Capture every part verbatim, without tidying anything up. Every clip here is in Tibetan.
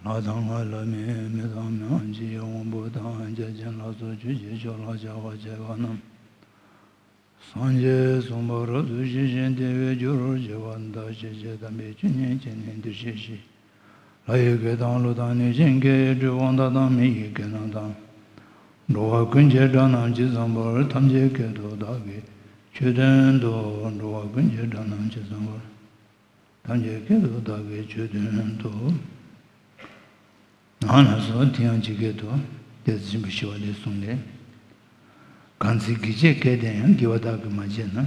ལྷ་དང་ལྷ་མིན་མི་དང་མི་འམ་ཅི་ཡི་དབང་པོ་དང་། བརྒྱ་བྱིན་ལ་སོགས་ཆོས་ཀྱི་ཕྱོགས་ལ་སྦྱར་བ་བཅས་པ་རྣམས། སངས་རྒྱས་གསུངས་པ་རབ་ཏུ་ཞི་ཞིང་བདེ་བའི་རྒྱུར་བྱེད་པ་དང་། ཞི་བྱེད་དམ་པའི་ཆོས་ཉིད་ཀྱི་ནི་འདིར་གཤེགས་ཤིག། ལྷ་ཡི་སྐད་དང་ཀླུ་དང་གནོད་སྦྱིན་སྐད། གྲུལ་བུམ་དག་དང་མི་ཡི་སྐད་རྣམས་དང་། འགྲོ་བ་ཀུན་གྱི་སྒྲ་རྣམས་ཇི་ཙམ་པར། ཐམས་ཅད་སྐད་དུ་བདག་གིས་ཆོས་བསྟན་ཏོ། འགྲོ་བ་ཀུན་གྱི་སྒྲ་རྣམས་ཇི་ཙམ་པར། ཐམས་ཅད་སྐད་དུ་བདག་གིས་ཆོས་བསྟན་ཏོ། ཨ་ན་སོ་དེ་ཡང་ཇི་སྐད་དུ། དེ་ཚེ་ཆེན་པོ་ཞི་བ་ལྷས་གསུངས་ཏེ། གང་ཚེ་དགེ་བྱས་སྐལ་ལྡན་ཡང་། དགེ་བ་བདག་གིས་མ་བྱས་ན།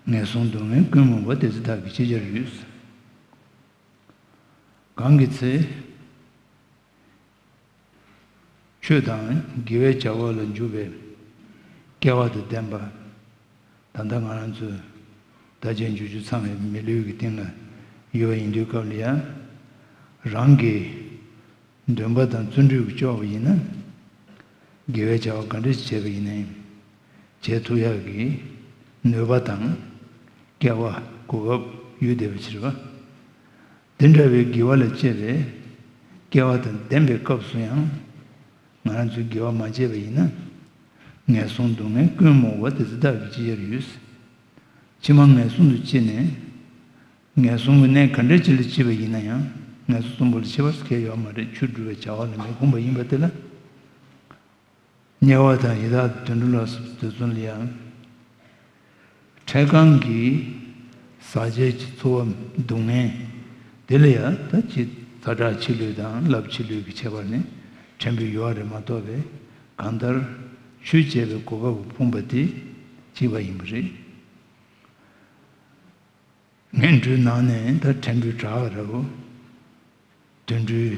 ངན་སོང་སྡུག་བསྔལ་ཀུན་རྨོངས་པ། དེ་ཚེ་བདག་གིས་ཅི་བྱར་འོས། གང་གི་ཚེ། ཆོས་དང་དགེ་བའི་བྱ་བ་ལ་འཇུག་པའི་སྐལ་བ་དང་ལྡན་པ། ད་ལྟ་ང་རང་ཚོ་དར་ཆེན་འབྱོར་བཅུ་ཚང་བའི་མི་ལུས་ཀྱི་སྟེང་ལ་ཡོད་པ་ཡིན་དུས་སྐབས་ལ་ཡང་། རང་གི་འདུན་པ་དང་བརྩོན་འགྲུས་ཀྱིས་ལྕོགས་པ་ཡིན་ན། དགེ་བའི་བྱ་བ་ག་འདྲ་ཞིག་བྱས་པ་ཡིན་ནའི། བྱེད་ཐུབ་ཡག་གི་ནུས་པ་དང་སྐལ་བ་གོ་སྐབས་ཡོད་བསྡད་པ་ཕྱིར་བ། དེ་འདྲ་བའི་དགེ་བ་ལ་སྤྱད་པའི་སྐལ་བ་དང་ལྡན་པའི་སྐབས་སུ་ཡང་། ང་རང་ཚོས་དགེ་བ་མ་བྱས་པ་ཡིན་ན། ངན་སོང་སྡུག་བསྔལ་ཀུན་རྨོངས་པ། དེ་ཚེ་བདག་གིས་ཅི་བྱར་འོས། ཕྱི་མ་ངན་སོང་དུ་སྐྱེས་ནས། ངན་སོང་གི་གནས་ག་འདྲ་ཅིག་ལ་སྐྱེས་པ་ཡིན་ན་ཡང་། ངན་སོང་གསུམ་པོ་ལ་སྐྱེ་བ་ཟེར་མཁན་ཡོད་མ་རེད། ཆོས་སྒྲུབ་པའི་བྱ་བ་ལ་མི་འཁུམས་པ་ཡིན་པ་དེ་ལ། དམྱལ་བ་དང་ཡི་དྭགས་དུད་འགྲོ་ལ་སོགས་དེ་ཚོ་ལ་ཡང་། འཕྲལ་སྒང་གི་ཟག་བཅས་ཀྱི་ཚོར་བ་སྡུག་བསྔལ་དེ་ལ་ཡང་ད་ཅི་ཛ་དྲག་ཕྱི་ལུས་དང་རླབས་ཕྱི་ལུས་ཀྱི་ཁྱད་པར་ནི་ཕྲན་བུ་ཡོད་རེད་མ་གཏོགས་པའི། གང་ལྟར་ཆོས་བྱས་པའི་གོ་སྐབས་ཕོངས་པ་དེ་གཅིག་པ་ཡིན་པ་རེད། ངན་འགྲོའི་ནང་ནས་ད་ཕྲན་བུ་དྲག་རེད་བོ། དུད་འགྲོའི་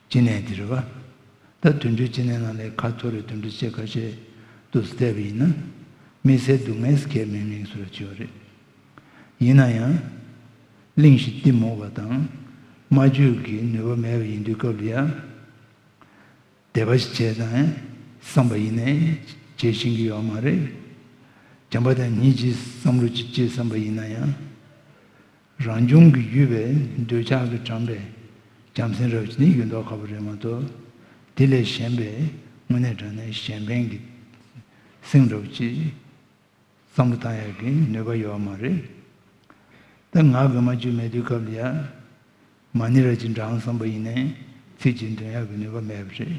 སྐྱེ་གནས་དེ་རེད་བ། ད་དུད་འགྲོའི་སྐྱེ་གནས་ནང་ལས་ཁ་འཐོར་རེ་དུད་འགྲོ་སྐྱེ་ཁ་ཤས་དུ་བལྟས་པ་ཡིན་ན། དམིགས་བསལ་སྡུག་བསྔལ་གང་ཡང་མེད་མཁན་བཟོ་འདྲ་ཅིག་ཡོད་རེད། ཡིན་ན་ཡང་། གླེང་གཞི་གཏི་མུག་པ་དང་སྨྲ་བརྗོད་ཀྱི་ནུས་པ་མེད་པ་ཡིན་དུས་སྐབས་ལ་ཡང་། དད་པ་ཞིག་བྱས་དང་བསམ་པ་ཡིན་ནའི་བྱེད་ཤེས་ཀྱི་ཡོད་མ་རེད། བྱམས་པ་དང་སྙིང་རྗེའི་བསམ་བློ་ཅིག་སྐྱེས་བསམ་པ་ཡིན་ན་ཡང་། རང་བྱུང་གི་ཡོད་པའི་འདོད་ཆགས་ཀྱིས་དྲངས་པའི་བྱམས་སེམས་འདྲ་བོ་ཅིག་ནི་ཡོད་མདོག་ཁ་པོ་རེད་མ་གཏོགས། དེ་ལས་གཞན་པའི་དངོས་གནས་དྲང་གནས་གཞན་ཕན་གྱི་སེམས་འདྲ་བོ་ཅིག་བསམ་བློ་བཏང་ཡག་གི་ནུས་པ་ཡོད་མ་རེད། ད་ངག་གིས་སྨྲ་རྒྱུ་མེད་དུས་སྐབས་ལ་ཡ། མ་ཎི་ར་ཅིག་བགྲང་བསམ་པ་ཡིན་ནའི་ཚིག་གཅིག་འདོན་ཡག་གི་ནུས་པ་མེད་པ་རེད།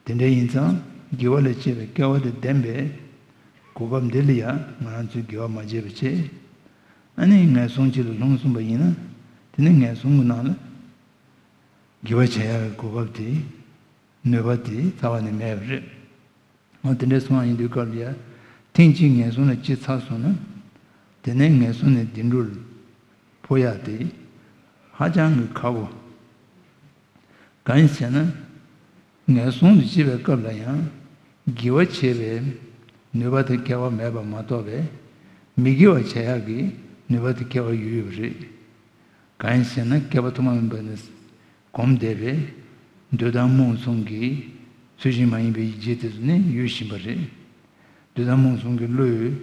དེ་འདྲ་ཡིན་ཙང་དགེ་བ་ལ་སྤྱད་པའི་སྐལ་བ་དང་ལྡན་པའི་གོ་སྐབས་འདི་ལ་ཡ་ང་རང་ཚོས་དགེ་བ་མ་བྱས་པ་བྱས། ཨ་ནི་ངན་སོང་ཅིག་ལ་ལྷུང་སོང་པ་ཡིན་ན། དེ་ནི་ངན་སོང་གི་ནང་ལ་དགེ་བ་བྱེད་ཡག་གི་གོ་སྐབས་དེ། ནུས་པ་དེ་རྩ་བ་ནས་མེད་པ་རེད། འོ་དེ་འདྲའི་སོང་བ་ཡིན་དུས་སྐབས་ལ་ཡ། ཐེངས་གཅིག་ངན་སོང་ལ་སྐྱེས་ཚར་སོང་ན། དེ་ནས་ངན་སོང་ནས་བདེ་འགྲོ་ལ་འཕོ་ཡག་དེ་ཧ་ཅང་གི་ཁག་པོ། གང་ཡིན་ཟེར་ན། ངན་སོང་དུ་སྐྱེས་པའི་སྐབས་ལ་ཡང་དགེ་བ་བྱེད་པའི་ནུས་པ་དང་སྐལ་བ་མེད་པ་མ་གཏོགས་པའི་མི་དགེ་བ་བྱེད་ཡག་གི་ནུས་པ་དང་སྐལ་བ་ཡོད་ཡོད་པ་རེད། གང་ཡིན་ཟེར་ན་བསྐལ་པ་ཐོག་མ་མེད་པ་ནས་གོམས་བསྡད་པའི་འདོད་དང་རྨོངས་གསུམ་གྱི་ཚུལ་བཞིན་མ་ཡིན་པའི་ཡིད་བྱེད་དེ་ཚོ་ནི་ཡོད་བཞིན་པ་རེད། འདོད་དང་རྨོངས་གསུམ་གྱི་བློས་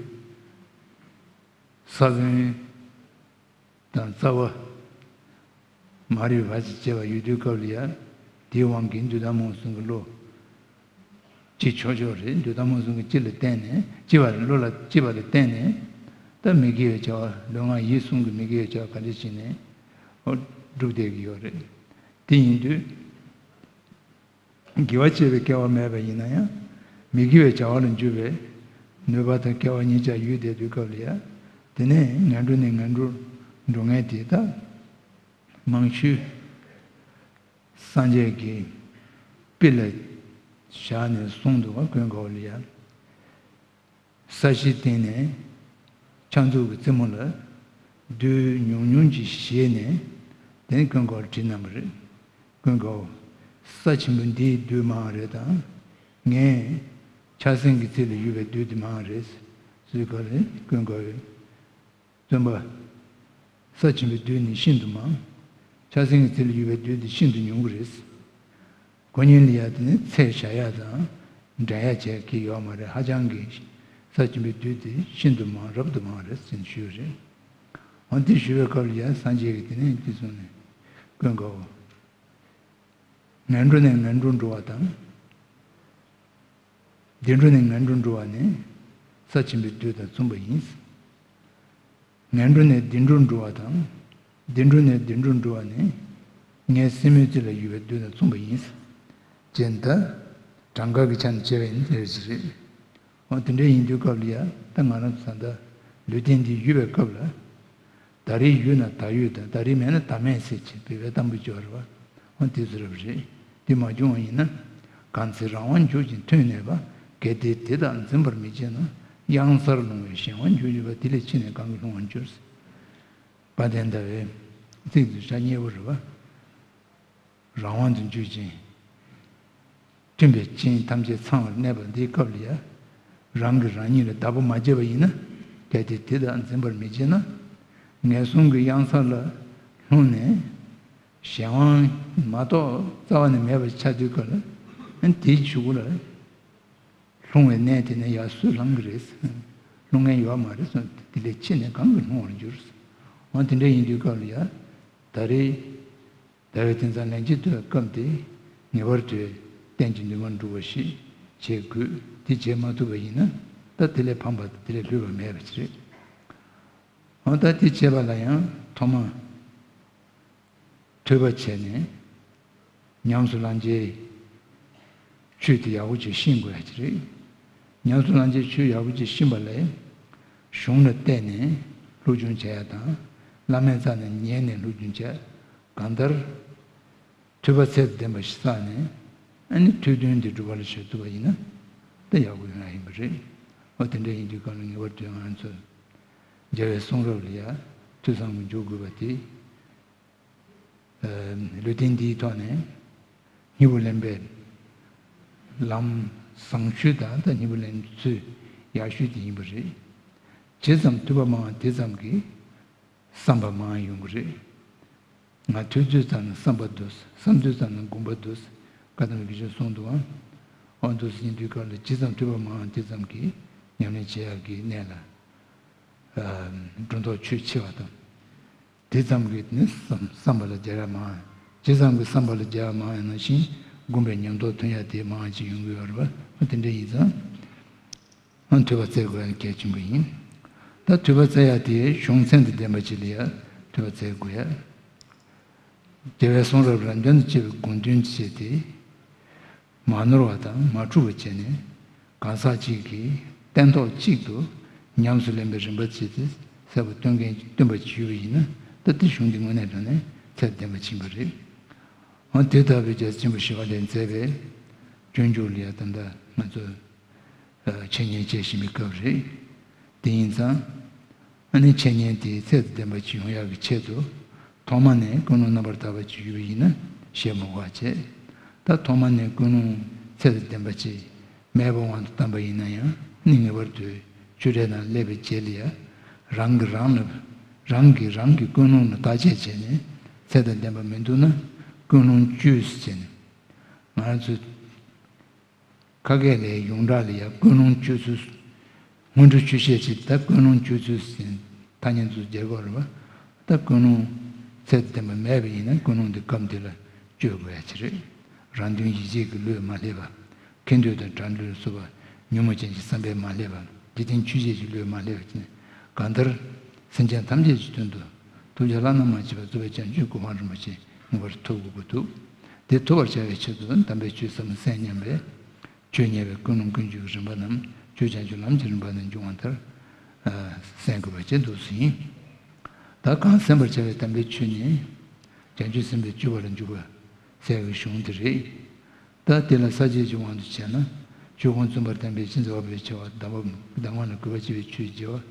ས་བོན་དང་རྩ་བ་མ་རིག་པ་ཞིག་སྐྱེ་བ་ཡོད་དུས་སྐབས་ལ་ཡ། དེའི་དབང་གིས་འདོད་དང་རྨོངས་གསུམ་གྱི་བློ་སྐྱེ་ཆོག་ཆོག་རེད། འདོད་དང་རྨོངས་གསུམ་གྱི་སྐྱེ་ལ་བརྟེན་ནས་སྐྱེ་བ་རེད། བློ་ལ་སྐྱེ་བ་ལ་བརྟེན་ནས་ད་མི་དགེ་བའི་བྱ་བ་ལུས་ངག་ཡིད་གསུམ་གྱི་མི་དགེ་བའི་བྱ་བ་ག་འདྲ་བྱས་ནས་འོ་སྒྲུབ་བསྡད་ཀྱི་ཡོད་རེད། དེ་ཡིན་དུས། དགེ་བ་བྱེད་པའི་སྐལ་བ་མེད་པ་ཡིན་ན་ཡང་། མི་དགེ་བའི་བྱ་བ་ལ་འཇུག་པའི་ནུས་པ་དང་སྐལ་བ་གཉིས་ཆ་ཡོད་བསྡད་དུས་སྐབས་ལ་ཡ། དེ་ནས་ངན་འགྲོ་ནས་ངན་འགྲོར་འགྲོ་མཁན་དེ་དག་མང་ཤོས་སངས་རྒྱས་ཀྱི་དཔེ་ལ་བཞག་ནས་གསུངས་འདུག་པ། ཀུན་དགའ་བོ་ལ་ཡ། ས་གཞིའི་སྟེང་ནས་ཕྱག་མཛུབ་ཀྱི་རྩེ་མོ་ལ་རྡུལ་ཉུང་ཉུང་ཅིག་བཞེས་ནས་དེ་ནས་ཀུན་དགའ་བོར་བྲིས་གནང་བ་རེད། ཀུན་དགའ་བོ། ས་ཆེན་པོ་འདིའི་རྡུལ་མང་བ་རེད་དང་། ངའི་ཕྱག་སེན་གྱི་རྩེ་ལ་ཡོད་པའི་རྡུལ་དེ་མང་བ་རེད། ཟེར་སྐབས་ལ་ཀུན་དགའ་བོས། སྟོན་པ། ས་ཆེན་པོའི་རྡུལ་ནི་ཤིན་ཏུ་མང་། ཕྱག་སེན་གྱི་རྩེ་ལ་ཡོད་པའི་རྡུལ་དེ་ཤིན་ཏུ་ཉུང་གི་རེད། ཁོ་གཉིས་ལ་ཡ་དེ་ནི་ཚད་བཞག་ཡག་དང་འགྲན་ཡག་བྱེད་ཀྱི་ཡོད་མ་རེད། ཧ་ཅང་གི་ས་ཆེན་པོའི་རྡུལ་དེ་ཤིན་ཏུ་མང་། རབ་ཏུ་མང་རེད་ཟེར་ནས་ཞུས་པ་རེད། འོ་དེ་ཞུ་བའི་སྐབས་ལ་ཡ་སངས་རྒྱས་ཀྱིས་དེ་ནས་འདི་གསུངས་ནས། ཀུན་དགའ་བོ། ངན་འགྲོ་ནས་ངན་འགྲོར་འགྲོ་བ་དང་། བདེ་འགྲོ་ནས་ངན་འགྲོར་འགྲོ་བ་ནི་ས་ཆེན་པོའི་རྡུལ་དང་མཚུངས་པ་ཡིན། ངན་འགྲོ་ནས་བདེ་འགྲོར་འགྲོ་བ་དང་། བདེ་འགྲོ་ནས་བདེ་འགྲོར་འགྲོ་བ་ནི་ངའི་སེན་མོའི་རྩེ་ལ་ཡོད་པའི་རྡུལ་དང་མཚུངས་པ་ཡིན། ཅེས་ད་གྲངས་ཀ་གི་ཆ་ནས་བྱས་པ་ཡིན་ཟེར་གྱི་རེད། འོ་དེ་འདྲ་ཡིན་དུས་སྐབས་ལ་ཡ་ད་ང་རང་ཚོ་ད་ལྟ་ལུས་རྟེན་འདི་ཡོད་པའི་སྐབས་ལ། ད་རེས་ཡོད་ན་ད་ཡོད་དང་ད་རེས་མེད་ན་ད་མེད་ཟེར་བྱས་བོད་པའི་གཏམ་དཔེ་སྦྱོར་བ་འོ་དེ་ཚོ་རབ་རེད། དེ་མ་བྱུང་བ་ཡིན་ན། གང་ཚེ་རང་དབང་འཇུག་ཅིང་མཐུན་གནས་པ། གལ་ཏེ་དེ་དག་འཛིན་པར་མི་བྱེད་ན། གཡང་སར་ལྷུང་བའི་གཞན་དབང་འཇུག་བྱེད་པ། དེ་ལས་ཕྱི་ནས་གང་གིས་ལྷུང་བར་འགྱུར། དཔལ་ལྡན་ཟླ་བའི་ཚིག་འདི་ཤ་ཉེ་བོ་རེད་བ། རང་དབང་དུ་འཇུག་ཅིང་། མཐུན་པའི་རྐྱེན་ཐམས་ཅད་ཚང་བར་གནས་པ་འདིའི་སྐབས་ལ་ཡ། རང་གིས་རང་ཉིད་ལ་བདག་པོ་མ་བྱས་པ་ཡིན་ན། གལ་ཏེ་དེ་དག་འཛིན་པར་མི་བྱེད་ན། ངན་སོང་གི་གཡང་ས་ལ་ལྷུང་ནས། གཞན་དབང་མ་གཏོགས་རྩ་བ་ནས་མེད་པ་ཆགས་དུས་སྐབས་ལ། དེའི་གཞུག་གུ་ལ། ལྷུང་བའི་གནས་དེ་ནས་ཡར་སུས་ལང་གི་རེད། ལྷུང་མཁན་ཡོད་མ་རེད་གསུངས། དེ་ལས་ཕྱི་ནས་གང་གིས་ལྷུང་བར་འགྱུར། འོ་དེ་འདྲ་ཡིན་དུས་སྐབས་ལ་ཡ། ད་རེས་ཟླ་བའི་དེང་སང་ལན་གཅིག་ཏུ་སྐབས་དེ་ངེས་པར་དུ་གཏན་གྱི་འདུན་མ་འགྲུབ་པ་ཞིག་བྱེད་དགོས། དེ་བྱེད་མ་ཐུབ་པ་ཡིན་ན་ད་དེ་ལས་ཕམ་པ་དང་དེ་ལས་ལྷོད་པ་མེད་པ་ཞིག་རེད། འོ་ད་དེ་བྱེད་པ་ལ་ཡང་ཐོག་མ། ཐོས་པ་བྱས་ནས། ཉམས་སུ་བླང་བྱའི་ཆོས་དེ་ཡག་པོ་ཅིག་ཤེས་དགོས་ཡ་ཅིག་རེད། ཉམས་སུ་བླང་བྱའི་ཆོས་ཡག་པོ་ཅིག་ཤེས་པ་ལས། གཞུང་ལ་བལྟས་ནས་སློབ་སྦྱོང་བྱེད་ཡ་དང་། བླ་མའི་རྩ་ནས་ཉན་ནས་སློབ་སྦྱོང་བྱས། གང་ལྟར། ཐོས་པ་ཚད་དུ་ལྡན་པ་ཞིག་བསགས་ནས། ཨ་ནི་ཐོས་དོན་དེ་སྒྲུབ་པ་ལ་བྱེད་ཐུབ་པ་ཡིན་ན། ད་ཡག་པོ་ཡོང་ཡ་ཡིན་པ་རེད། འོ་དེ་འདྲ་ཡིན་དུས་གང་ལ་ངེས་པར་དུ་ང་ཚོ། རྒྱལ་བའི་གསུང་རབ་ལ་ཡ། ཐོས་བསམ་གྱི་འཇུག་དགོས་པ་དེ། ལུས་རྟེན་འདིའི་ཐོག་ནས་སྙིང་པོ་ལེན་པའི་ལམ་བཟང་ཤོས་དང་ད་སྙིང་པོ་ལེན་ཚུལ་ཡག་ཤོས་དེ་ཡིན་པ་རེད། ཇི་ཙམ་ཐོས་པ་མང་བ་དེ་ཙམ་གྱིས་བསམ་པ་མང་ཡོང་གི་རེད། ང་ཐོས་དུས་ཙམ་ན་བསམ་པ་འདུག་བསམ་དུས་ཙམ་ན་སྒོམ་པ་འདུག་བཀའ་གདམས་ཀྱི་ཆོས་གསུངས་འདུག་ཨང་། འོ་འདུག་ཟེར་དུས་སྐབས་ལ་ཇི་ཙམ་ཐོས་པ་མང་བ་དེ་ཙམ་གྱིས་ཉམས་ལེན་བྱེད་ཡག་གི་གནས་ལ་སྒྲོ་འདོགས་ཆོད་ཆེ་བ་དང་། དེ་ཙམ་གྱིས་ནི་བསམ་བསམ་པ་ལ་རྒྱལ་བ་མང་། ཇི་ཙམ་གྱིས་བསམ་པ་ལ་རྒྱལ་བ་མང་ཡང་ནང་བཞིན་སྒོམ་པའི་ཉམས་རྟོགས་ཐོན་ཡ་དེ་མང་ཅིག་ཡོང་གི་ཡོད་རེད་པ། དེ་འདྲ་ཡིན་ཙང་། ཨང་ཐོས་པ་བཙལ་དགོས་ཡ་གལ་ཆེན་པོ་ཡིན། ད་ཐོས་པ་བཙལ་ཡ་དེ་གཞུང་ཚད་དང་ལྡན་པ་ཅིག་ལ་ཡ་ཐོས་པ་བཙལ་དགོས་ཡ། རྒྱལ་བའི་གསུང་རབ་རབ་འབྱམས་དང་བཅས་པའི་དགོངས་དོན་བྱས་ཏེ། མ་ནོར་བ་དང་མ་འཁྲུལ་བ་བྱས་ནས་གང་ཟག་གཅིག་གིས་སྟན་ཐོག་གཅིག་ཏུ་ཉམས་སུ་ལེན་པའི་རིམ་པ་བྱས་ཏེ་གསལ་པོ་སྟོན་མཁན་སྟོན་པ་ཅིག་ཡོད་པ་ཡིན་ན་ད་ལྟའི་གཞུང་འདི་དངོས་གནས་དྲང་གནས་ཚད་ལྡན་པ་ཕྱིན་པ་རེད། འོ་དེ་ལྟ་བུའི་རྒྱལ་སྲས་ཆེན་པོ་ཞི་བ་ལྷས་མཛད་པའི་སྤྱོད་འཇུག་ལ་ཡ་ད་ལྟ་ང་ཚོ། འཆད་ཉན་བྱེད་བཞིན་པའི་སྐབས་རེད། དེ་ཡིན་ཙང་། ཨ་ནི་འཆད་ཉན་དེ་ཚད་དང་ལྡན་པ་ཅིག་ཡོང་ཡག་གི་ཆེད་དུ། ཐོག་མ་ནས་ཀུན་སློང་རྣམ་པར་དག་པ་ཅིག་ཡོད་པ་ཡིན་ན་ཞེས་མ་དགོས་པ་བྱས། ད་ཐོག་མ་ནས་ཀུན་སློང་ཚད་དང་ལྡན་པ་ཅིག་མེད་པའི་དབང་དུ་བཏང་པ་ཡིན་ན་ཡང་ནི་ངེས་པར་དུ་ཆོས་འབྲེལ་ནང་སླེབས་པའི་རྗེས་ལ་ཡ། རང་གིས་རང་ལ། རང་གིས་རང་གི་ཀུན་སློང་ལ་བརྟག་དཔྱད་བྱས་ནས་ཚད་དང་ལྡན་པ་མི་འདུག་ན་ཀུན་སློང་བཅོས་སུ་བྱས་ནས། ང་ཚོས། ཁ་སྐད་ལས་ཡོངས་གྲགས་ལ་ཡང་ཀུན་སློང་བཅོས་ཚུལ། སྔོན་འགྲོ་ཆོས་བཤད་ཅིག་ད་ཀུན་སློང་བཅོས་ཚུལ་ཟེར་ཐ་སྙད་ཚོ་རྒྱག་གི་ཡོད་རེད་པ། ད་ཀུན་སློང་ཚད་ལྡན་པ་མེད་པ་ཡིན་ན་ཀུན་སློང་དེ་སྐབས་འདི་ལ་བཅོས་དགོས་ཡ་ཅིག་རེད། རང་དོན་ཡིད་བྱེད་ཀྱི་བློས་མ་སླེབས་པ། ཁེ་འདོད་དང་དགྲ་འདོད་ལ་སོགས་པ་ཉོན་མོངས་ཅན་གྱི་བསམ་པས་མ་སླེབས་པ། འཇིག་རྟེན་ཆོས་བརྒྱད་ཀྱི་བློས་མ་སླེབས་པ་ཅིག་ནི་གང་ལྟར། སེམས་ཅན་ཐམས་ཅད་ཀྱི་དོན་དུ། ཐུགས་རྗེ་བླ་ན་མ་མཆིས་པ་རྫོགས་པའི་བྱང་ཆུབ་གོ་འཕང་རིན་པོ་ཆེ་ངེས་པར་ཐོབ་དགོས་ཀྱི་འདུག་དེ་ཐོབ་པར་བྱ་བའི་ཆེད་དུ་དམ་པའི་ཆོས་ཟབ་མོ་གསན་སྙམ་པས། ཆོས་ཉན་པའི་ཀུན་སློང་ཀུན་སྤྱོད་ཀྱི་རིམ་པ་རྣམས་ཆོས་བྱང་ཆུབ་ལམ་གྱི་རིམ་པ་ནས་འབྱུང་བ་ལྟར། ཨ། གསན་དགོས་པ་བཅས་འདུག་ཟིན། ད་གང་གསན་པར་བྱ་བའི་དམ་པའི་ཆོས་ནི། བྱང་ཆུབ་སེམས་དཔའི་སྤྱོད་པ་ལ་འཇུག་པ་གསལ་བའི་གཞུང་དེ་རེད། ད་དེ་ལ་ས་བཅད་ཀྱི་དབང་དུ་བྱས་ན། ཆོས་ཀུན་བརྩམས་པར་བསྟན་པའི་སྤྱི་ཚེ་འཕགས་པའི་ཆེ་བ་གདམས་པ་གདམས་ངག་ལ་གུས་པ་ཆེ་བའི་ཆོས་རྒྱལ་བ།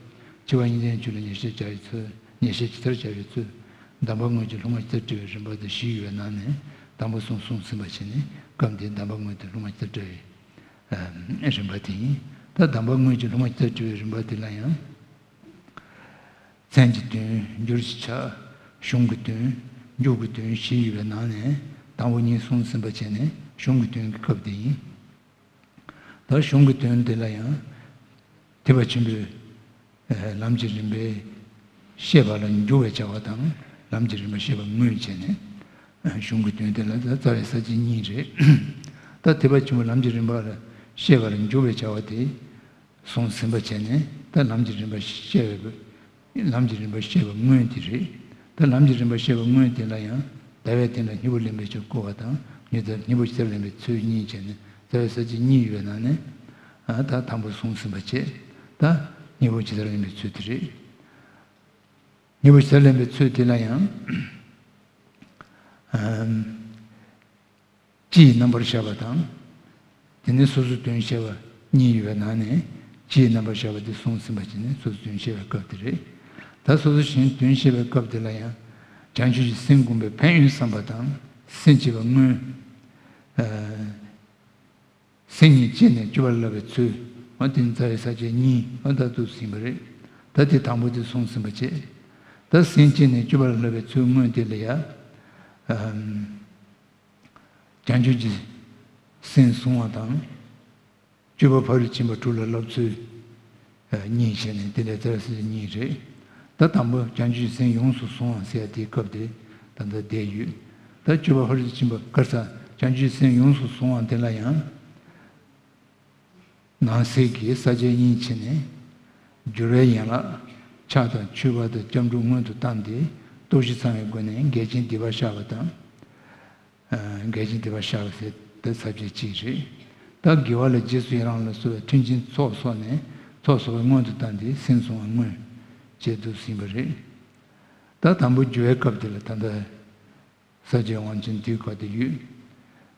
ཆེ་བ་དབྱིག་གཉེན་ཆོས་ལ་ཉེར་ཞགས་བྱ་བའི་ཚུལ། ཉེར་ཞགས་ཇི་ལྟར་བྱ་བའི་ཚུལ། གདམས་པ་དངོས་ཀྱི་སློབ་མ་ཇི་ལྟར་བཀྲི་བའི་རིམ་པ་དང་བཞི་ཡོད་པའི་ནང་ནས་དང་པོ་གསུམ་གསུངས་ཟིན་པ་བྱས་ནས་སྐབས་འདིའི་གདམས་པ་དངོས་དང་སློབ་མ་ཇི་ལྟར་བཀྲི་བའི་རིམ་པ་དེ་ཡིན། ད་གདམས་པ་དངོས་ཀྱི་སློབ་མ་ཇི་ལྟར་བཀྲི་བའི་རིམ་པ་དེ་ལ་ཡང་། མཚན་གྱི་དོན། འགྱུར་གྱི་ཆ། གཞུང་གི་དོན། འཇུག་གི་དོན་བཞི་ཡོད་པའི་ནང་ནས་དང་པོ་གཉིས་གསུངས་ཟིན་པ་བྱས་ནས་གཞུང་གི་དོན་གྱི་སྐབས་དེ་ཡིན། ད་གཞུང་གི་དོན་དེ་ལ་ཡང་ཐེག་པ་ཆེན་པོའི་ལམ་གྱི་རིམ་པའི་བཤད་པ་ལ་འཇུག་པའི་བྱ་བ་དང་ལམ་གྱི་རིམ་པ་བཤད་པ་དངོས་བྱས་ནས། གཞུང་གི་དོན་དེ་ལ་ད་རྩ་བའི་ས་བཅད་གཉིས་རེད། ད་ཐེག་པ་ཆེན་པོ་ལམ་གྱི་རིམ་པ་ལ་བཤད་པར་འཇུག་པའི་བྱ་བ་དེ་གསུངས་ཟིན་པ་བྱས་ནས། ད་ལམ་གྱི་རིམ་པ་བཤད་པའི་ལམ་གྱི་རིམ་པ་བཤད་པ་དངོས་དེ་རེད། ད་ལམ་གྱི་རིམ་པ་བཤད་པ་དངོས་དེ་ལ་ཡང་ཟླ་བའི་སྟེང་ལ་སྙིང་པོ་ལེན་པའི་ཕྱིར་བསྐུལ་བ་དང་། སྙིང་པོ་ཇི་ལྟར་ལེན་པའི་ཚུལ་གཉིས་བྱས་ནས་རྩ་བའི་ས་བཅད་གཉིས་ཡོད་པའི་ནང་ནས། ཨ། ད་དང་པོ་གསུངས་ཟིན་པ་བྱས། ད་སྙིང་པོ་ཇི་ལྟར་ལེན་པའི་ཚུལ་དེ་རེད། སྙིང་པོ་ཇི་ལྟར་ལེན་པའི་ཚུལ་དེ་ལ་ཡང་། ཨམ། སྤྱིའི་རྣམ་པར་བཞག་པ་དང་། དེ་ནས་སོ་སོའི་དོན་བཤད་པ་གཉིས་ཡོད་པའི་ནང་ནས། སྤྱིའི་རྣམ་པར་བཞག་པ་དེ་གསུངས་ཟིན་པ་བྱས་ནས་སོ་སོའི་དོན་བཤད་པའི་སྐབས་དེ་རེད། ད་སོ་སོ་གཞན་དོན་བཤད་པའི་སྐབས་དེ་ལ་ཡང་། བྱང་ཆུབ་ཀྱི་སེམས་བསྒོམ་པའི་ཕན་ཡོན་བསམ་པ་དང་། སེམས་བསྐྱེད་པ་དངོས། ཨ། སེམས་ཉིད་བསྐྱེད་ནས་སྤྱོད་པ་ལ་བསླབ་པའི་ཚུལ། འོ་དེ་རྩ་བའི་ས་བཅད་གཉིས། འོ་ད་དུ་ཟིན་པ་རེད། ད་དེ་དང་པོ་དེ་གསུངས་ཟིན་པ་བྱས། ད་སེམས་བསྐྱེད་ནས་སྤྱོད་པ་ལ་བསླབ་པའི་ཚུལ་དངོས་དེ་ལ་ཡ། ཨམ། བྱང་ཆུབ་ཀྱི་སེམས་བཟུང་བ་དང་། སྤྱོད་པ་ཕ་རོལ་ཏུ་ཕྱིན་པ་དྲུག་ལ་བསླབ་ཚུལ། ཨ། གཉིས་བྱས་ནས་དེ་ལས་རྩ་བའི་ས་བཅད་གཉིས་རེད། ད་དང་པོ་བྱང་ཆུབ་ཀྱི་སེམས་ཡོངས་སུ་བཟུང་བ་ཟེར་ཡ་དེའི་སྐབས་དེ་ད་ལྟ་བསྡད་ཡོད། ད་སྤྱོད་པ་ཕ་རོལ་ཏུ་ཕྱིན་པ། ག་རེ་ཟེར། བྱང་ཆུབ་ཀྱི་སེམས་ཡོངས་སུ་བཟུང་བ་དེ་ལ་ཡང་། ནང་གསེས་ཀྱི་ས་བཅད་གཉིས་ཕྱེ་ནས། སྦྱོར་བའི་ཡན་ལག་ཕྱག་དང་མཆོད་པ་དང་སྐྱབས་འགྲོ་སྔོན་དུ་བཏང་སྟེ། སྟོབས་བཞི་ཚང་བའི་སྒོ་ནས་འགལ་རྐྱེན་སྡིག་པ་བཤགས་པ་དང་། ཨ། འགལ་རྐྱེན་སྡིག་པ་བཤགས་པ་ཟེར་དེ་ས་བཅད་གཅིག་རེད། ད་དགེ་བ་ལ་རྗེས་སུ་ཡི་རང་ལ་སོགས་པའི་མཐུན་རྐྱེན་ཚོགས་གསོག་ནས། ཚོགས་གསོག་པ་སྔོན་དུ་བཏང་སྟེ་སེམས་བཟུང་བ་དངོས་བྱས་འདུག་ཟིན་པ་རེད། ད་དང་པོ་སྦྱོར་བའི་སྐབས་དེ་ལ་ད་ལྟ་ས་བཅད་དབང་ཆེན་དེའི་སྐོར་དེ་ཡོད།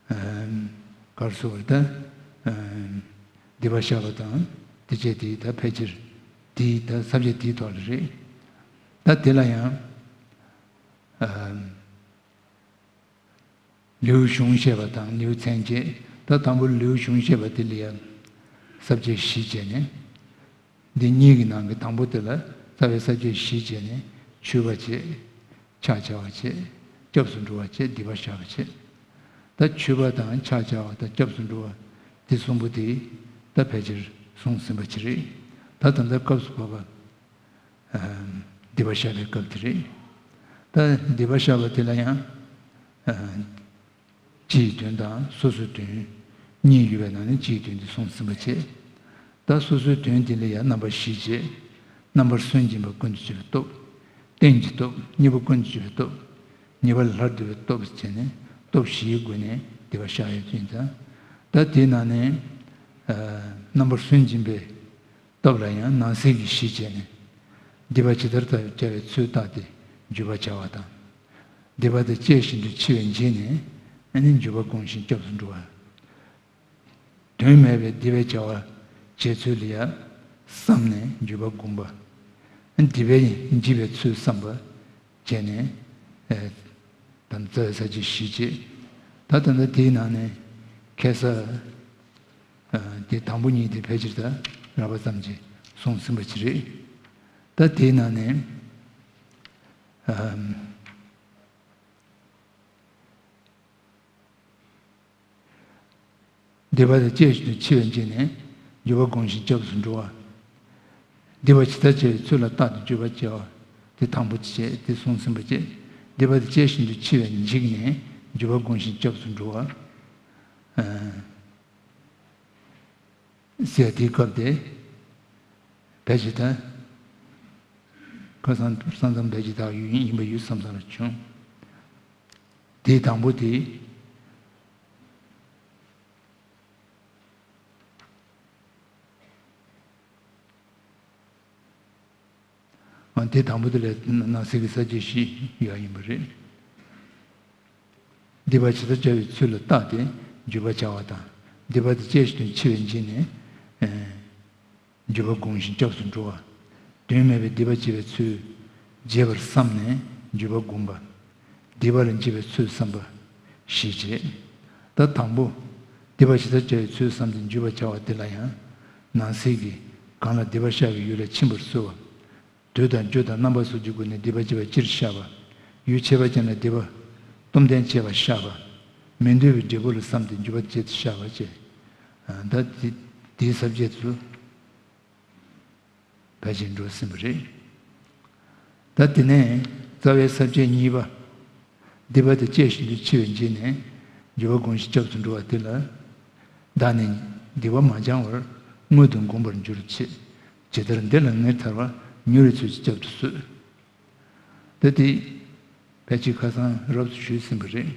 ཨ། ག་རེ་ཟེར་བ་ད། ཨ། སྡིག་པ་བཤགས་པ་དང་དེ་བྱས་དེ་ད་ཕལ་ཆེར་དེའི་ད་ས་བཅད་དེའི་ཐོག་ལ་རེད། ད་དེ་ལ་ཡང་། ཨ། ལེའུ་གཞུང་བཤད་པ་དང་ལེའུ་མཚན་བཅས། ད་དང་པོ་ལེའུ་གཞུང་བཤད་པ་དེ་ལ་ཡང་ས་བཅད་བཞི་བྱས་ནས། འདི་གཉིས་ཀྱི་ནང་གི་དང་པོ་དེ་ལ་རྩ་བའི་ས་བཅད་བཞི་བྱས་ནས། མཆོད་པ་བྱེད། ཕྱག་བྱ་བ་བྱེད། སྐྱབས་སུ་འགྲོ་བ་བྱེད། སྡིག་པ་བཤགས་པ་བྱེད། ད་མཆོད་པ་དང་ཕྱག་བྱ་བ་དང་སྐྱབས་སུ་འགྲོ་བ་དེ་གསུམ་པོ་དེ་ད་ཕལ་ཆེར་གསུངས་ཟིན་པ་ཅིག་རེད། ད་ད་ལྟ་སྐབས་སུ་བབ་པ། ཨ། སྡིག་པ་བཤགས་པའི་སྐབས་དེ་རེད། ད་སྡིག་པ་བཤགས་པ་དེ་ལ་ཡང་། ཨ། སྤྱིའི་དོན་དང་སོ་སོའི་དོན་གཉིས་ཡོད་པའི་ནང་ནས་སྤྱིའི་དོན་དེ་གསུངས་ཟིན་པ་བྱས། ད་སོ་སོའི་དོན་དེ་ལ་ཡང་རྣམ་པ་བཞི་བྱས། རྣམ་པར་སུན་འབྱིན་པ་ཀུན་ཏུ་སྤྱོད་པའི་སྟོབས། རྟེན་གྱི་སྟོབས། གཉེན་པོ་ཀུན་ཏུ་སྤྱོད་པའི་སྟོབས། ཉེས་པ་ལ་སླར་ལྡོག་པའི་སྟོབས་བྱས་ནས་སྟོབས་བཞིའི་སྒོ་ནས་སྡིག་པ་བཤགས་ཡོད་ཅིང་དང་། ད་དེའི་ནང་ནས། ཨ། རྣམ་པར་སུན་འབྱིན་པའི་སྟོབས་ལ་ཡང་ནང་གསེས་ཀྱི་གཞི་བྱས་ནས། སྡིག་པ་ཇི་ལྟར་བྱ་བའི་ཚུལ་བརྟགས་ཏེ་འཇུག་པར་བྱ་བ་དང་། སྡིག་པ་དེ་སྤྱད་བཞིན་དུ་འཆི་བས་འཇིགས་ནས། ཨ་ནི་འཇུག་པ་བསྒོམ་ཞིང་སྐྱབས་སུ་འགྲོ་བ། དོན་མེད་པའི་སྡིག་པའི་བྱ་བ་བྱེད་ཚུལ་ལ་ཡང་བསམ་ནས་འཇུག་པ་བསྒོམ་པ། སྡིག་པས་འཇིགས་པའི་ཚུལ་བསམ་པ་བྱས་ནས། ཨ། ད་རྩ་བའི་ས་བཅད་བཞི་བྱས། ད་ད་ལྟ་དེའི་ནང་ནས་ཁ་སང་། ཨ། དེ་དང་པོ་གཉིས་དེ་ཕལ་ཆེར་ད་རགས་པ་ཙམ་གྱིས་གསུངས་ཟིན་པ་ཅིག་རེད། ད་དེའི་ནང་ནས། ཨ། སྡིག་པ་དེ་སྤྱད་བཞིན་དུ་འཆི་བས་འཇིགས་ནས། འཇུག་པ་བསྒོམ་ཞིང་སྐྱབས་སུ་འགྲོ་བ། སྡིག་པ་ཇི་ལྟར་བྱ་བའི་ཚུལ་ལ་བརྟགས་ཏེ་འཇུག་པར་བྱ་བ། དེ་དང་པོ་བྱས། དེ་གསུངས་ཟིན་པ་བྱས། སྡིག་པ་དེ་སྤྱད་བཞིན་དུ་འཆི་བས་འཇིགས་ནས། འཇུག་པ་བསྒོམ་ཞིང་སྐྱབས་སུ་འགྲོ་བ། ཨ། ཟེར་དེའི་སྐབས་དེ། ཕལ་ཆེར་ད་ཁ་སང་ས་མཚམས་ཕལ་ཆེར་དག་ཡོད་ཡིན་པ་ཡོད་བསམ་བསམ་ལ་བྱུང་། དེའི་དང་པོ་དེ། ཨ། དེ་དང་པོ་དེ་ལ་ནང་གསེས་ཀྱི་ས་བཅད་བཞི་ཡོད་ཡིན་པ་རེད། སྡིག་པ་ཇི་ལྟར་བྱ་བའི་ཚུལ་ལ་བརྟགས་ཏེ་འཇུག་པར་བྱ་བ་དང་། སྡིག་པ་དེ་སྤྱད་བཞིན་དུ་འཆི་བས་འཇིགས་ནས། ཨ། འཇུག་པ་བསྒོམ་ཞིང་སྐྱབས་སུ་འགྲོ་བ། དོན་མེད་པའི་སྡིག་པ་བྱེད་པའི་ཚུལ་བརྗེད་པར་བསམ་ནས་འཇུག་པ་བསྒོམ་པ། སྡིག་པ་ལ་འཇིགས་པའི་ཚུལ་བསམ་པ་བཞི་བྱས། ད་དང་པོ། སྡིག་པ་ཇི་ལྟར་བྱ་བའི་ཚུལ་བསམ་སྟེ་འཇུག་པར་བྱ་བ་འདི་ལ་ཡང་། ནང་གསེས་ཀྱི། གང་ལ་སྡིག་པ་བཤགས་པའི་ཡུལ་ལ་ཕྱིན་པར་གསོལ་བ། དུས་དང་རྒྱུ་དང་རྣམ་པ་སོགས་ཀྱི་སྒོ་ནས་སྡིག་པ་བྱས་པ་སྤྱིར་བཤགས་པ། ཡུལ་ཁྱད་པར་ཅན་ལ་སྡིག་པ་སྟོབས་ལྡན་བྱས་པ་བཤགས་པ། མི་འདོད་པའི་འབྲས་བུ་ལ་བསམ་སྟེ་འཇུག་པ་བྱེད་དུ་བཤགས་པ་བཅས། ད་དེ་དེའི་ས་བཅད་དུ་ཕལ་ཆེར་འགྲོ་ཟིན་པ་རེད། ད་དེ་ནས་རྩ་བའི་ས་བཅད་གཉིས་པ། སྡིག་པ་དེ་སྤྱད་བཞིན་དུ་འཆི་བའི་རྗེས་ནས་འགྱུར་བ་སྒོམ་ཞིང་སྐྱབས་སུ་འགྲོ་བ་དེ་ལ། བདག་ནི་སྡིག་པ་མ་བྱང་བར་མངོན་དུ་འགུམ་པར་འགྱུར་ཞེས། ཇི་ལྟར་འདི་ལ་ངེས་ཐར་བ། མྱུར་བའི་ཚུལ་གྱིས་བསྐྱབ་ཏུ་གསོལ། ད་དེ་ཕལ་ཆེར་ཁ་སང་རབ་ཏུ་ཞུས་ཟིན་པ་རེད།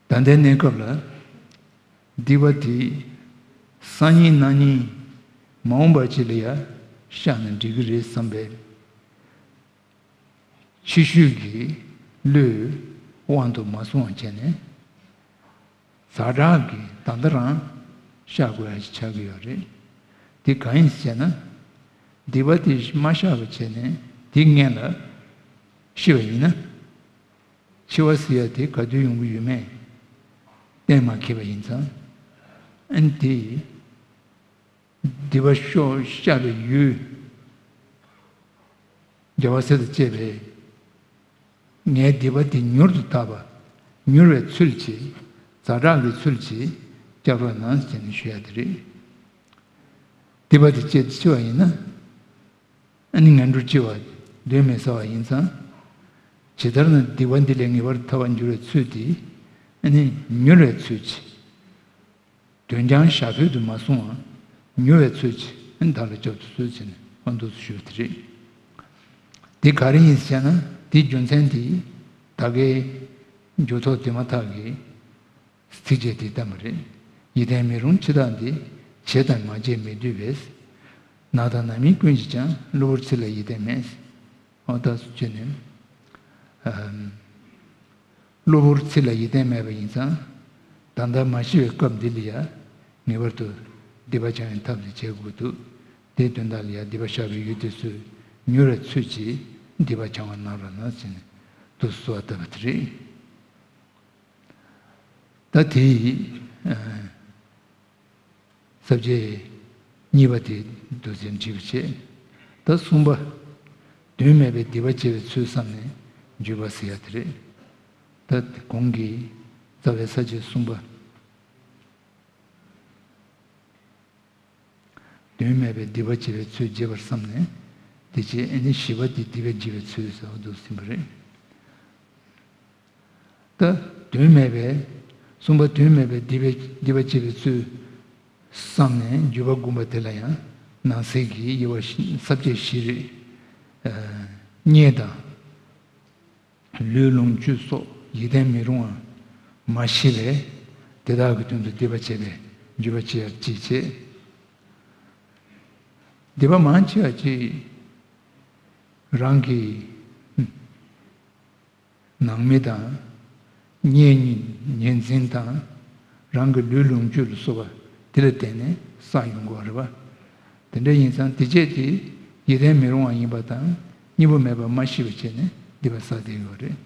ད་ལྟའི་གནས་སྐབས་ལ་སྡིག་པ་དེ་སང་ཉིན་གནངས་ཉིན་མ་འོངས་པ་ཅིག་ལ་ཡང་བཤགས་ན་འགྲིག་གི་རེད་བསམ་པའི་ཕྱི་ཤུལ་གྱི་བློས་དབང་དུ་མ་སོང་བ་བྱས་ནས། ཛ་དྲག་གིས་ད་ལྟ་རང་བཤགས་དགོས་ཡ་ཞིག་ཆགས་ཀྱི་ཡོད་རེད། དེ་གང་ཡིན་ཟེར་ན། སྡིག་པ་དེ་མ་བཤགས་པ་བྱས་ནས་དེ་སྔོན་ལ་ཤི་བ་ཡིན་ན། འཆི་བ་ཟེར་ཡ་དེ་ག་དུས་ཡོང་གི་ཡོད་མེད་གཏན་མ་འཁེལ་བ་ཡིན་ཙང་། ཨ་ནི་དེ་སྡིག་པ་ཤོག་བཤགས་པའི་ཡུལ། རྒྱལ་བ་སྲས་དང་བཅས་པས་ངའི་སྡིག་པ་དེ་མྱུར་དུ་དག་པ། མྱུར་བའི་ཚུལ་གྱིས། ཛ་དྲག་གི་ཚུལ་གྱིས་སྐྱབས་རོགས་གནང་ཞེས་ནས་ཞུ་ཡ་དེ་རེད། སྡིག་པ་དེ་སྤྱད་དེ་འཆི་བ་ཡིན་ན། ཨ་ནི་ངན་འགྲོར་སྐྱེ་བ་གདོན་མི་ཟ་བ་ཡིན་ཙང་། ཇི་ལྟར་ན་སྡིག་པ་འདི་ལས་ངེས་པར་ཐར་བར་འགྱུར་བའི་ཚུལ་དེ། ཨ་ནི་མྱུར་བའི་ཚུལ་གྱིས། དོན་ཀྱང་ཞག་ཕུད་དུ་མ་སོང་བ། མྱུར་བའི་ཚུལ་གྱིས་ཨ་ནི་བདག་ལ་སྐྱབས་སུ་གསོལ་ཟེར་ནས་ཨ་འདུག་སེ་ཞུས་པ་དེ་རེད། དེ་ག་རེ་ཡིན་ཟེར་ན། དེའི་རྒྱུ་མཚན་དེ་ད་གའི་འགྱུར་ཐོག་དེ་མ་ཐག་གི་ཚིགས་བཅད་དེ་བསྟན་པ་རེད། ཡིད་བརྟན་མི་རུང་འཆི་བདག་འདི། བྱས་དང་མ་བྱས་མི་སྡོད་པས། ནགས་དང་ནགས་མིན་ཀུན་གྱིས་ཀྱང་། གློ་བུར་ཚེ་ལ་ཡིད་བརྟན་མེད། འོ་ད་སུ་བྱས་ནས། ཨམ། གློ་བུར་ཚེ་ལ་ཡིད་བརྟན་མེད་པ་ཡིན་ཙང་། ད་ལྟ་མ་ཤི་བའི་སྐབས་འདི་ལ་ཡང་ངེས་པར་དུ་སྡིག་པ་བྱང་བའི་ཐབས་དེ་བྱེད་དགོས་འདུག་དེའི་དོན་དག་ལ་ཡང་སྡིག་པ་བཤགས་པའི་ཡུལ་དེ་ཚོས་མྱུར་བའི་ཚུལ་གྱིས་སྡིག་པ་བྱང་བ་གནང་རོགས་གནང་ཟེར་ནས་འདུག་སེ་གསོལ་བ་བཏབ་པ་དེ་རེད། ད་དེ་ཡི་ས་བཅད་གཉིས་པ་དེ་འདུག་སེ་བྲིས་པ་བྱས། ད་གསུམ་པ། དོན་མེད་པའི་སྡིག་པ་བྱེད་པའི་ཚུལ་བསམ་ནས་འགྱོད་པ་ཟེར་ཡ་དེ་རེད། ད་གོང་གི་རྩ་བའི་ས་བཅད་གསུམ་པ། དོན་མེད་པའི་སྡིག་པ་བྱེད་པའི་ཚུལ་བརྗེད་པར་བསམ་ནས། དེ་རྗེས་ཨ་ནི་བཞི་པ་དེ་སྡིག་པ་བགྱིས་པའི་ཚུལ་ཟེར་བ་འདུག་ཟིན་པ་རེད། ད་དོན་མེད་པའི། གསུམ་པ་དོན་མེད་པའི་སྡིག་པའི་སྡིག་པ་བྱེད་པའི་ཚུལ་བསམ་ནས་འགྱོད་པ་བསྒོམ་པ་དེ་ལ་ཡང་ནང་གསེས་ཀྱི་དབྱེ་བ་བཞི། ས་བཅད་བཞི་རེད། ཨ། གཉེན་དང་། ལུས་ལོངས་སྤྱོད་སོགས་ཡིད་བརྟན་མི་རུང་བ་མ་ཤེས་པས། དེ་དག་གི་དོན་དུ་སྡིག་པ་བྱས་པས་འགྱོད་པ་ཆེ་བར་ཅིས་བྱེད། སྡིག་པ་མང་ཆེ་བ་ཅིག་རང་གི་ནང་མི་དང་། གཉེན་ཉེ་འཛིན་དང་། རང་གི་ལུས་ལོངས་སྤྱོད་ལ་སོགས་པ་དེ་ལ་བརྟེན་ནས་བསགས་ཡོང་གི་ཡོད་རེད་པ། དེ་འདྲ་ཡིན་ཙང་དེ་བྱས་དེ་ཡིད་བརྟན་མི་རུང་བ་ཡིན་པ་དང་གཉིས་པོ་མེད་པ་མ་ཤེས་པ་བྱས་ནས་སྡིག་པ་བསགས་བསྡད་ཡོད་རེད།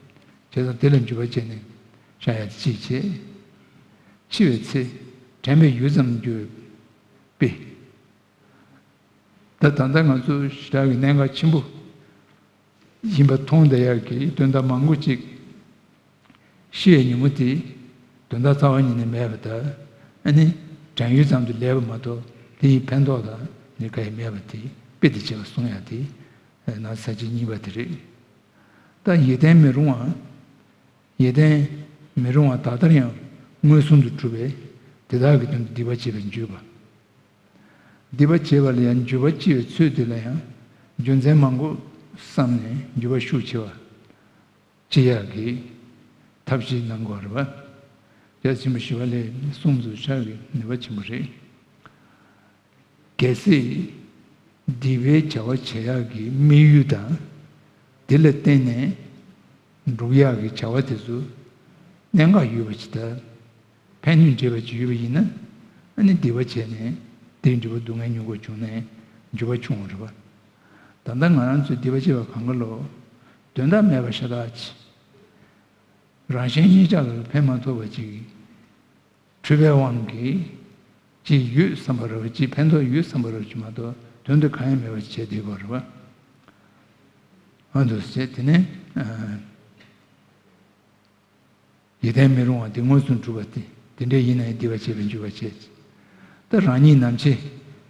བྱས་ཙང་དེ་ལ་འགྱོད་པ་བྱས་ནས་བཤགས་ཡ་དེ་ཅིས་བྱེད། འཆི་བའི་ཚེ་དྲན་པའི་ཡུད་ཙམ་འགྱོད་པས། ད་ད་ལྟ་ང་ཚོ་ཞེ་དྲག་གི་གནད་འགག་ཆེན་པོ་ཡིན་པ་མཐོང་བསྡད་ཡག་གི་དོན་དག་མང་པོ་ཅིག་ཤི་བའི་ཉིན་མོ་དེ་དོན་དག་རྩ་བ་ཉིད་ནས་མེད་པ་དང་། ཨ་ནི་དྲན་ཡུལ་ཙམ་དུ་ལས་པ་མ་གཏོགས་དེ་ཡི་ཕན་ཐོགས་དང་ནི་ག་ཡི་མེད་པ་དེ་དཔེ་དེ་བྱས་པ་གསུང་ཡག་དེ་ནང་ས་བཅད་གཉིས་པ་དེ་རེད། ད་ཡིད་བརྟན་མི་རུང་བ། ཡིད་བརྟན་མི་རུང་བ་ད་ལྟར་ཡང་མངོན་སུམ་དུ་གྲུབ་པས་དེ་དག་གི་དོན་དུ་སྡིག་པ་བྱེད་པར་འགྱོད་པ། སྡིག་པ་བྱེད་པ་ལ་ཡང་འགྱོད་པ་སྐྱེ་བའི་ཚུལ་དེ་ལ་ཡང་རྒྱུ་མཚན་མང་པོ་བསམ་ནས་འགྱོད་པ་ཤུགས་ཆེ་བ་སྐྱེ་ཡག་གི་ཐབས་ཤེས་གནང་དགོས་རེད་པ། རྒྱ་ཆེན་པོ་ཞི་བ་ལྷས་གསུངས་སུ་ཆགས་ཀྱི་ནུས་པ་ཆེན་པོ་རེད། གལ་སྲིད་སྡིག་པའི་བྱ་བ་བྱེད་ཡག་གི་དམིགས་ཡུལ་དང་། དེ་ལ་བརྟེན་ནས་འགྲུབ་ཡག་གི་བྱ་བ་དེ་ཚོ་གནད་འགག་ཡོད་པ་ཞིག་དང་། ཕན་གནོད་འདྲེས་པ་ཅིག་ཡོད་པ་ཡིན་ན། ཨ་ནི་སྡིག་པ་བྱས་ནས་དེའི་འབྲས་བུ་སྡུག་བསྔལ་མྱོང་དགོས་བྱུང་ནས་འགྱོད་པ་ཆུང་བ་རེད་པ། ད་ལྟ་ང་རང་ཚོས་སྡིག་པ་བྱས་པ་གང་ག་ལོ། དོན་དག་མེད་པ་ཤ་སྟག་ཅིག་རང་གཞན་གཉིས་ཆར་ལ་ཕན་མ་ཐོགས་པ་ཅིག་འཁྲུལ་པའི་དབང་གིས་ཅིག་ཡོད་བསམ་པ་རེད་པ། ཅིག་ཕན་ཐོགས་ཡོད་བསམ་པ་རེད་པ་ཅིག་མ་གཏོགས་དོན་དུ་གང་ཡང་མེད་པ་ཅིག་བྱས་བསྡད་ཀྱི་ཡོད་རེད་པ། ཨ་འདུག་སེ་བྱས་དེ་ནས་ཡིད་བརྟན་མི་རུང་བ་དེ་མངོན་སུམ་གྲུབ་པ་དེ་དེ་འདྲ་ཡིན་ན་ཡང་སྡིག་པ་བྱས་པའི་འགྱོད་པ་བྱས། ད་རང་ཉིད་ནམ་འཆི་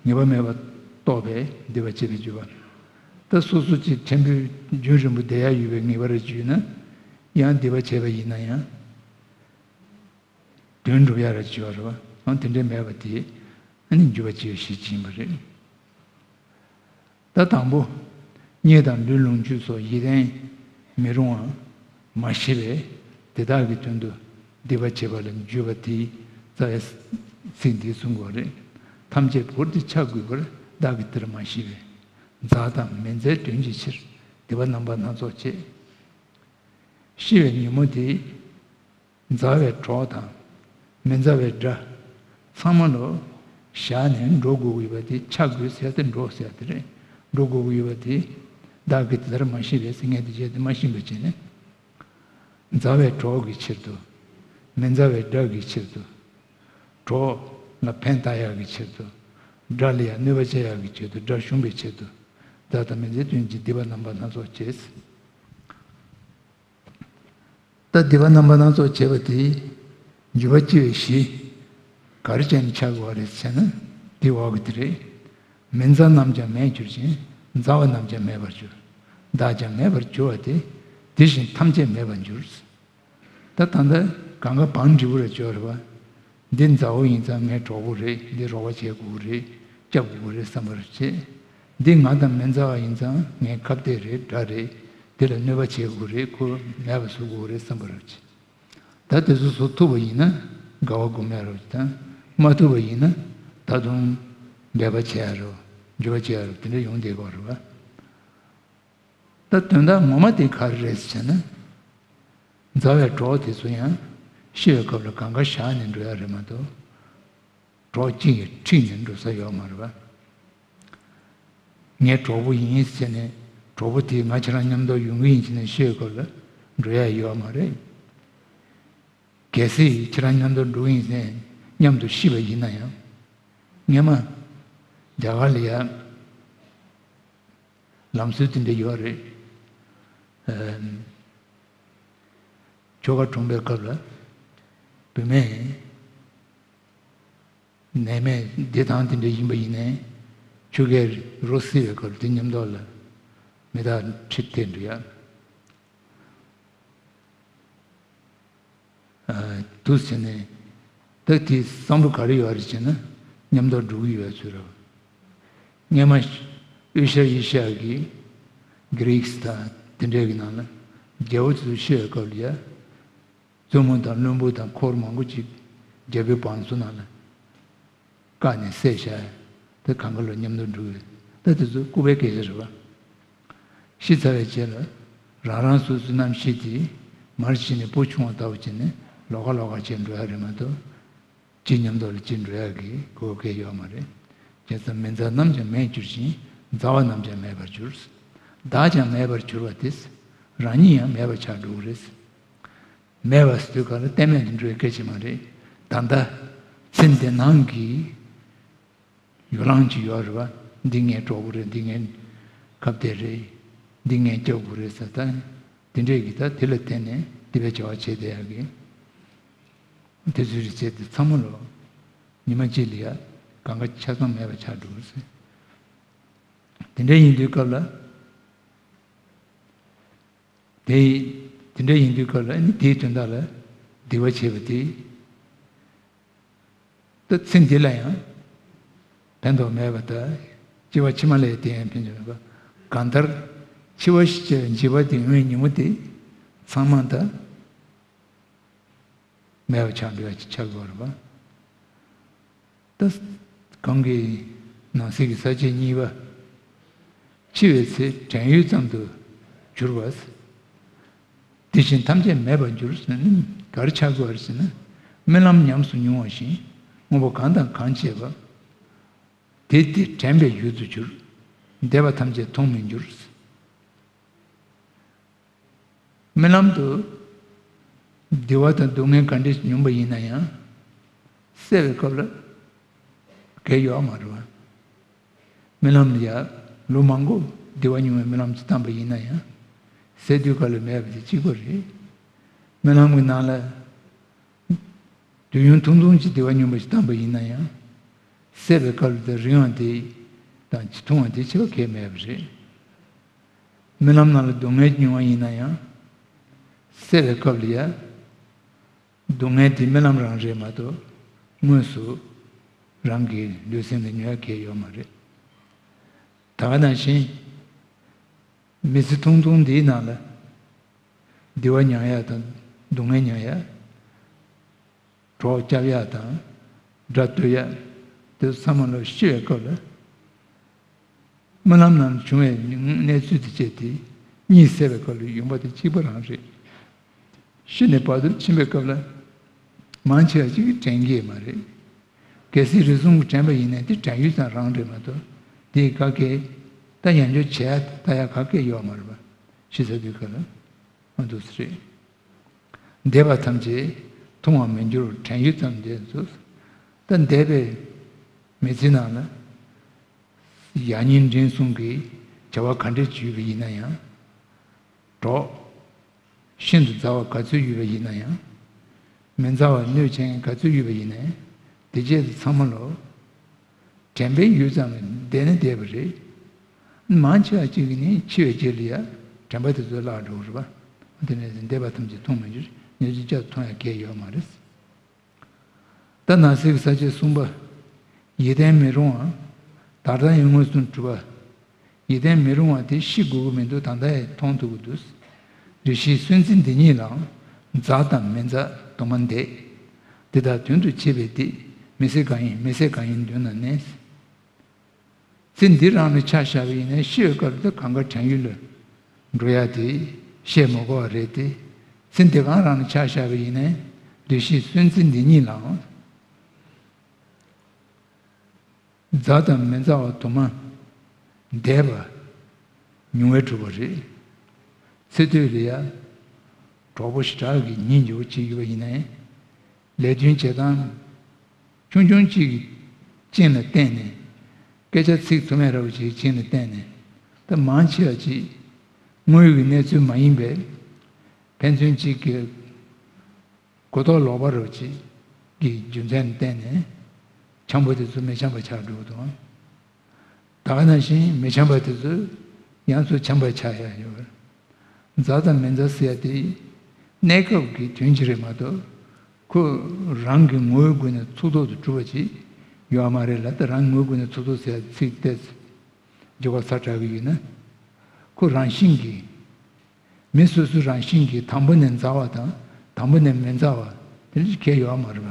ངེས་པ་མེད་པ་རྟོགས་པས་སྡིག་པ་བྱས་པའི་འགྱོད་པ། ད་སོ་སོ་ཅིག་ཕྲན་བུ་རྒྱུན་རིང་པོ་བསྡད་ཡ་ཡོད་པའི་ངེས་པ་རེ་བརྗོད་ན། ཡང་སྡིག་པ་བྱས་པ་ཡིན་ན་ཡང་དོན་འགྲུབ་ཡ་རེ་བྱེད་པ་རེད་བ། ཡང་དེ་འདྲའི་མེད་པ་དེ་ཨ་ནི་འགྱུར་བ་བྱེད་པའི་གཞི་ཅིག་ཡིན་པ་རེད། ད་དང་པོ། གཉེན་དང་ལུས་ལོངས་སྤྱོད་སོགས་ཡིད་བརྟན་མི་རུང་བ་མ་ཤེས་པས་དེ་དག་གི་དོན་དུ་སྡིག་པ་བྱེད་པ་ལ་འཇུག་པ་དེའི་རྩ་བའི་ཚིག་འདི་གསུང་དགོས་རེད། ཐམས་ཅད་བོར་ཏེ་ཆ་བགོས་པར་བདག་གིས་དེར་མ་ཤེས་པས། མཛའ་དང་མི་མཛའི་དོན་གྱི་ཕྱིར་སྡིག་པ་རྣམ་པ་སྣ་ཚོགས་བྱེད། ཤི་བའི་ཉིན་མོ་དེ། མཛའ་བའི་གྲོགས་དང་། མི་མཛའ་བའི་དགྲ། ཚང་མ་ལོ། བཞག་ནས་འགྲོ་དགོས་ཀྱི་ཡོད་པ་དེ་ཆ་བགོས་ཟེར་ཏེ་འགྲོ་ཟེར་དེ་རེད། འགྲོ་དགོས་ཀྱི་ཡོད་པ་དེ། བདག་གིས་དེ་ལྟར་མ་ཤེས་པས་ཟེར་ངས་དེ་བྱས་ཏེ་མ་ཤེས་པ་བྱས་ནས། མཛའ་བའི་གྲོགས་ཀྱི་ཕྱིར་དུ། མི་མཛའ་བའི་དགྲ་གི་ཕྱིར་དུ། གྲོགས་ལ་ཕན་བཏགས་ཡག་གི་ཕྱིར་དུ། དགྲ་ལ་ཡང་གནོད་པ་བྱེད་ཡག་གི་ཕྱིར་དུ་དགྲ་ཞུམ་པའི་ཕྱིར་དུ། མཛའ་དང་མི་མཛའི་དོན་གྱི་སྡིག་པ་རྣམ་པ་སྣ་ཚོགས་བྱེད། ད་སྡིག་པ་རྣམ་པ་སྣ་ཚོགས་བྱེད་པ་དེའི་འགྱུར་བ་སྐྱེ་བའི་གཞི། ག་རེ་བྱས་ནས་ཆགས་དགོས་པ་རེད་ཟེར་ན། དེ་འོག་གི་དེ་རེད། མི་མཛའ་རྣམས་ཀྱང་མེད་གྱུར་ཅིང་། མཛའ་བ་རྣམས་ཀྱང་མེད་པར་གྱུར། བདག་ཀྱང་མེད་པར་གྱུར་པ་དེ། དེ་བཞིན་ཐམས་ཅད་མེད་པར་འགྱུར། ད་ད་ལྟ་གང་ག་བང་འབྲས་བུ་རེ་བྱོས་རེད་བ། འདི་མཛའ་བོ་ཡིན་ཙང་ངའི་གྲོགས་པོ་རེད། འདི་རོགས་པ་བྱེད་དགོས་རེད། སྐྱབས་དགོས་རེད་བསམ་པར་བྱེད། འདི་ང་དང་མི་མཛའ་བ་ཡིན་ཙང་ངའི་ཁ་གཏད་རེད། དགྲ་རེད། འདི་ལ་གནོད་པ་བྱེད་དགོས་རེད། ཁོ་མེད་པ་བཟོ་དགོས་རེད་བསམ་པར་བྱེད། ད་དེ་ཚོ་བཟོ་ཐུབ་པ་ཡིན་ན་དགའ་བ་སྒོམ་ཡ་རོགས་དང་། མ་ཐུབ་པ་ཡིན་ན་ད་དུང་འབད་པ་བྱེད་ཡ་རོགས། འགྱུར་བ་བྱེད་ཡ་རོགས། དེ་འདྲ་ཡོང་བསྡད་དགོས་རེད་བ། ད་དོན་དག་ངོ་མ་དེ་ག་རེ་རེད་ཟེར་ན། མཛའ་བའི་གྲོགས་དེ་ཚོ་ཡང་ཤི་བའི་སྐབས་ལ་གང་ག་བཞག་ནས་འགྲོ་ཡ་རེད་མ་གཏོགས། གྲོགས་གཅིག་གིས་ཁྲིད་ནས་འགྲོ་ས་ཡོད་མ་རེད་བ། ངའི་གྲོགས་པོ་ཡིན་ཟེར་ནས་གྲོགས་པོ་དེས་ང་ཁྱེད་རང་མཉམ་དུ་ཡོང་གི་ཡིན་ཟེར་ནས་ཤི་བའི་སྐབས་ལ་འགྲོ་ཡ་ཡོད་མ་རེད། གལ་སྲིད་ཁྱེད་རང་མཉམ་དུ་འགྲོ་གི་ཡིན་ཟེར་མཉམ་དུ་ཤི་བ་ཡིན་ན་ཡང་། སྔས་མ་རྒྱ་གར་ལ་ཡ། ལམ་སྲོལ་དེ་འདྲ་ཡོད་རེད། ཨ། ཆོ་ག་གྲོངས་པའི་སྐབས་ལ་བུད་མེད་ནད་མེད་བདེ་ཐང་དེ་འདྲ་ཡིན་པ་ཡིན་ནའི་ཆོ་གའི་རོ་བསིལ་བའི་སྐབས་དེ་མཉམ་དུ་ལ་མི་དག་ཁྲིད་དེ་འདྲ་ཡོད། ཨ། འདུག་ཟེར་ནས། ད་དེའི་བསམ་བློ་ག་རེ་ཡོད་རེད་ཟེར་ན། མཉམ་དུ་འགྲོ་གི་ཡོད་ཚོད་རེད། སྔས་མ་དབུས་ཤར་ཡེ་ཤ་ཡ་གི་གྷི་རིག་དང་དེ་འདྲའི་གི་ནང་ལ་རྒྱལ་པོ་དེ་ཚོ་ཤི་བའི་སྐབས་ལ་ཡ། བཙུན་མོ་དང་བློན་པོ་དང་འཁོར་མང་པོ་ཅིག་རྒྱལ་པོའི་བང་མཛོད་ནང་ལ་བཀག་ནས་བསད་བཞག། དེ་གང་ག་ལ་མཉམ་དུ་འགྲོ་གི་རེད། ད་དེ་ཚོ་ལྐུགས་པའི་སྐད་ཆ་རེད་བ། ཤི་ཚར་བའི་རྗེས་ལ་རང་རང་སོ་སོའི་རྣམ་ཤེས་དེ་མར་ཕྱིན་ནས་སྤོ་ཆུང་བ་ལྟ་བུ་བྱས་ནས་ལོགས་ཀ་ལོགས་ཀ་བྱས་འགྲོ་ཡ་རེད་མ་གཏོགས། གཅིག་མཉམ་དུ་ལ་གཅིག་འགྲོ་ཡ་གི་གོ་སྐབས་ཡོད་མ་རེད། བྱས་ཙང་མི་མཛའ་རྣམས་ཀྱང་མེད་གྱུར་ཅིང་། མཛའ་བ་རྣམས་ཀྱང་མེད་པར་གྱུར། བདག་ཀྱང་མེད་པར་གྱུར་པ་དེས་རང་ཉིད་ཡང་མེད་པར་ཆགས་འགྲོ་གི་རེད། མེད་པ་ཟེར་དུས་ག་ལ་གཏན་མེད་དུ་འགྲོ་བའི་སྐད་ཆ་མ་རེད། ད་ལྟ་ཚེ་འདི་སྣང་གི་ཡོ་ལང་ཅིག་ཡོད་རེད་བ། འདི་ངའི་གྲོགས་པོ་རེད། འདི་ངའི་ཁ་གཏད་རེད། འདི་ངའི་སྐྱབས་མགོན་རེད་ཟེར། ད་དེ་འདྲས་ཀྱི་ད་དེ་ལ་བརྟེན་ནས་སྡིག་པའི་བྱ་བ་བྱེད་བསྡད་ཡག་གི། དེ་ཚོའི་རིགས་བྱས་ཏེ་ཚང་མ་ལོ། ཉི་མ་གཅིག་ལ་ཡ་གང་ག་ཆ་ཚང་མེད་པ་ཆགས་འགྲོ་གི་རེད། དེ་འདྲ་ཡིན་དུས་སྐབས་ལ། དེ། དེ་འདྲ་ཡིན་དུས་སྐབས་ལ་ཨ་ནི་དེའི་དོན་དག་ལ་སྡིག་པ་བྱས་པ་དེ། ད་ཚེ་འདི་ལ་ཡང་ཕན་ཐོགས་མེད་པ་དང་། སྐྱེ་བ་ཕྱི་མ་ལ་ཡང་དེ་ཡང་ཕན་ཐོགས་མེད་པ། གང་ལྟར་འཆི་བ་ཞེས་བྱ་བའི་འཇིགས་པ་དེ་ཡོང་བའི་ཉིན་མོ་དེ་ཚང་མ་ད་མེད་པ་ཆགས་འགྲོ་ཡ་ཆགས་དགོས་རེད་པ། ད་གང་གི་ནང་གསེས་ཀྱི་ས་བཅད་གཉིས་པ། འཆི་བའི་ཚེ་བྲན་གཡོག་ཙམ་དུ་གྱུར་པ། དེ་བཞིན་ཐམས་ཅད་མེད་པར་འགྱུར་ཟེར་ན་ག་རེ་ཆགས་དགོས་རེད་ཟེར་ན། རྨི་ལམ་ཉམས་སུ་མྱོང་བ་བཞིན་དངོས་པོ་གང་དང་གང་སྤྱད་པ། དེ་དེ་དྲན་པའི་ཡུལ་དུ་གྱུར། འདས་པ་ཐམས་ཅད་མཐོང་མི་འགྱུར། རྨི་ལམ་དུ་བདེ་བ་དང་སྡུག་བསྔལ་ག་འདྲས་མྱོང་པ་ཡིན་ན་ཡང་། སད་པའི་སྐབས་ལ་གལ་ཡོད་མ་རེད་བ། རྨི་ལམ་ལ་ཡ་ལོ་མང་པོ་བདེ་བ་མྱོང་བའི་རྨི་ལམ་ཅིག་བཏང་པ་ཡིན་ན་ཡང་། སད་དུས་སྐབས་ལ་མེད་པ་དེ་གཅིག་པ་རེད། རྨི་ལམ་གྱི་ནང་ལ་དུས་ཡུན་ཐུང་ཐུང་ཅིག་བདེ་བ་མྱོང་བ་ཞིག་བཏང་པ་ཡིན་ན་ཡང་། སད་པའི་སྐབས་ལ་དེ་རིང་བ་དེ་དང་ཐུང་བ་དེ་ཕྱེ་བ་གལ་མེད་པ་རེད། རྨི་ལམ་ནང་ལ་སྡུག་བསྔལ་མྱོང་བ་ཡིན་ན་ཡང་། སད་པའི་སྐབས་ལ་ཡ། སྡུག་བསྔལ་དེ་རྨི་ལམ་རང་རེད་མ་གཏོགས་དངོས་སུ་རང་གི་ལུས་སེམས་ལ་མྱོང་ཡ་གང་ཡང་ཡོད་མ་རེད། ད་ག་ནང་བཞིན། མི་ཚེ་ཐུང་ཐུང་འདིའི་ནང་ལ་བདེ་བ་མྱོང་ཡ་དང་སྡུག་བསྔལ་མྱོང་ཡ། གྲོགས་སྐྱབས་ཡ་དང་དགྲ་གཏོད་ཡ། དེ་ཚང་མ་ལ་ཤི་བའི་སྐབས་ལ། རྨི་ལམ་ནང་བྱུང་བའི་གནས་ཚུལ་དེ་བཅས་དེ་གཉིད་སད་པའི་སྐབས་ལ་ཡོང་པ་དེ་གཅིག་པ་རང་རེད། ཤི་ནས་བར་དོར་ཕྱིན་པའི་སྐབས་ལ། མང་ཆེ་བ་ཅིག་གིས་དྲན་གྱི་མ་རེད། གལ་སྲིད་རེ་ཟུང་གིས་དྲན་པ་ཡིན་ནའི་དེ་དྲན་ཡུལ་ཙམ་རང་རེད་མ་གཏོགས། དེ་ག་གེ། ད་ཡང་བསྐྱར་བྱས་ལྟ་ཡ་ག་གེ་ཡོད་མ་རེད་པ། ཤི་ཚར་དུས་སྐབས་ལ། མ་འདུག་ས་རེད། འདས་པ་ཐམས་ཅད་མཐོང་བར་མི་འགྱུར་དྲན་ཡུལ་ཙམ་འདས་སོ། ད་འདས་པའི་མི་ཚེ་ནང་ལ། ཡང་སྙིང་འདྲེན་གསུམ་གྱི་བྱ་བ་ག་འདྲ་ཅིག་ཡོད་པ་ཡིན་ན་ཡང་། གྲོགས། ཤིན་ཏུ་མཛའ་བ་ག་ཚོད་ཡོད་པ་ཡིན་ན་ཡང་། མི་མཛའ་བ་སྣོད་ཆེན་ག་ཚོད་ཡོད་པ་ཡིན་ནའི། དེ་བཅས་དེ་ཚང་མ་ལོ། དྲན་པའི་ཡུལ་ཙམ་ལ་བསྡད་ནས་བསྡད་པ་རེད། མང་ཆེ་བ་ཅིག་གིས་ནི་འཆི་བའི་རྗེས་ལ་ཡ་དྲན་པ་དེ་ཚོ་བརླག་འགྲོ་གི་རེད་པ། དེ་ནས་འདས་པ་ཐམས་ཅད་མཐོང་མི་འགྱུར་ནས་ཅི་བྱ་མཐོང་ཡ་གང་ཡང་ཡོད་མ་རེད། ད་ནང་གསེས་ཀྱི་ས་བཅད་གསུམ་པ། ཡིད་བརྟན་མི་རུང་བ། ད་ལྟ་ཡང་མངོན་སུམ་གྲུབ་པ། ཡིད་བརྟན་མི་རུང་བ་དེ་ཤི་དགོས་ཀྱི་མི་འདུག་ད་ལྟ་ཡང་མཐོང་ཐུབ་ཀྱི་འདུག་རེ་ཞིག་སུན་འཚེ་འདི་ཉིད་ལའང་། མཛའ་དང་མི་མཛའ་དུ་མ་འདས། འདི་དག་དོན་དུ་བྱེད་པའི་སྡིག་མི་སེལ་གང་ཡིན་མི་སེལ་གང་ཡིན་འདོད་ན་ནི། ཚེ་འདི་རང་ལ་ཆ་བཞག་པ་ཡིན་ན་ཤི་བའི་སྐབས་དེ་གང་ག་དྲན་ཡུལ་ལ་འགྲོ་ཡ་དེ་བཤད་མ་དགོས་པ་རེད་དེ། ཚེ་འདི་གང་རང་ལ་ཆ་བཞག་པ་ཡིན་ན་རེ་ཞིག་སུན་འཚེ་འདི་ཉིད་ལའང་། མཛའ་དང་མི་མཛའ་བ་དུ་མ་འདས་པ་མྱོང་བས་གྲུབ་པ་རེད། ཚེ་སྟོད་ལ་ཡ། གྲོགས་པོ་ཞེ་དྲག་གི་ཉིན་འགྱུར་བ་ཅིག་ཡོད་པ་ཡིན་ནའི། ལས་དོན་བྱེད་སྟངས་ཆུང་ཆུང་གཅིག་གི་རྐྱེན་ལ་བརྟེན་ནས། སྐད་ཆ་ཚིག་ཐུ་མེད་ར་བ་ཅིག་གི་རྐྱེན་ལ་བརྟེན་ནས། ད་མང་ཆེ་བ་ཅིག་དངོས་ཡོད་ཀྱི་གནས་ཚུལ་མ་ཡིན་པའི་ཕན་ཚུན་གཅིག་གི་གོ་རྟོགས་ལོག་པ་ར་བ་ཅིག་གི་རྒྱུ་མཚན་ལ་བརྟེན་ནས། འཆམ་པོ་དེ་ཚོ་མི་འཆམ་པ་ཆགས་འགྲོ་གི་འདུག་ད་ག་ནང་བཞིན་མི་འཆམ་པ་དེ་ཚོ་ཡང་ཚུར་འཆམ་པ་ཆགས་ཡ་ཡོད་རེད། མཛའ་དང་མི་མཛའ་ཟེར་ཡ་དེ་གནས་སྐབས་ཀྱི་དོན་གཅིག་རེད་མ་གཏོགས། ཁོ་རང་གི་ངོ་བོའི་སྒོ་ནས་ཚུགས་ཐོག་ཏུ་གྲུབ་པ་ཅིག་ཡོད་མ་རེད་ལ། ད་རང་གི་ངོ་བོའི་སྒོ་ནས་ཚུགས་ཐོག་ཟེར་ཡ་ཚིག་དེ་རྒྱུ་བ་ཚ་དྲགས་ཀྱི་ཡོད་ན། ཁོ་རང་བཞིན་གྱིས། མི་སོ་སོའི་རང་བཞིན་གྱིས་དང་པོ་ནས་མཛའ་བ་དང་དང་པོ་ནས་མི་མཛའ་བ་དེ་འདྲ་གང་ཡང་ཡོད་མ་རེད་པ།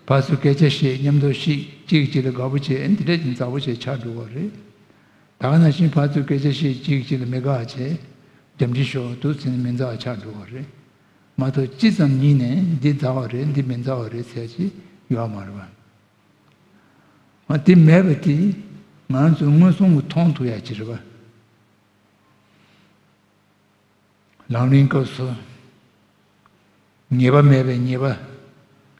ཕར་ཚུར་སྐད་ཆ་བཤད། མཉམ་དུ་ཤི། གཅིག་གིས་གཅིག་ལ་དགའ་པོ་བྱེད། འདི་འདྲ་གི་མཛའ་པོ་བྱེད་ཆགས་འགྲོ་བ་རེད། ད་ག་ནང་བཞིན་ཕར་ཚུར་སྐད་ཆ་བཤད། གཅིག་གིས་གཅིག་ལ་མི་དགའ་བ་བྱེད། རྒྱབ་འདྲི་ཤོར་འདུག་ཟེར་ནས་མི་མཛའ་བ་ཆགས་འགྲོ་བ་རེད། མ་གཏོགས་སྤྱི་ཙམ་ཉིད་ནས་འདི་མཛའ་བ་རེད་འདི་མི་མཛའ་བ་རེད་ཟེར་ཅིག་ཡོད་མ་རེད་པ། དེ་མེད་པ་དེ་ང་ཚོས་མངོན་སུམ་གྱིས་མཐོང་ཐུབ་ཡ་ཅིག་རེད་པ། ལམ་རིམ་སྐབས་སུ། ངེས་པ་མེད་པའི་ཉེས་པ་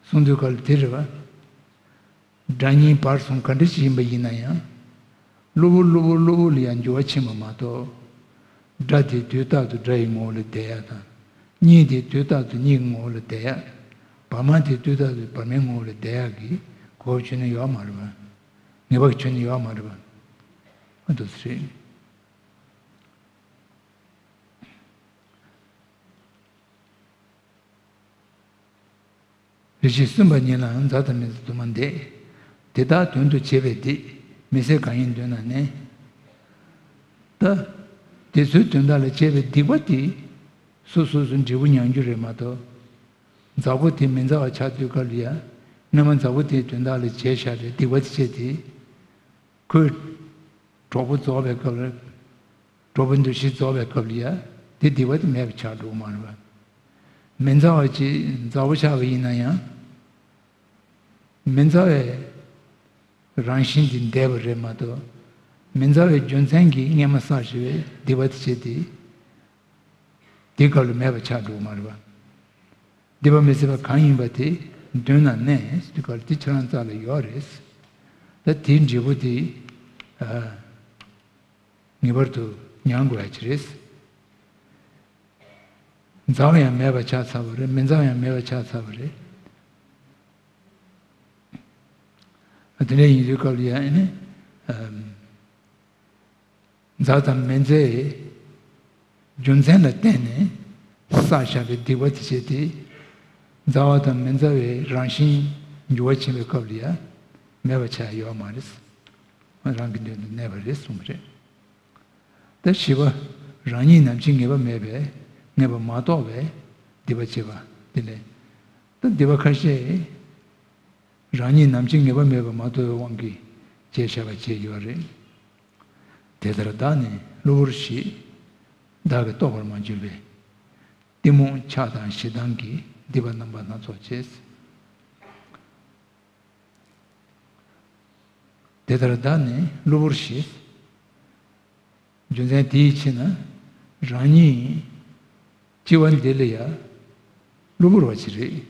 གསུང་དུས་སྐབས་ལ་དེ་རེད་པ། དགྲ་གཉེན་བར་གསུམ་ག་འདྲ་ཞིག་ཡིན་པ་ཡིན་ན་ཡང་། གློ་བུར་གློ་བུར་གློ་བུར་ལ་ཡང་འགྱུར་བ་ཕྱིན་པ་མ་གཏོགས། དགྲ་དེ་དུས་རྟག་ཏུ་དགྲ་ཡི་ངོ་བོ་ལ་བསྡད་ཡ་དང་། གཉེན་དེ་དུས་རྟག་ཏུ་གཉེན་གྱི་ངོ་བོ་ལ་བསྡད་ཡ། བར་མ་དེ་དུས་རྟག་ཏུ་བར་མའི་ངོ་བོ་ལ་བསྡད་ཡ་གི་གོ་བྱུང་ནས་ཡོད་མ་རེད་པ། ངེས་པ་བྱུང་ནས་ཡོད་མ་རེད་པ། ཨ་འདུག་སེ་རེད། རེ་ཞིག་སུན་པ་ཉིད་ལའང་མཛའ་དང་མི་མཛའ་དུ་མ་འདས། དེ་དག་དོན་དུ་བྱེད་པའི་སྡིག་མི་སེལ་གང་ཡིན་འདོད་ན་ནི། ད། དེ་ཚོའི་དོན་དག་ལ་བྱས་པའི་སྡིག་པ་དེ། སོ་སོ་སོ་འབྲས་བུ་མྱོང་རྒྱུ་རེད་མ་གཏོགས། མཛའ་བོ་དེ་མི་མཛའ་བ་ཆགས་དུས་སྐབས་ལ་ཡ། སྔོན་མ་མཛའ་བོ་དེའི་དོན་དག་ལ་བྱས་བཞག་པའི་སྡིག་པ་དེ་བྱས་ཏེ། ཁོས། གྲོགས་པོ་རྫོགས་པའི་སྐབས་ལ། གྲོགས་པོ་འདུ་ཤེས་རྫོགས་པའི་སྐབས་ལ་ཡ། དེ་སྡིག་པ་དེ་མེད་པ་ཆགས་འགྲོ་གི་མ་རེད་པ། མི་མཛའ་བ་ཅིག་མཛའ་བོ་ཆགས་པ་ཡིན་ན་ཡང་། མི་མཛའ་བའི་རང་བཞིན་དེ་འདས་པ་རེད་མ་གཏོགས། མི་མཛའ་བའི་རྒྱུ་མཚན་གྱིས་སྔོན་མ་བསགས་བཞག་པའི་སྡིག་པ་དེ་བྱས་ཏེ། དེའི་སྐབས་ལ་མེད་པ་ཆགས་འགྲོ་གི་མ་རེད་པ། སྡིག་པ་མི་སེལ་བ་གང་ཡིན་པ་དེ་འདོད་ན་ནི་དེ་སྐབས་ལ་དེ་ཁྱེད་རང་རྩ་ལ་ཡོད་རེད། ད་དེའི་འབྲས་བུ་དེ། ཨ། ངེས་པར་དུ་མྱང་དགོས་ཡ་ཅིག་རེད། མཛའ་བ་ཡང་མེད་པ་ཆགས་ཚར་བ་རེད། མི་མཛའ་བ་ཡང་མེད་པ་ཆགས་ཚར་བ་རེད། དེ་འདྲ་ཡིན་དུས་སྐབས་ལ་ཡང་ཨ་ནི། ཨམ། མཛའ་དང་མི་མཛའི་རྒྱུ་མཚན་ལ་བརྟེན་ནས་བསགས་བཞག་པའི་སྡིག་པ་དེ་བྱས་ཏེ། མཛའ་བ་དང་མི་མཛའ་བའི་རང་བཞིན་འགྱུར་བ་ཕྱིན་པའི་སྐབས་ལ་ཡང་མེད་པ་ཆགས་ཡོད་མ་རེད། རང་གི་མདུན་དུ་གནས་པ་རེད་གསུངས་པ་རེད། ད་བཞི་པ། རང་ཉིད་ནམ་འཆི་ངེས་པ་མེད་པས་ངེས་པ་མ་རྟོགས་པའི་སྡིག་པ་བྱེད་པ་དེ་ལས། ད་སྡིག་པ་ཁ་ཤས་རང་ཉིད་ནམ་འཆི་ངེས་པ་མེད་པ་མ་རྟོགས་པའི་དབང་གིས་བྱས་བཞག་པ་བྱས་ཡོད་རེད། དེ་ལྟར་བདག་ནི་གློ་བུར་ཞིག་བདག་གིས་རྟོགས་པར་མ་གྱུར་པའི། གཏི་མུག་ཆགས་དང་ཞེ་སྡང་གིས་སྡིག་པ་རྣམ་པ་སྣ་ཚོགས་བྱས། དེ་ལྟར་བདག་ནི་གློ་བུར་ཞིག་རྒྱུ་མཚན་དེའི་ཕྱིར་ན་རང་ཉིད་སྐྱེ་བ་འདི་ལ་ཡང་གློ་བུར་བ་ཞིག་རེད།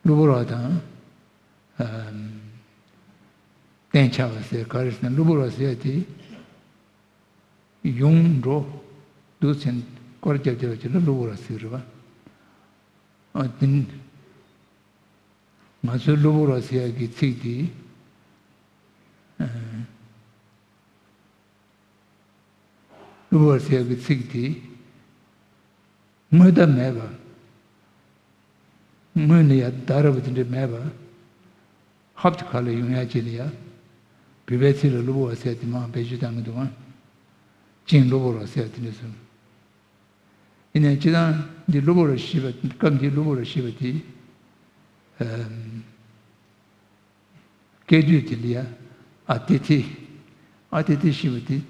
གློ་བུར་བ་དང་། ཨམ། གཏན་ཆགས་པ་ཟེར་ག་རེ་ཟེར་ན་གློ་བུར་བ་ཟེར་ཡ་དེ། ཡོང་འགྲོ། འདུག་ཟེར་སྐོར་རྒྱབ་བསྡད་པ་ཅིག་ལ་གློ་བུར་བ་ཟེར་གི་རེད་པ། ཨ་དེ། ང་ཚོའི་གློ་བུར་བ་ཟེར་ཡ་གི་ཚིག་དེ། ཨ། གློ་བུར་བ་ཟེར་ཡ་གི་ཚིག་དེ། དངོས་བརྡ་མེད་པ། དངོས་ནས་ཡ་བརྡ་ར་བ་དེ་འདྲ་མེད་པ། ཧབ་ཏེ་ག་ལ་ཡོང་ཡ་ཅིག་ལ་ཡ། བོད་པའི་ཚིག་ལ་གློ་བུར་བ་ཟེར་དེ་མང་བེད་སྤྱོད་བཏང་གི་འདུག་ཨ། ཅིང་གློ་བུར་བ་ཟེར་དེ་འདྲ་སོང་། ཡིན་ནའི་སྤྱིར་བཏང་འདི་གློ་བུར་བ་ཞེས་པ་སྐབས་འདིའི་གློ་བུར་བ་ཞེས་པ་དེ། ཨམ། སྐད་དོད་དེ་ལ་ཡ། ཨ་ཏི་ཐི། ཨ་ཏི་ཐི་ཞེས་པ་དེ།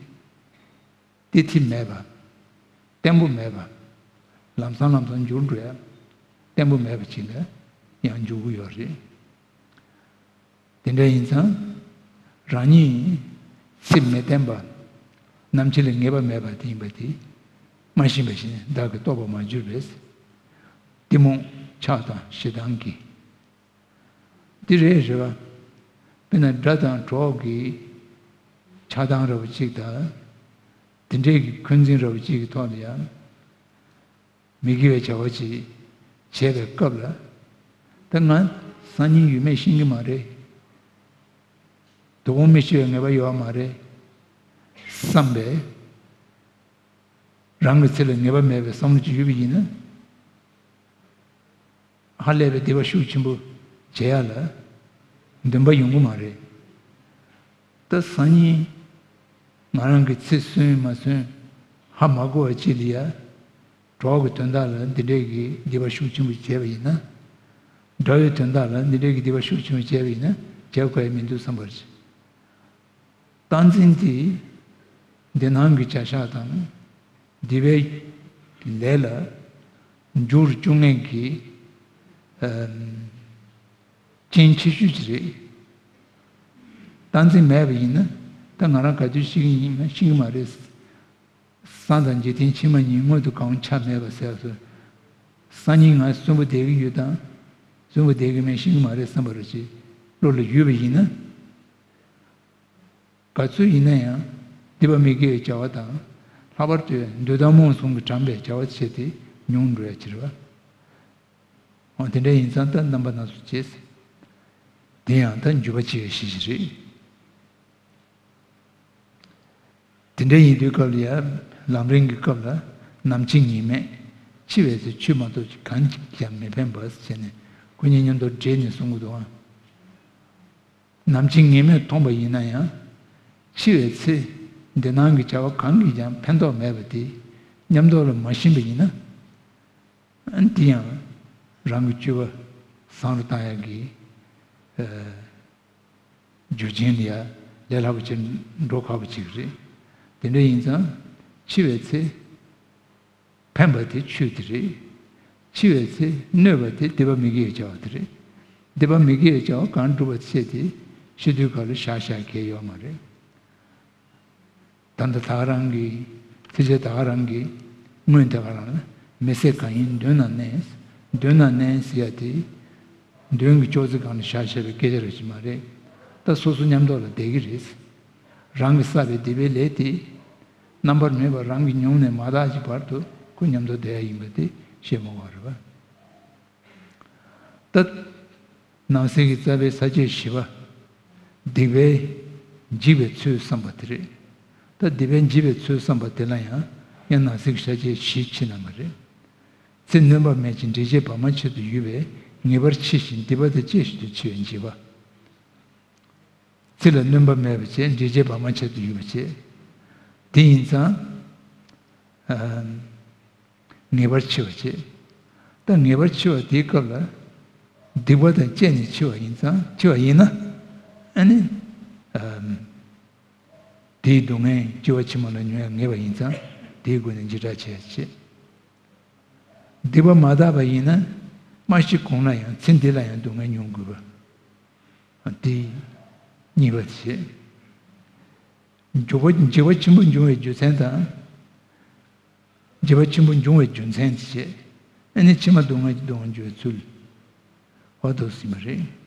ཏི་ཐི་མེད་པ། བརྟན་པོ་མེད་པ། ལམ་སང་ལམ་སང་འགྱུར་འགྲོ་ཡ། བརྟན་པོ་མེད་པ་ཅིག་ལ་ཡང་འགྱུར་གྱི་ཡོད་རེད། དེ་འདྲ་ཡིན་ཙང་། རང་ཉིད་ཚེ་མི་བརྟན་པ། ནམ་འཆི་ལ་ངེས་པ་མེད་པ་དེ་ཡིན་པ་དེ། མ་ཤེས་པ་བཞིན་བདག་གིས་རྟོགས་པར་མ་གྱུར་པས། གཏི་མུག་ཆགས་དང་ཞེ་སྡང་གིས། འདི་རེད་རེད་པ། དཔེར་ན་དགྲ་དང་གྲོགས་ཀྱི་ཆགས་སྡང་འདྲ་བོ་གཅིག་དང་། དེ་འདྲའི་གི་འཁོན་འཛིན་འདྲ་བོ་གཅིག་གི་ཐོག་ལ་ཡང་། མི་དགེ་བའི་བྱ་བ་ཅིག་བྱས་པའི་སྐབས་ལ། ད་ང་སང་ཉིན་ཡོད་མེད་ཤེས་ཀྱི་མ་རེད། དོ་དགོང་མི་ཤི་བའི་ངེས་པ་ཡོད་མ་རེད། བསམ་པས། རང་གི་ཚེ་ལ་ངེས་པ་མེད་པའི་བསམ་བློ་ཅིག་ཡོད་པ་ཡིན་ན། ཧ་ལས་པའི་སྡིག་པ་ཤུགས་ཆེན་པོ་བྱེད་ཡ་ལ་འདུན་པ་ཡོང་གི་མ་རེད། ད་སང་ཉིན་ང་རང་གི་ཚེ་སོན་མ་སོན་ཧ་མ་གོ་བ་ཅིག་ལ་ཡ། གྲོགས་ཀྱི་དོན་དག་ལ་འདི་འདྲའི་གི་སྡིག་པ་ཤུགས་ཆེན་པོ་བྱས་པ་ཡིན་ན། དགྲ་བོའི་དོན་དག་ལ་འདི་འདྲའི་གི་སྡིག་པ་ཤུགས་ཆེན་པོ་བྱས་པ་ཡིན་ན་བྱེད་དགོས་ཡ་མི་འདུག་བསམ་པར་བྱེད། སྟངས་འཛིན་དེ། འདི་སྣང་གི་བྱ་བཞག་དང་། སྡིག་པའི་ལས་ལ་འགྱུར་བཅུག་མཁན་གྱི། ཨམ། རྐྱེན་ཆེ་ཤོས་ཅིག་རེད། སྟངས་འཛིན་མེད་པ་ཡིན་ན་ད་ང་རང་ག་དུས་ཤི་གི་ཡིན་ན་ཤི་གི་མ་རེད། སངས་དང་འཇིག་རྟེན་ཕྱི་མ་གཉིས་སྔོན་དུ་གང་ཆ་མེད་པ་ཟེར་སོ། སང་ཉིན་ང་གསོན་པོ་བསྡད་ཀྱི་ཡོད་དང་། གསོན་པོ་བསྡད་ཀྱི་མེད་ཤི་གི་མ་རེད་བསམ་པ་རེ་ཅིག་བློ་ལ་ཡོད་པ་ཡིན་ན། ག་ཚོད་ཡིན་ན་ཡང་སྡིག་པ་མི་དགེ་བའི་བྱ་བ་དང་། ལྷག་པར་དུ་འདོད་ཆགས་རྨོངས་གསུམ་གྱིས་དྲངས་པའི་བྱ་བ་བྱས་ཏེ་ཉུང་འགྲོ་ཡ་ཕྱིར་བ། འོ་དེ་འདྲ་ཡིན་ཙང་ད་རྣམ་པ་སྣ་ཚོགས་བྱས། དེ་ཡང་ད་འགྱུར་བ་ཆེ་བའི་གཞི་ཞིག་རེད། དེ་འདྲ་ཡིན་དུས་སྐབས་ལ་ཡང་ལམ་རིམ་གྱི་སྐབས་ལ་ནམ་འཆི་ངེས་མེད། འཆི་བའི་ཚེ་ཆོས་མ་གཏོགས་གང་གིས་ཀྱང་མི་ཕན་པ་ཟེར་ནས་སྐུ་ཉིད་མཉམ་དུ་འབྲེལ་ནས་གསུང་གི་འདུག་ཨང་། ནམ་འཆི་ངེས་མེད་མཐོང་པ་ཡིན་ན་ཡང་། འཆི་བའི་ཚེ་འདི་སྣང་གི་བྱ་བ་གང་གིས་ཀྱང་ཕན་ཐོགས་མེད་པ་དེ་མཉམ་དུ་ལ་མ་ཤེས་པ་ཡིན་ན། ཨ་ནི་དེ་ཡང་རང་གི་སྤྱོད་པ་བཟང་རུ་བཏང་ཡག་གི་ཨ་རྒྱུ་རྐྱེན་ལ་ཡ་ལས་སླ་པོ་ཅིག་འགྲོ་ཁག་པོ་ཅིག་རེད། དེ་འདྲ་ཡིན་ཙང་འཆི་བའི་ཚེ་ཕན་པ་དེ་ཆོས་དེ་རེད། འཆི་བའི་ཚེ་གནོད་པ་དེ་སྡིག་པ་མི་དགེ་བའི་བྱ་བ་དེ་རེད། སྡིག་པ་མི་དགེ་བའི་བྱ་བ་གང་བསྒྲུབ་པ་བྱས་ཏེ་ཤི་དུས་སྐབས་ལ་བཞག་བཞག་གི་ཡོད་མ་རེད། ད་ལྟ་ད་ག་རང་གི་ཚེ་ཕྱི་ད་ག་རང་གི་སྔོན་ད་ག་རང་ལ་མི་ཚེ་གང་ཡིན་མདུན་ན་གནས། མདུན་ན་གནས་ཟེར་ཡ་དེ། མདུན་གྱི་ཅོག་ཙེ་སྒང་ལ་བཞག་བཞག་པའི་སྐད་ཆ་རེ་ཞིག་མ་རེད། ད་སོ་སོ་མཉམ་དུ་ལ་བསྡད་ཀྱི་རེད། རང་གིས་བསགས་པའི་སྡིག་པའི་ལས་དེ། རྣམ་པར་མེད་པར་རང་གིས་མྱོང་ནས་མ་དག་གི་བར་དུ་ཁོ་མཉམ་དུ་བསྡད་ཡ་ཡིན་པ་དེ་ཤེས་དགོས་པ་རེད་པ། ད། ནང་གསེས་ཀྱི་རྩ་བའི་ས་བཅད་བཞི་པ། སྡིག་པས་འཇིགས་པའི་ཚུལ་བསམ་པ་དེ་རེད། ད་སྡིག་པ་འཇིག་པའི་ཚུལ་བསམ་པ་དེ་ལ་ཡང་ཡང་ན་ཟེར་གྱི་ཤ་ཆད་བཞི་ཕྱེ་ན་མ་རེད། ཚེ་སྣོན་པ་མེད་ཅིང་འབྲས་བཅས་བར་མ་ཆད་དུ་ཡོད་པས་ངེས་པར་འཆི་ཞིང་སྡིག་པ་དང་བཅས་བཞིན་དུ་འཆི་བས་འཇིགས་པ། ཚེ་ལ་སྣོན་པ་མེད་པ་བཅས་འབྲས་བཅས་བར་མ་ཆད་དུ་ཡོད་པ་བཅས། དེ་ཡིན་ཙང་། ཨ། ངེས་པར་འཆི་བ་བཅས། ད་ངེས་པར་འཆི་བ་དེའི་སྐབས་ལ་སྡིག་པ་དང་བཅས་ནས་འཆི་བ་ཡིན་ཙང་འཆི་བ་ཡིན་ན། ཨ་ནི། ཨ། དེའི་སྡུག་བསྔལ་སྐྱེ་བ་ཕྱི་མ་ལ་མྱོང་ཡ་ངེས་པ་ཡིན་ཙང་དེའི་སྒོ་ནས་འཇིགས་སྐྲག་བྱེད་ཡ་བཅས། སྡིག་པ་མ་དག་པ་ཡིན་ན་མ་ཤི་གོང་ལ་ཡང་ཚེ་འདི་ལ་ཡང་སྡུག་བསྔལ་མྱོང་དགོས་པ། དེ་གཉིས་པ་བྱེད། འཇིགས་པ་འཇིགས་པ་ཆེན་པོ་འབྱུང་བའི་རྒྱུ་མཚན་དང་། འཇིགས་པ་ཆེན་པོ་འབྱུང་བའི་རྒྱུ་མཚན་བྱེད། ཨ་ནི་ཕྱི་མ་སྡུག་བསྔལ་གྱི་སྡུག་བསྔལ་འབྱུང་བའི་ཚུལ། འོ་དོ་ཟིན་པ་རེད།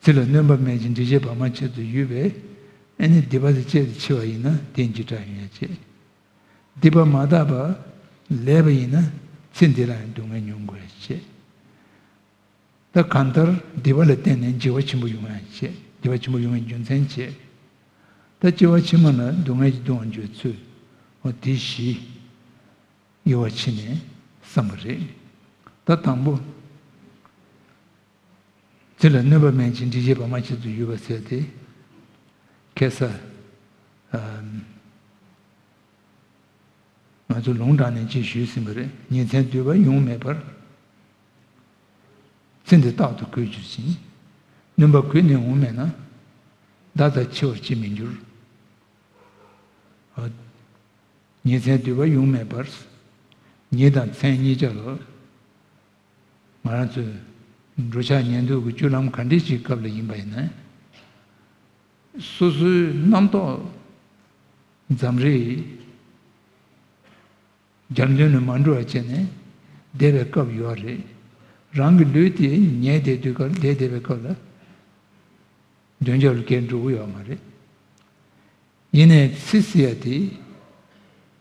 ཚེ་ལ་སྣོན་པ་མེད་ཅིང་འབྲས་བཅས་བར་མ་ཆད་དུ་ཡོད་པས། ཨ་ནི་སྡིག་པ་དང་བཅས་ཏེ་འཆི་བ་ཡིན་ན་དེ་འཇིགས་སྐྲག་ཡོང་ཡ་བྱེད། སྡིག་པ་མ་དག་པ་ལས་པ་ཡིན་ན་ཚེ་འདི་ལ་ཡང་སྡུག་བསྔལ་མྱོང་དགོས་ཡ་བྱེད། ད་གང་ལྟར་སྡིག་པ་ལ་བརྟེན་ནས་འཇིགས་པ་ཆེན་པོ་ཡོང་ཡ་བྱེད། སྡིག་པ་ཆེན་པོ་ཡོང་བའི་རྒྱུ་མཚན་བྱེད། ད་སྐྱེ་བ་ཕྱི་མ་ལ་སྡུག་བསྔལ་གྱི་སྡུག་བསྔལ་འབྱུང་བའི་ཚུལ། འོ་དེ་བཞི་དབྱེ་བ་ཕྱེ་ནས་བསམ་པ་རེད། ད་དང་པོ། ཚེ་ལ་སྣོན་པ་མེད་ཅིང་འབྲས་བཅས་བར་མ་ཆད་དུ་ཡོད་པ་ཟེར་ཏེ། ཁ་སང་། ཨ། ང་ཚོ་ལུང་དྲངས་ནས་ཅིག་ཞུས་ཟིན་པ་རེད། ཉིན་མཚན་སྡོད་པ་ཡོང་མེད་པར། ཚེ་འདི་རྟག་ཏུ་གོད་འགྱུར་ཞིང་། སྣོན་པ་གོད་ནས་འོང་མེད་ན། བདག་ལྟ་འཆི་བར་ཅིས་མི་འགྱུར། ཨ། ཉིན་མཚན་སྡོད་པ་ཡོང་མེད་པར། ཉིན་དང་མཚན་གཉིས་ཆར་ལ། ང་རང་ཚོས་འགྲོ་འཆག་ཉལ་འདུག་གི་རྒྱུ་ལམ་ག་འདྲ་ཞིག་སྐབས་ལ་ཡིན་པ་ཡིན་ན། སོ་སོའི་རྣམ་རྟོག་འཛམ་རིག་རྒྱབ་མདུན་ནས་མ་འགྲོ་བ་བྱས་ནས་བསྡད་པའི་སྐབས་ཡོད་རེད། རང་གི་ལུས་དེ་ཉལ་བསྡད་དུས་སྐབས་བསྡད་བསྡད་པའི་སྐབས་ལ་མདུན་ཅོག་ལ་སྐད་འགྲོ་གི་ཡོད་མ་རེད། ཡིན་ནའི་ཚེ་ཟེར་ཡ་དེ་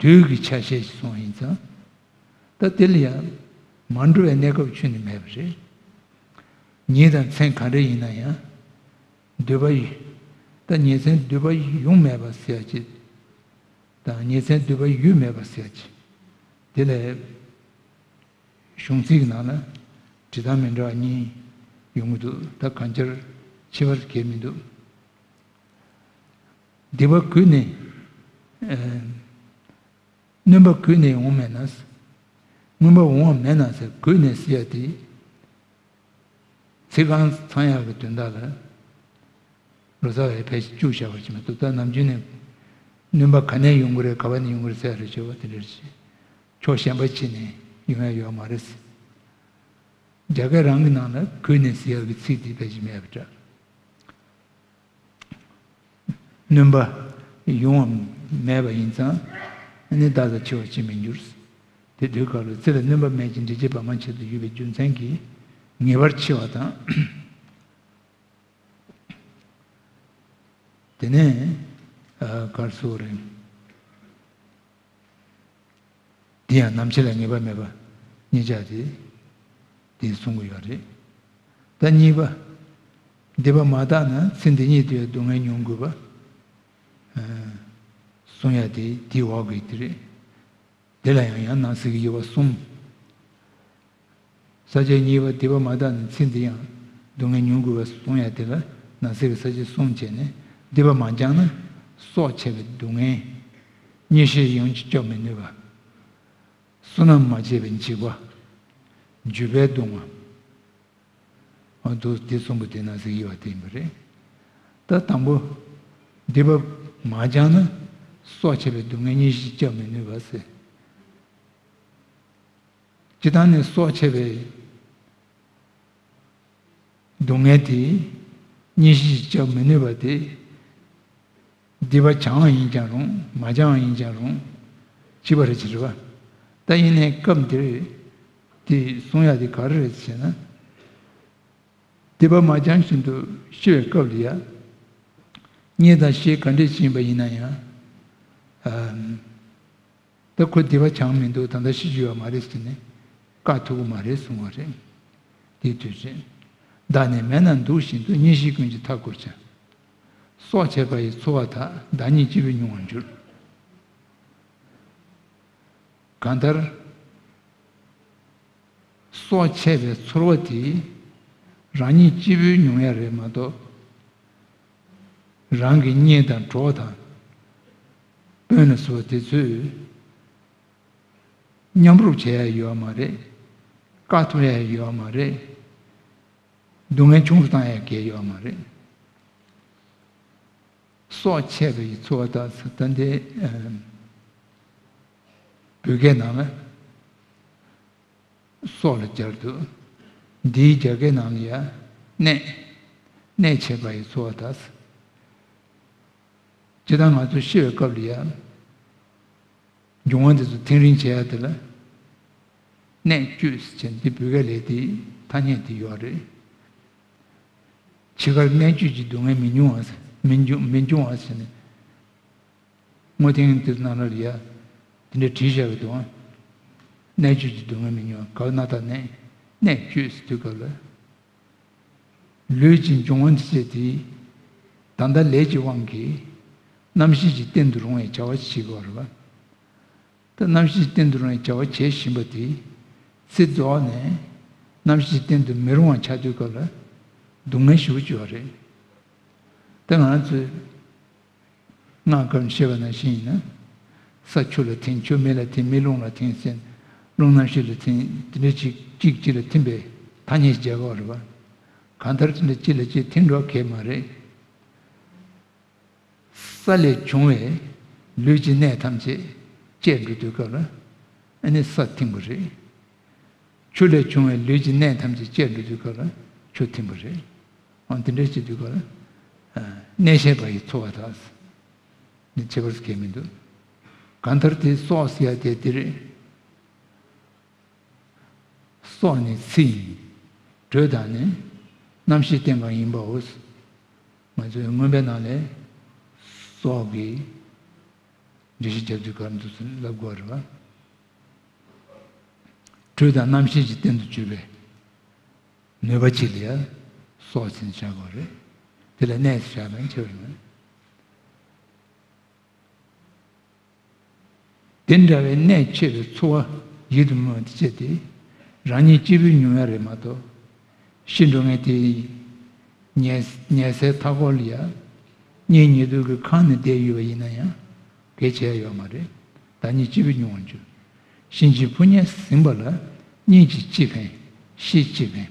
དུས་ཀྱི་ཆ་ཤས་ཤིག་སོང་ཡིན་ཙང་། ད་དེ་ལ་ཡང་མ་འགྲོ་བའི་གནས་སྐབས་ཁྱོན་ནས་མེད་པ་རེད། ཉིན་དང་མཚན་ག་འདྲ་ཡིན་ན་ཡང་། སྡོད་པ་ཡི། ད་ཉིན་མཚན་སྡོད་པ་ཡོང་མེད་པ་ཟེར་ཡ་ཅིག་དང་ཉིན་མཚན་སྡོད་པ་ཡོད་མེད་པ་ཟེར་ཡ་ཅིག་དེ་ལས། གཞུང་ཚིག་ནང་ལ་འབྲི་སྟངས་མི་འདྲ་བ་གཉིས་ཡོང་གི་འདུག་ད་གང་ཅིར་ཕྱེ་བར་གལ་མི་འདུག་སྡིག་པ་གོད་ནས། ཨ། སྣོན་པ་གོད་ནས་འོང་མེད་ན། མངོན་པར་འོང་བ་མེད་ན་ཟེར་གོད་ནས་ཟེར་ཡ་དེ། ཚིག་རྐང་ཚང་ཡག་གི་དོན་དག་ལ། ལོ་ཙཱ་བས་ཕལ་ཆེར་བཅུག་བཞག་པ་ཅིག་མ་གཏོགས་ད་ནམ་རྒྱུན་ནས། སྣོན་པ་ག་ནས་ཡོང་གི་རེད་ག་བ་ནས་ཡོང་གི་རེད་ཟེར་ཡ་རེད་བྱས་པ་དེ་འདྲ་རེད། ཕྱོགས་གཞན་པ་ཕྱིན་ནས་ཡོང་ཡ་ཡོད་མ་རེད། རྒྱ་སྐད་རང་གི་ནང་ལ་གོད་ནས་ཟེར་ཡག་གི་ཚིག་དེ་ཕལ་ཆེར་མེད་པ་འདྲ། སྣོན་པ་ཡོང་བ་མེད་པ་ཡིན་ཙང་ནི་བདག་ལྟ་འཆི་བར་ཅིས་མི་འགྱུར། དེ་དུས་སྐབས་ལ་ཚེ་ལ་སྣོན་པ་མེད་ཅིང་འབྲས་བཅས་བར་མ་ཆད་དུ་ཡོད་པའི་རྒྱུ་མཚན་གྱིས་ངེས་པར་འཆི་བ་དང་། དེ་ནས་གར་སོགས་རེད། དེ་ཡང་ནམ་འཆི་ལ་ངེས་པ་མེད་པ་གཉིས་ཆར་དེ་དེ་གསུང་གི་ཡོད་རེད། ད་གཉིས་པ། སྡིག་པ་མ་དག་ན་ཚེ་འདི་ཉིད་དུ་ཡང་སྡུག་བསྔལ་མྱོང་དགོས་པ། གསུང་ཡ་དེ་དེའི་འོག་གི་དེ་རེད། དེ་ལ་ཡང་ཡང་ན་ཟེར་གྱི་ཡོད་པ་གསུམ། ས་བཅད་གཉིས་པ་སྡིག་པ་མ་དག་ན་ཚེ་འདི་ཡང་སྡུག་བསྔལ་མྱོང་དགོས་པ་གསུང་ཡ་དེ་ལ་ན་ཟེར་གྱི་ས་བཅད་གསུམ་བྱས་ནས་སྡིག་པ་མ་སྦྱངས་ན་སྲོག་ཆད་པའི་སྡུག་བསྔལ། གཉེན་བཤེས་ཡོངས་ཀྱིས་སྐྱོབ་མི་ནུས་པ། བསོད་ནམས་མ་བྱས་པའི་འཇིགས་པ། འགྱོད་པའི་སྡུག་བསྔལ། འོ་འདུག་དེ་གསུམ་པོ་དེ་ན་ཟེར་གྱི་ཡོད་པ་དེ་ཡིན་པ་རེད། ད་དང་པོ། སྡིག་པ་མ་སྦྱངས་ན་སྲོག་ཆད་པའི་སྡུག་བསྔལ་གཉེན་བཤེས་སྐྱོབ་མི་ནུས་པ་ཟེར། སྤྱིར་བཏང་ནས་སྲོག་ཆད་པའི་སྡུག་བསྔལ་དེ་གཉེན་བཤེས་སྐྱོབ་མི་ནུས་པ་དེ། སྡིག་པ་བྱང་བ་ཡིན་ཀྱང་རུང་མ་བྱང་བ་ཡིན་ཀྱང་རུང་། འཆི་བ་རེད་ཅེས་རེད་བ། ད་ཡིན་ནའི་སྐབས་འདིར་དེ་གསུང་ཡ་དེ་ག་རེ་རེད་ཟེར་ན། སྡིག་པ་མ་བྱང་བཞིན་དུ་ཤི་བའི་སྐབས་ལ་ཡ། གཉེན་དང་བཤེས་ག་འདྲས་ཤིག་ཡིན་པ་ཡིན་ན་ཡང་། ཨ། ད་ཁོ་སྡིག་པ་བྱང་མི་འདུག་ད་ལྟ་ཤི་རྒྱུ་ཡོད་མ་རེད་ཟེར་ནས་བཀག་ཐུབ་ཀྱི་མ་རེད་གསུང་བ་རེད། དེའི་དུས་ཚོད། བདག་ནི་མལ་ན་འདུག་བཞིན་དུ་གཉེན་བཤེས་ཀུན་གྱིས་མཐའ་བསྐོར་བྱ། སྲོག་ཆད་པ་ཡི་ཚོར་བ་དག། བདག་ཉིད་གཅིག་པུས་མྱོང་བར་འགྱུར། གང་ལྟར། སྲོག་ཆད་པའི་ཚོར་བ་དེ་རང་ཉིད་གཅིག་པུས་མྱོང་ཡ་རེད་མ་གཏོགས། རང་གི་གཉེན་དང་གྲོགས་དང་སྤུན་ལ་སོགས་དེ་ཚོས་མཉམ་རུབ་བྱེད་ཡ་ཡོད་མ་རེད། བཀའ་ཐོབ་ཡ་ཡོད་མ་རེད། སྡུག་བསྔལ་ཆུང་རུ་བཏང་ཡ་གལ་ཡོད་མ་རེད། སྲོག་ཆད་པའི་ཚོར་བ་དག་ཟེར། ད་འདི་ཨ་བོད་སྐད་ནང་ལ་སྲོག་ལ་སྦྱར་འདུག། འདིའི་རྒྱ་སྐད་ནང་ལ་ཡ་གནད། གནད་ཆད་པ་ཡི་ཚོར་བ་དག་ཟེར། སྤྱིར་བཏང་ང་ཚོ་ཤི་བའི་སྐབས་ལ་ཡ། འབྱུང་བ་འདི་ཚོ་ཐིམ་རིམ་བྱེད་ཡ་དེ་ལ་གནད་གཅོད་ཟེར་བྱས། འདི་བོད་སྐད་ལས་དེའི་ཐ་སྙད་དེ་ཡོད་རེད། འཆི་ཁར་གནད་གཅོད་ཀྱི་སྡུག་བསྔལ་མི་མྱོང་བ་ཟེར། མི་འབྱུང་མི་འབྱུང་བ་ཟེར་ནས། དངོས་བསྟན་དེ་ནང་ལ་ཡ་དེ་འདྲ་བྲིས་བཞག་གི་འདུག་ཨང་། གནད་གཅོད་ཀྱི་སྡུག་བསྔལ་མི་མྱོང་བ། ག་བ་ན་བཏགས་གནད། གནད་གཅོད་ཟེར་དུས་སྐབས་ལ། ལུས་ཀྱི་འབྱུང་བ་འདི་བྱས་ཏེ། ད་ལྟ་ལས་ཀྱི་དབང་གིས་རྣམ་ཤེས་ཀྱི་རྟེན་དུ་རུང་བའི་བྱ་བ་ཞིག་བྱེད་དགོས་རེད་པ། ད་རྣམ་ཤེས་ཀྱི་རྟེན་དུ་རུང་བའི་བྱ་བ་བྱེད་བཞིན་པ་དེ། ཚེ་རྫོགས་ནས་རྣམ་ཤེས་ཀྱི་རྟེན་དུ་མི་རུང་བ་ཆགས་དུས་སྐབས་ལ་སྡུག་བསྔལ་ཞེ་པོ་ཅིག་ཡོད་རེད། ད་ང་ཚོས་སྔགས་སྐབས་ནས་བཤད་པ་ནང་བཞིན་ཡིན་ན། ས་ཆུ་ལ་ཐིམ། ཆུ་མེ་ལ་ཐིམ། མེ་རླུང་ལ་ཐིམ་ཟེར། རླུང་རྣམ་ཤེས་ལ་ཐིམ། དེ་འདྲ་གཅིག་གཅིག་གཅིག་ལ་ཐིམ་པའི་ཐ་སྙད་བྱེད་དགོས་རེད་པ། གང་ལྟར་དེ་འདྲ་གཅིག་ལ་གཅིག་ཐིམ་འགྲོ་གི་མ་རེད། ས་ལས་བྱུང་བའི་ལུས་ཀྱི་གནད་ཐམས་ཅད་བཅད་འགྲོ་དུས་སྐབས་ལ་ཨ་ནི་ས་ཐིམ་པ་རེད། ཆུ་ལས་བྱུང་བའི་ལུས་ཀྱི་གནད་ཐམས་ཅད་བཅད་འགྲོ་དུས་སྐབས་ལ་ཆུ་ཐིམ་པ་རེད། འོ་དེ་འདྲ་བྱེད་དུས་སྐབས་ལ་གནད་ཆད་པ་ཡི་ཚོར་བ་དག་ཟེར། འདི་ཁྱད་པར་གང་ཡང་མི་འདུག། གང་ལྟར་དེ་སྲོག་ཟེར་ཡ་དེ་དེ་རེད། སྲོག་ནི་ཚེ་ཡིན། དྲོད་དང་ནི་རྣམ་ཤེས་རྟེན་གང་ཡིན་པའོ། ང་ཚོས་མངོན་པའི་ནང་ལས་སྲོག་གི་འགྲེལ་བཤད་རྒྱབ་དུས་ག་རེ་འདུག་ཟེར་ལབ་དགོས་རེད་པ། དྲོད་དང་རྣམ་ཤེས་ཀྱི་རྟེན་དུ་གྱུར་པའི་ནུས་པ་ཅིག་ལ་ཡང་སྲོག་ཟེར་ནས་བྱ་དགོས་རེད། དེ་ལ་གནས་སུ་བཞག་པའང་ཁྱབ་ཡོད་མོད། དེ་འདྲ་བའི་གནད་ཆད་པའི་ཚོར་བ་ཡིད་དུ་མི་འོང་དེ་བྱས་ཏེ། རང་ཉིད་གཅིག་པུས་མྱོང་ཡ་རེད་མ་གཏོགས། ཤི་འགྲོ་མཁན་དེ་ཉལ་ཉལ་སའི་མཐའ་འཁོར་ལ་ཡ་གཉེན་ཉེ་དུ་གིས་ཁེངས་ནས་བསྡད་ཡོད་པ་ཡིན་ན་ཡང་གལ་ཆེ་ཡ་ཡོད་མ་རེད། བདག་ཉིད་གཅིག་པུས་མྱོང་བར་འགྱུར། གཤིན་རྗེའི་ཕོ་ཉས་ཟིན་པ་ལ་གཉེན་གྱིས་ཅི་ཕན། ཤེས་ཅི་ཕན།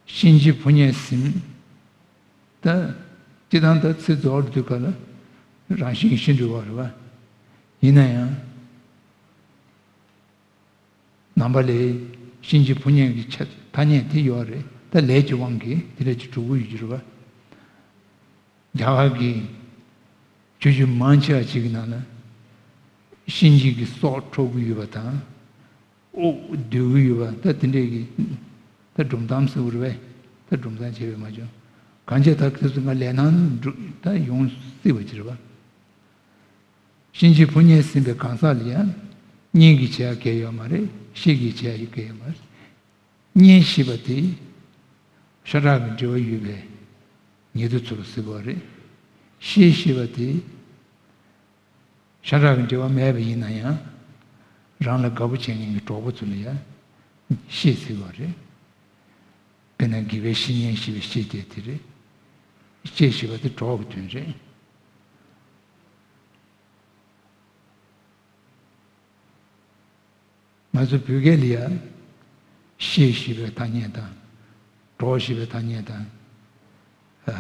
གཤིན་རྗེའི་ཕོ་ཉས་ཟིན། ད་སྤྱིར་བཏང་ད་ཚེ་རྫོགས་དུས་སྐབས་ལ་རང་བཞིན་གྱིས་ཤི་འགྲོ་བ་རེད་པ། ཡིན་ན་ཡང་ནང་པ་ལས་གཤིན་རྗེའི་ཕོ་ཉས་ཀྱི་ཆ་ཐ་སྙད་དེ་ཡོད་རེད། ད་ལས་ཀྱི་དབང་གིས་དེ་འདྲ་ཅིག་འགྲོ་གི་ཡོད་ཀྱི་རེད་པ། རྒྱ་གར་གྱི་ཆོས་བརྒྱུད་མང་ཆེ་བ་ཅིག་གི་ནང་ལ་གཤིན་རྗེ་གི་སྲོག་འཕྲོག་གི་ཡོད་པ་དང་། དབུགས་སྡུད་ཀྱི་ཡོད་པ། ད་དེ་འདྲས་ཀྱི་ད་སྒྲུང་གཏམ་ཟེར་བ་རེད་པས། ད་སྒྲུང་གཏམ་བྱས་པས་མ་བྱུང་། གང་བྱས་ད་དེ་ཚོ་ང་ལས་སྣང་འགྲོ་ད་ཡོང་སྲིད་པ་ཅིག་རེད་པ། གཤིན་རྗེའི་ཕོ་ཉས་ཟིན་པའི་གང་ཟག་ལ་ཡང་གཉེན་གྱིས་བྱེད་ཡ་གལ་ཡོད་མ་རེད། ཤེས་ཀྱིས་བྱེད་ཡ་གལ་ཡོད་མ་རེད། གཉེན་ཞེས་པ་དེ་ཤ་ཁྲག་གི་འབྲེལ་བ་ཡོད་པའི་ཉེ་དུ་ཚོ་ལ་ཟེར་དགོས་རེད། ཤེས་ཞེས་པ་དེ་ཤ་ཁྲག་གི་འབྲེལ་བ་མེད་པ་ཡིན་ན་ཡང་རང་ལ་དགའ་པོ་བྱེད་མཁན་གྱི་གྲོགས་པོ་ཚོ་ལ་ཡང་ཤེས་ཟེར་དགོས་རེད། དཔེར་ན་དགེ་བའི་བཤེས་གཉེན་ཞེས་པའི་ཤེས་དེ་དེ་རེད། ཤེས་ཞེས་པ་དེ་གྲོགས་ཀྱི་དོན་རེད། ང་ཚོ་བོད་སྐད་ལ་ཡ་ཤེས་ཞེས་པའི་ཐ་སྙད་དང་། གྲོགས་ཞེས་པའི་ཐ་སྙད་དང་། ཨ་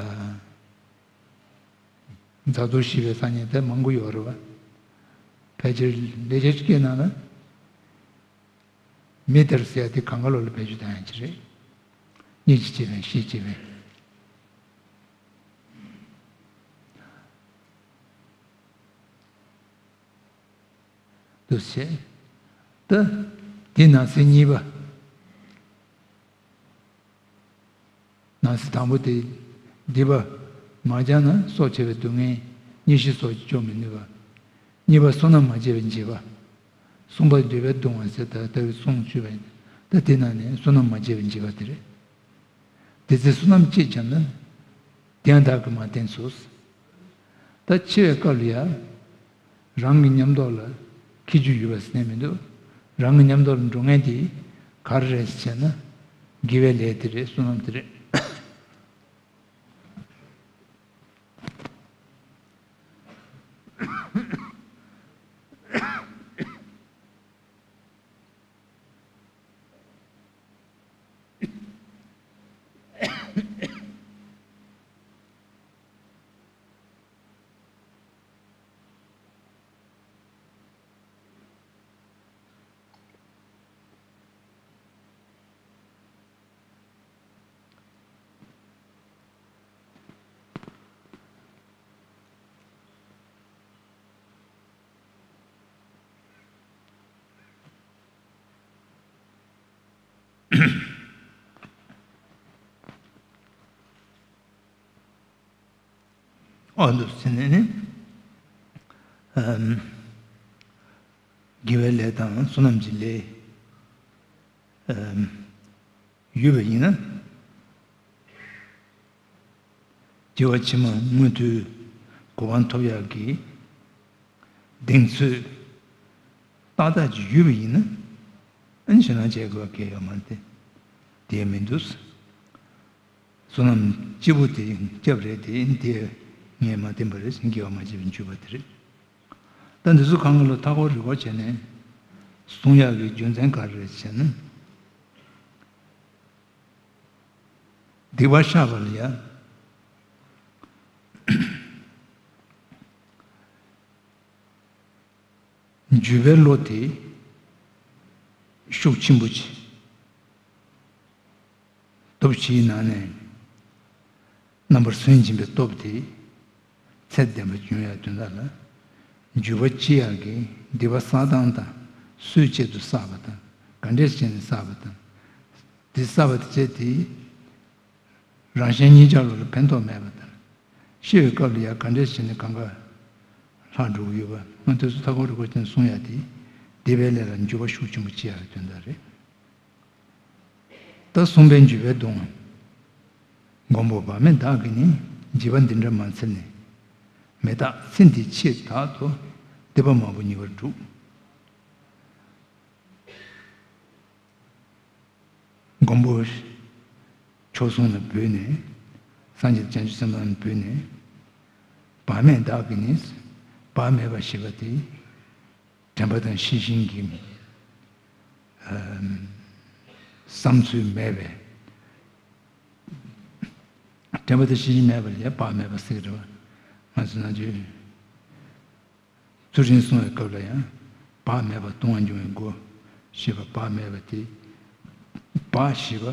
མཛའ་དོར་ཞེས་པའི་ཐ་སྙད་དེ་མང་པོ་ཡོད་རེད་པ། ཕལ་ཆེར་ལས་འཆར་སྐད་ནང་ལ་མི་དེར་ཟེར་ཡ་དེ་གང་ག་ལོ་ལ་བེད་སྤྱོད་བཏང་ཡ་ཅིག་རེད། གཉེན་གྱིས་བྱེད་པའི་ཤེས་བྱེད་པའི། འདུ་བྱེད། ད་དེ་ནང་གསེས་གཉིས་པ། ནང་གསེས་དང་པོ་དེ། སྡིག་པ་མ་བྱས་ན་སྲོག་ཆད་པའི་སྡུག་བསྔལ། གཉེན་བཤེས་སོགས་ཀྱིས་སྐྱོབ་མི་ནུས་པ། གཉིས་པ་བསོད་ནམས་མ་བྱས་པའི་འཇིགས་པ། གསུམ་པ་འདོད་པས་གདུང་བ་ཟེར་ད་ལྟ་བའི་གསུང་བཅུ་པ་ཡིན། ད་དེ་ནང་ནས་བསོད་ནམས་མ་བྱས་པའི་འཇིགས་པ་དེ་རེད། དེ་ཚེ་བསོད་ནམས་ཅི་བྱས་ན། བདེན་བདག་གིས་མ་བསྟན་སོ། ད་འཆི་བའི་སྐབས་ལ་ཡང་རང་གི་ཉམས་རྟོགས་ལ་འཁྱེར་རྒྱུ་ཡོད་པ་ཟེར་ནས་མི་འདུག་རང་གི་ཉམས་རྟོགས་ལ་འགྲོ་མཁན་དེ་ག་རེ་རེད་ཟེར་ན། དགེ་བའི་ལས་དེ་རེད། བསོད་ནམས་དེ་རེད། འོ་འདུག་ཟེར་ནས་ནི། ཨམ། དགེ་བའི་ལས་དང་བསོད་ནམས་ཀྱི་ལས། ཨམ། ཡོད་པ་ཡིན་ན། སྐྱེ་བ་ཕྱི་མ་མངོན་མཐོའི་གོ་འཕང་ཐོབ་ཡག་གི་གདེང་ཚོད་ཏག་ཏག་ཅིག་ཡོད་པ་ཡིན་ན། ཨ་ནི་ཞེད་སྣང་བྱེད་དགོས་གལ་ཡོད་མ་རེད་དེ། དེ་མི་འདུག་བསོད་ནམས་སྐྱིད་པོ་དེ་སྐྱབས་རེད་དེ། དེ་ངས་མ་བསྟན་པ་རེད། དགེ་བ་མ་བྱས་པའི་འཇུག་པ་དེ་རེད། ད་འདི་ཚོ་གང་ག་ལ་མཐའ་འཁོར་རིག་པ་བྱས་ནས་གསུང་ཡག་གི་རྒྱུ་མཚན་ག་རེ་རེད་ཟེར་ན། སྡིག་པ་བཤགས་པ་ལ་ཡ། འཇུག་པའི་བློ་དེ་ཤུགས་ཆེན་པོ་ཆེ། སྟོབས་བཞིའི་ནང་ནས་རྣམ་པར་སུན་འབྱིན་པའི་སྟོབས་དེ་ཚད་ལྡན་པ་འབྱུང་ཡག་དོན་དག་ལ། འཇུག་པ་ཅི་ཡག་གི་སྡིག་པ་བསགས་སྟངས་དང་། སུའི་ཆེད་དུ་བསགས་པ་དང་། ག་འདྲས་བྱས་ནས་བསགས་པ་དང་། དེ་བསགས་པ་དེ་བྱས་དེ། རང་གཞན་གཉིས་ཆར་ལ་ཕན་ཐོགས་མེད་པ་དང་། ཤི་བའི་སྐབས་ལ་ཡང་ག་འདྲས་བྱས་ནས་གང་ག་ལྷག་འགྲོ་གི་ཡོད་པ། ང་དེ་ཚོ་མཐའ་འཁོར་རིག་པ་ཅན་གསུང་ཡག་དེ། སྡིག་པའི་ལས་ལ་འཇུག་པ་ཤུགས་ཆེན་པོ་སྐྱེ་ཡག་གི་དོན་དག་རེད། ད་གསུམ་པའི་འཇུག་པའི་སྡུག་བསྔལ། མགོན་པོ་བག་མེད་བདག་གིས་ནི། བྱིས་པ་འདི་འདྲ་མ་འཚལ་ནས། མི་རྟག་ཚེ་འདིའི་ཆེད་དག་ཏུ། སྡིག་པ་མང་པོ་ཉེ་བར་བསྒྲུབས། མགོན་པོ་མཆོག་ཟུང་ལ་འབུལ་ནས། སངས་རྒྱས་བྱང་ཆུབ་སེམས་དཔའ་ལ་འབུལ་ནས། བག་མེད་བདག་གིས་ནི། བག་མེད་པ་ཞེས་པ་དེ། དྲན་པ་དང་ཤེས་བཞིན་གྱི། ཨམ། བསམ་ཚུལ་མེད་པའི། དྲན་པ་དང་ཤེས་བཞིན་མེད་པ་ལ་ཡང་བག་མེད་པ་ཟེར་གི་རེད་བ། ང་ཚོ་ནང་ཆོས། ཚུལ་ཁྲིམས་སྲུང་བའི་སྐབས་ལ་ཡང་། བག་མེད་པར་ལྟུང་བ་འབྱུང་བའི་སྒོ། ཞེས་པ་བག་མེད་པ་དེ། བག་ཞེས་པ་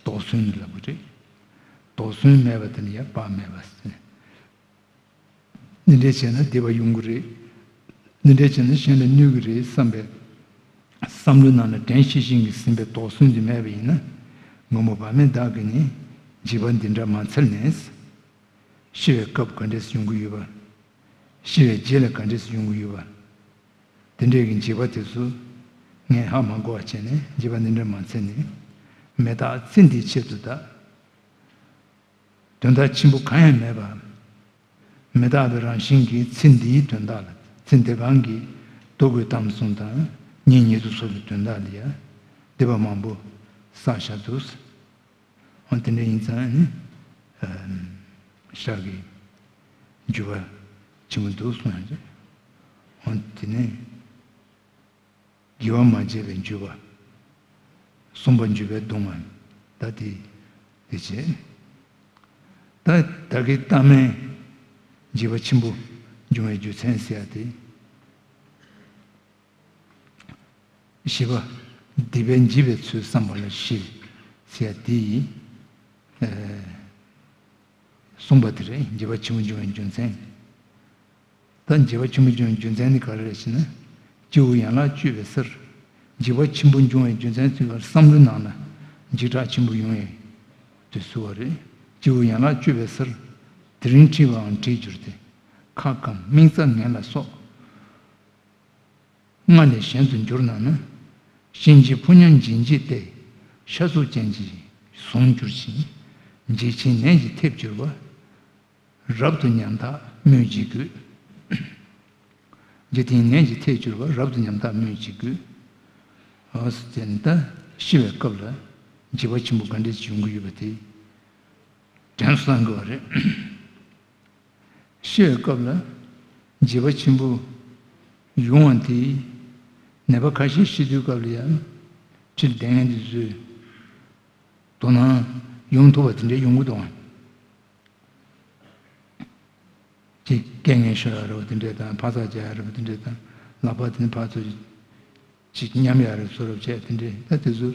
དོགས་ཟོན་ལ་ལབ་པ་རེད། དོགས་ཟོན་མེད་པ་དེ་ནི་ཡང་བག་མེད་པ་ཟེར། འདི་འདྲས་བྱས་ན་སྡིག་པ་ཡོང་གི་རེད། འདི་འདྲས་བྱས་ན་གཞན་ལ་གནོད་ཀྱི་རེད་བསམ་པའི་བསམ་བློའི་ནང་ལ་དྲན་ཤེས་བཞིན་གྱིས་ཟིན་པའི་དོགས་ཟོན་དེ་མེད་པ་ཡིན་ན། མགོན་པོ་བག་མེད་བདག་གིས་ནི། བྱིས་པ་འདི་འདྲ་མ་འཚལ་ནས། ཤི་བའི་སྐབས་ག་འདྲས་ཡོང་གི་ཡོད་པ། ཤི་བའི་རྗེས་ལ་ག་འདྲས་ཡོང་གི་ཡོད་པ། དེ་འདྲས་ཀྱི་འཇིགས་པ་དེ་ཚོ་ངས་ཧ་མ་གོ་བ་བྱས་ནས། འཇིགས་པ་འདི་འདྲ་མ་འཚལ་ནས། མི་རྟག་ཚེ་འདིའི་ཆེད་དུ་གདའ། དོན་དག་ཆེན་པོ་གང་ཡང་མེད་པ། མི་རྟག་པའི་རང་བཞིན་གྱིས་ཚེ་འདིའི་དོན་དག་ལ། ཚེ་འདི་གང་གི་འདུ་འགོད་གཏམ་གསུམ་དང་། གཉེན་ཉེ་དུ་སོགས་ཀྱི་དོན་དག་ལ་ཡང་སྡིག་པ་མང་པོ་བསགས་བཞག་འདུག། འོ་དེ་འདྲ་ཡིན་ཙང་ནི། ཨ། ཤར་གྱི་འཇུག་པ་ཆེན་པོ་འདུག་གསུངས་ཡང་ཅི། འོ་དེ་ནས་དགེ་བ་མ་བྱས་པའི་འཇུག་པ། གསུམ་པ་འཇུག་པའི་སྡུག་བསྔལ། ད་དེ་དེ་བྱས། ད་ད་གིན་ལྟ་མིན་འཇིགས་པ་ཆེན་པོ་འབྱུང་བའི་རྒྱུ་མཚན་ཟེར་ཡ་དེ། བཞི་པ། སྡིག་པས་འཇིགས་པའི་ཚུལ་བསམ་པ་ལ་ཞི། ཟེར་ཡ་དེ་ཡིན། ཨ། གསུངས་པ་དེ་རེད། འཇིགས་པ་ཆེན་པོ་འབྱུང་བའི་རྒྱུ་མཚན། ད་འཇིགས་པ་ཆེན་པོ་འབྱུང་བའི་རྒྱུ་མཚན་ནི་ག་རེ་རེད་ཟེར་ན། སྐྱེ་བོ་ཡན་ལག་བཅུ་པའི་སར། འཇིགས་པ་ཆེན་པོ་འབྱུང་བའི་རྒྱུ་མཚན་ཚུལ་བསམ་བློའི་ནང་ན་འཇིགས་སྐྲག་ཆེན་པོ་ཡོང་ཡས་དེ་ཟེར་བ་རེད། སྐྱེ་བོ་ཡན་ལག་བཅུ་པའི་སར། དེ་རིང་འཁྲིད་པའང་བྲིས་གྱུར་ཏེ། ཁ་སྐམ་མིག་རྩ་ངན་ལ་སོགས། སྔར་ལས་གཞན་དུ་འགྱུར་ན་ན། གཤིན་རྗེའི་ཕོ་ཉ་འབྱིན་བྱེད་དེ། ཤ་ཚུགས་ཅན་གྱིས་བཟུང་གྱུར་ཅིང་། འཇིགས་ཆེན་ནད་ཀྱིས་ཐེབས་གྱུར་པ། རབ་ཏུ་ཉམ་ཐག་སྨོས་ཅི་དགོས། འཇིག་རྟེན་ནད་ཀྱིས་ཐེབས་གྱུར་པ། རབ་ཏུ་ཉམ་ཐག་སྨོས་ཅི་དགོས། འོ་ཟེར་ནས་ད་ཤི་བའི་སྐབས་ལ་འཇིགས་པ་ཆེན་པོ་ག་འདྲས་ཡོང་གི་ཡོད་པ་དེ་དྲན་གསོ་གཏང་དགོས་པ་རེད། ཤི་བའི་སྐབས་ལ་འཇིགས་པ་ཆེན་པོ་ཡོང་བ་དེ། ནད་པ་ཁ་ཤས་ཤི་དུས་སྐབས་ལ་ཡང་ཁྲིར་བསྡད་མཁན་དེ་ཚོས་དོ་སྣང་ཡོང་ཐུབ་པ་དེ་འདྲས་ཡོང་གི་འདུག་ཨང་། ཅིག་སྐད་ངན་ཤོར་ཡ་རེད་པ་དེ་འདྲས་དང་། ཕ་ཚག་རྒྱག་ཡ་རེད་པ་དེ་འདྲས་དང་། ལག་པ་དེ་ནི་ཕར་ཚུར་ཅིག་མཉམ་ཡ་རེད་བཟོ་འདྲ་བྱས་དེ་འདྲས། ད་དེ་ཚོ་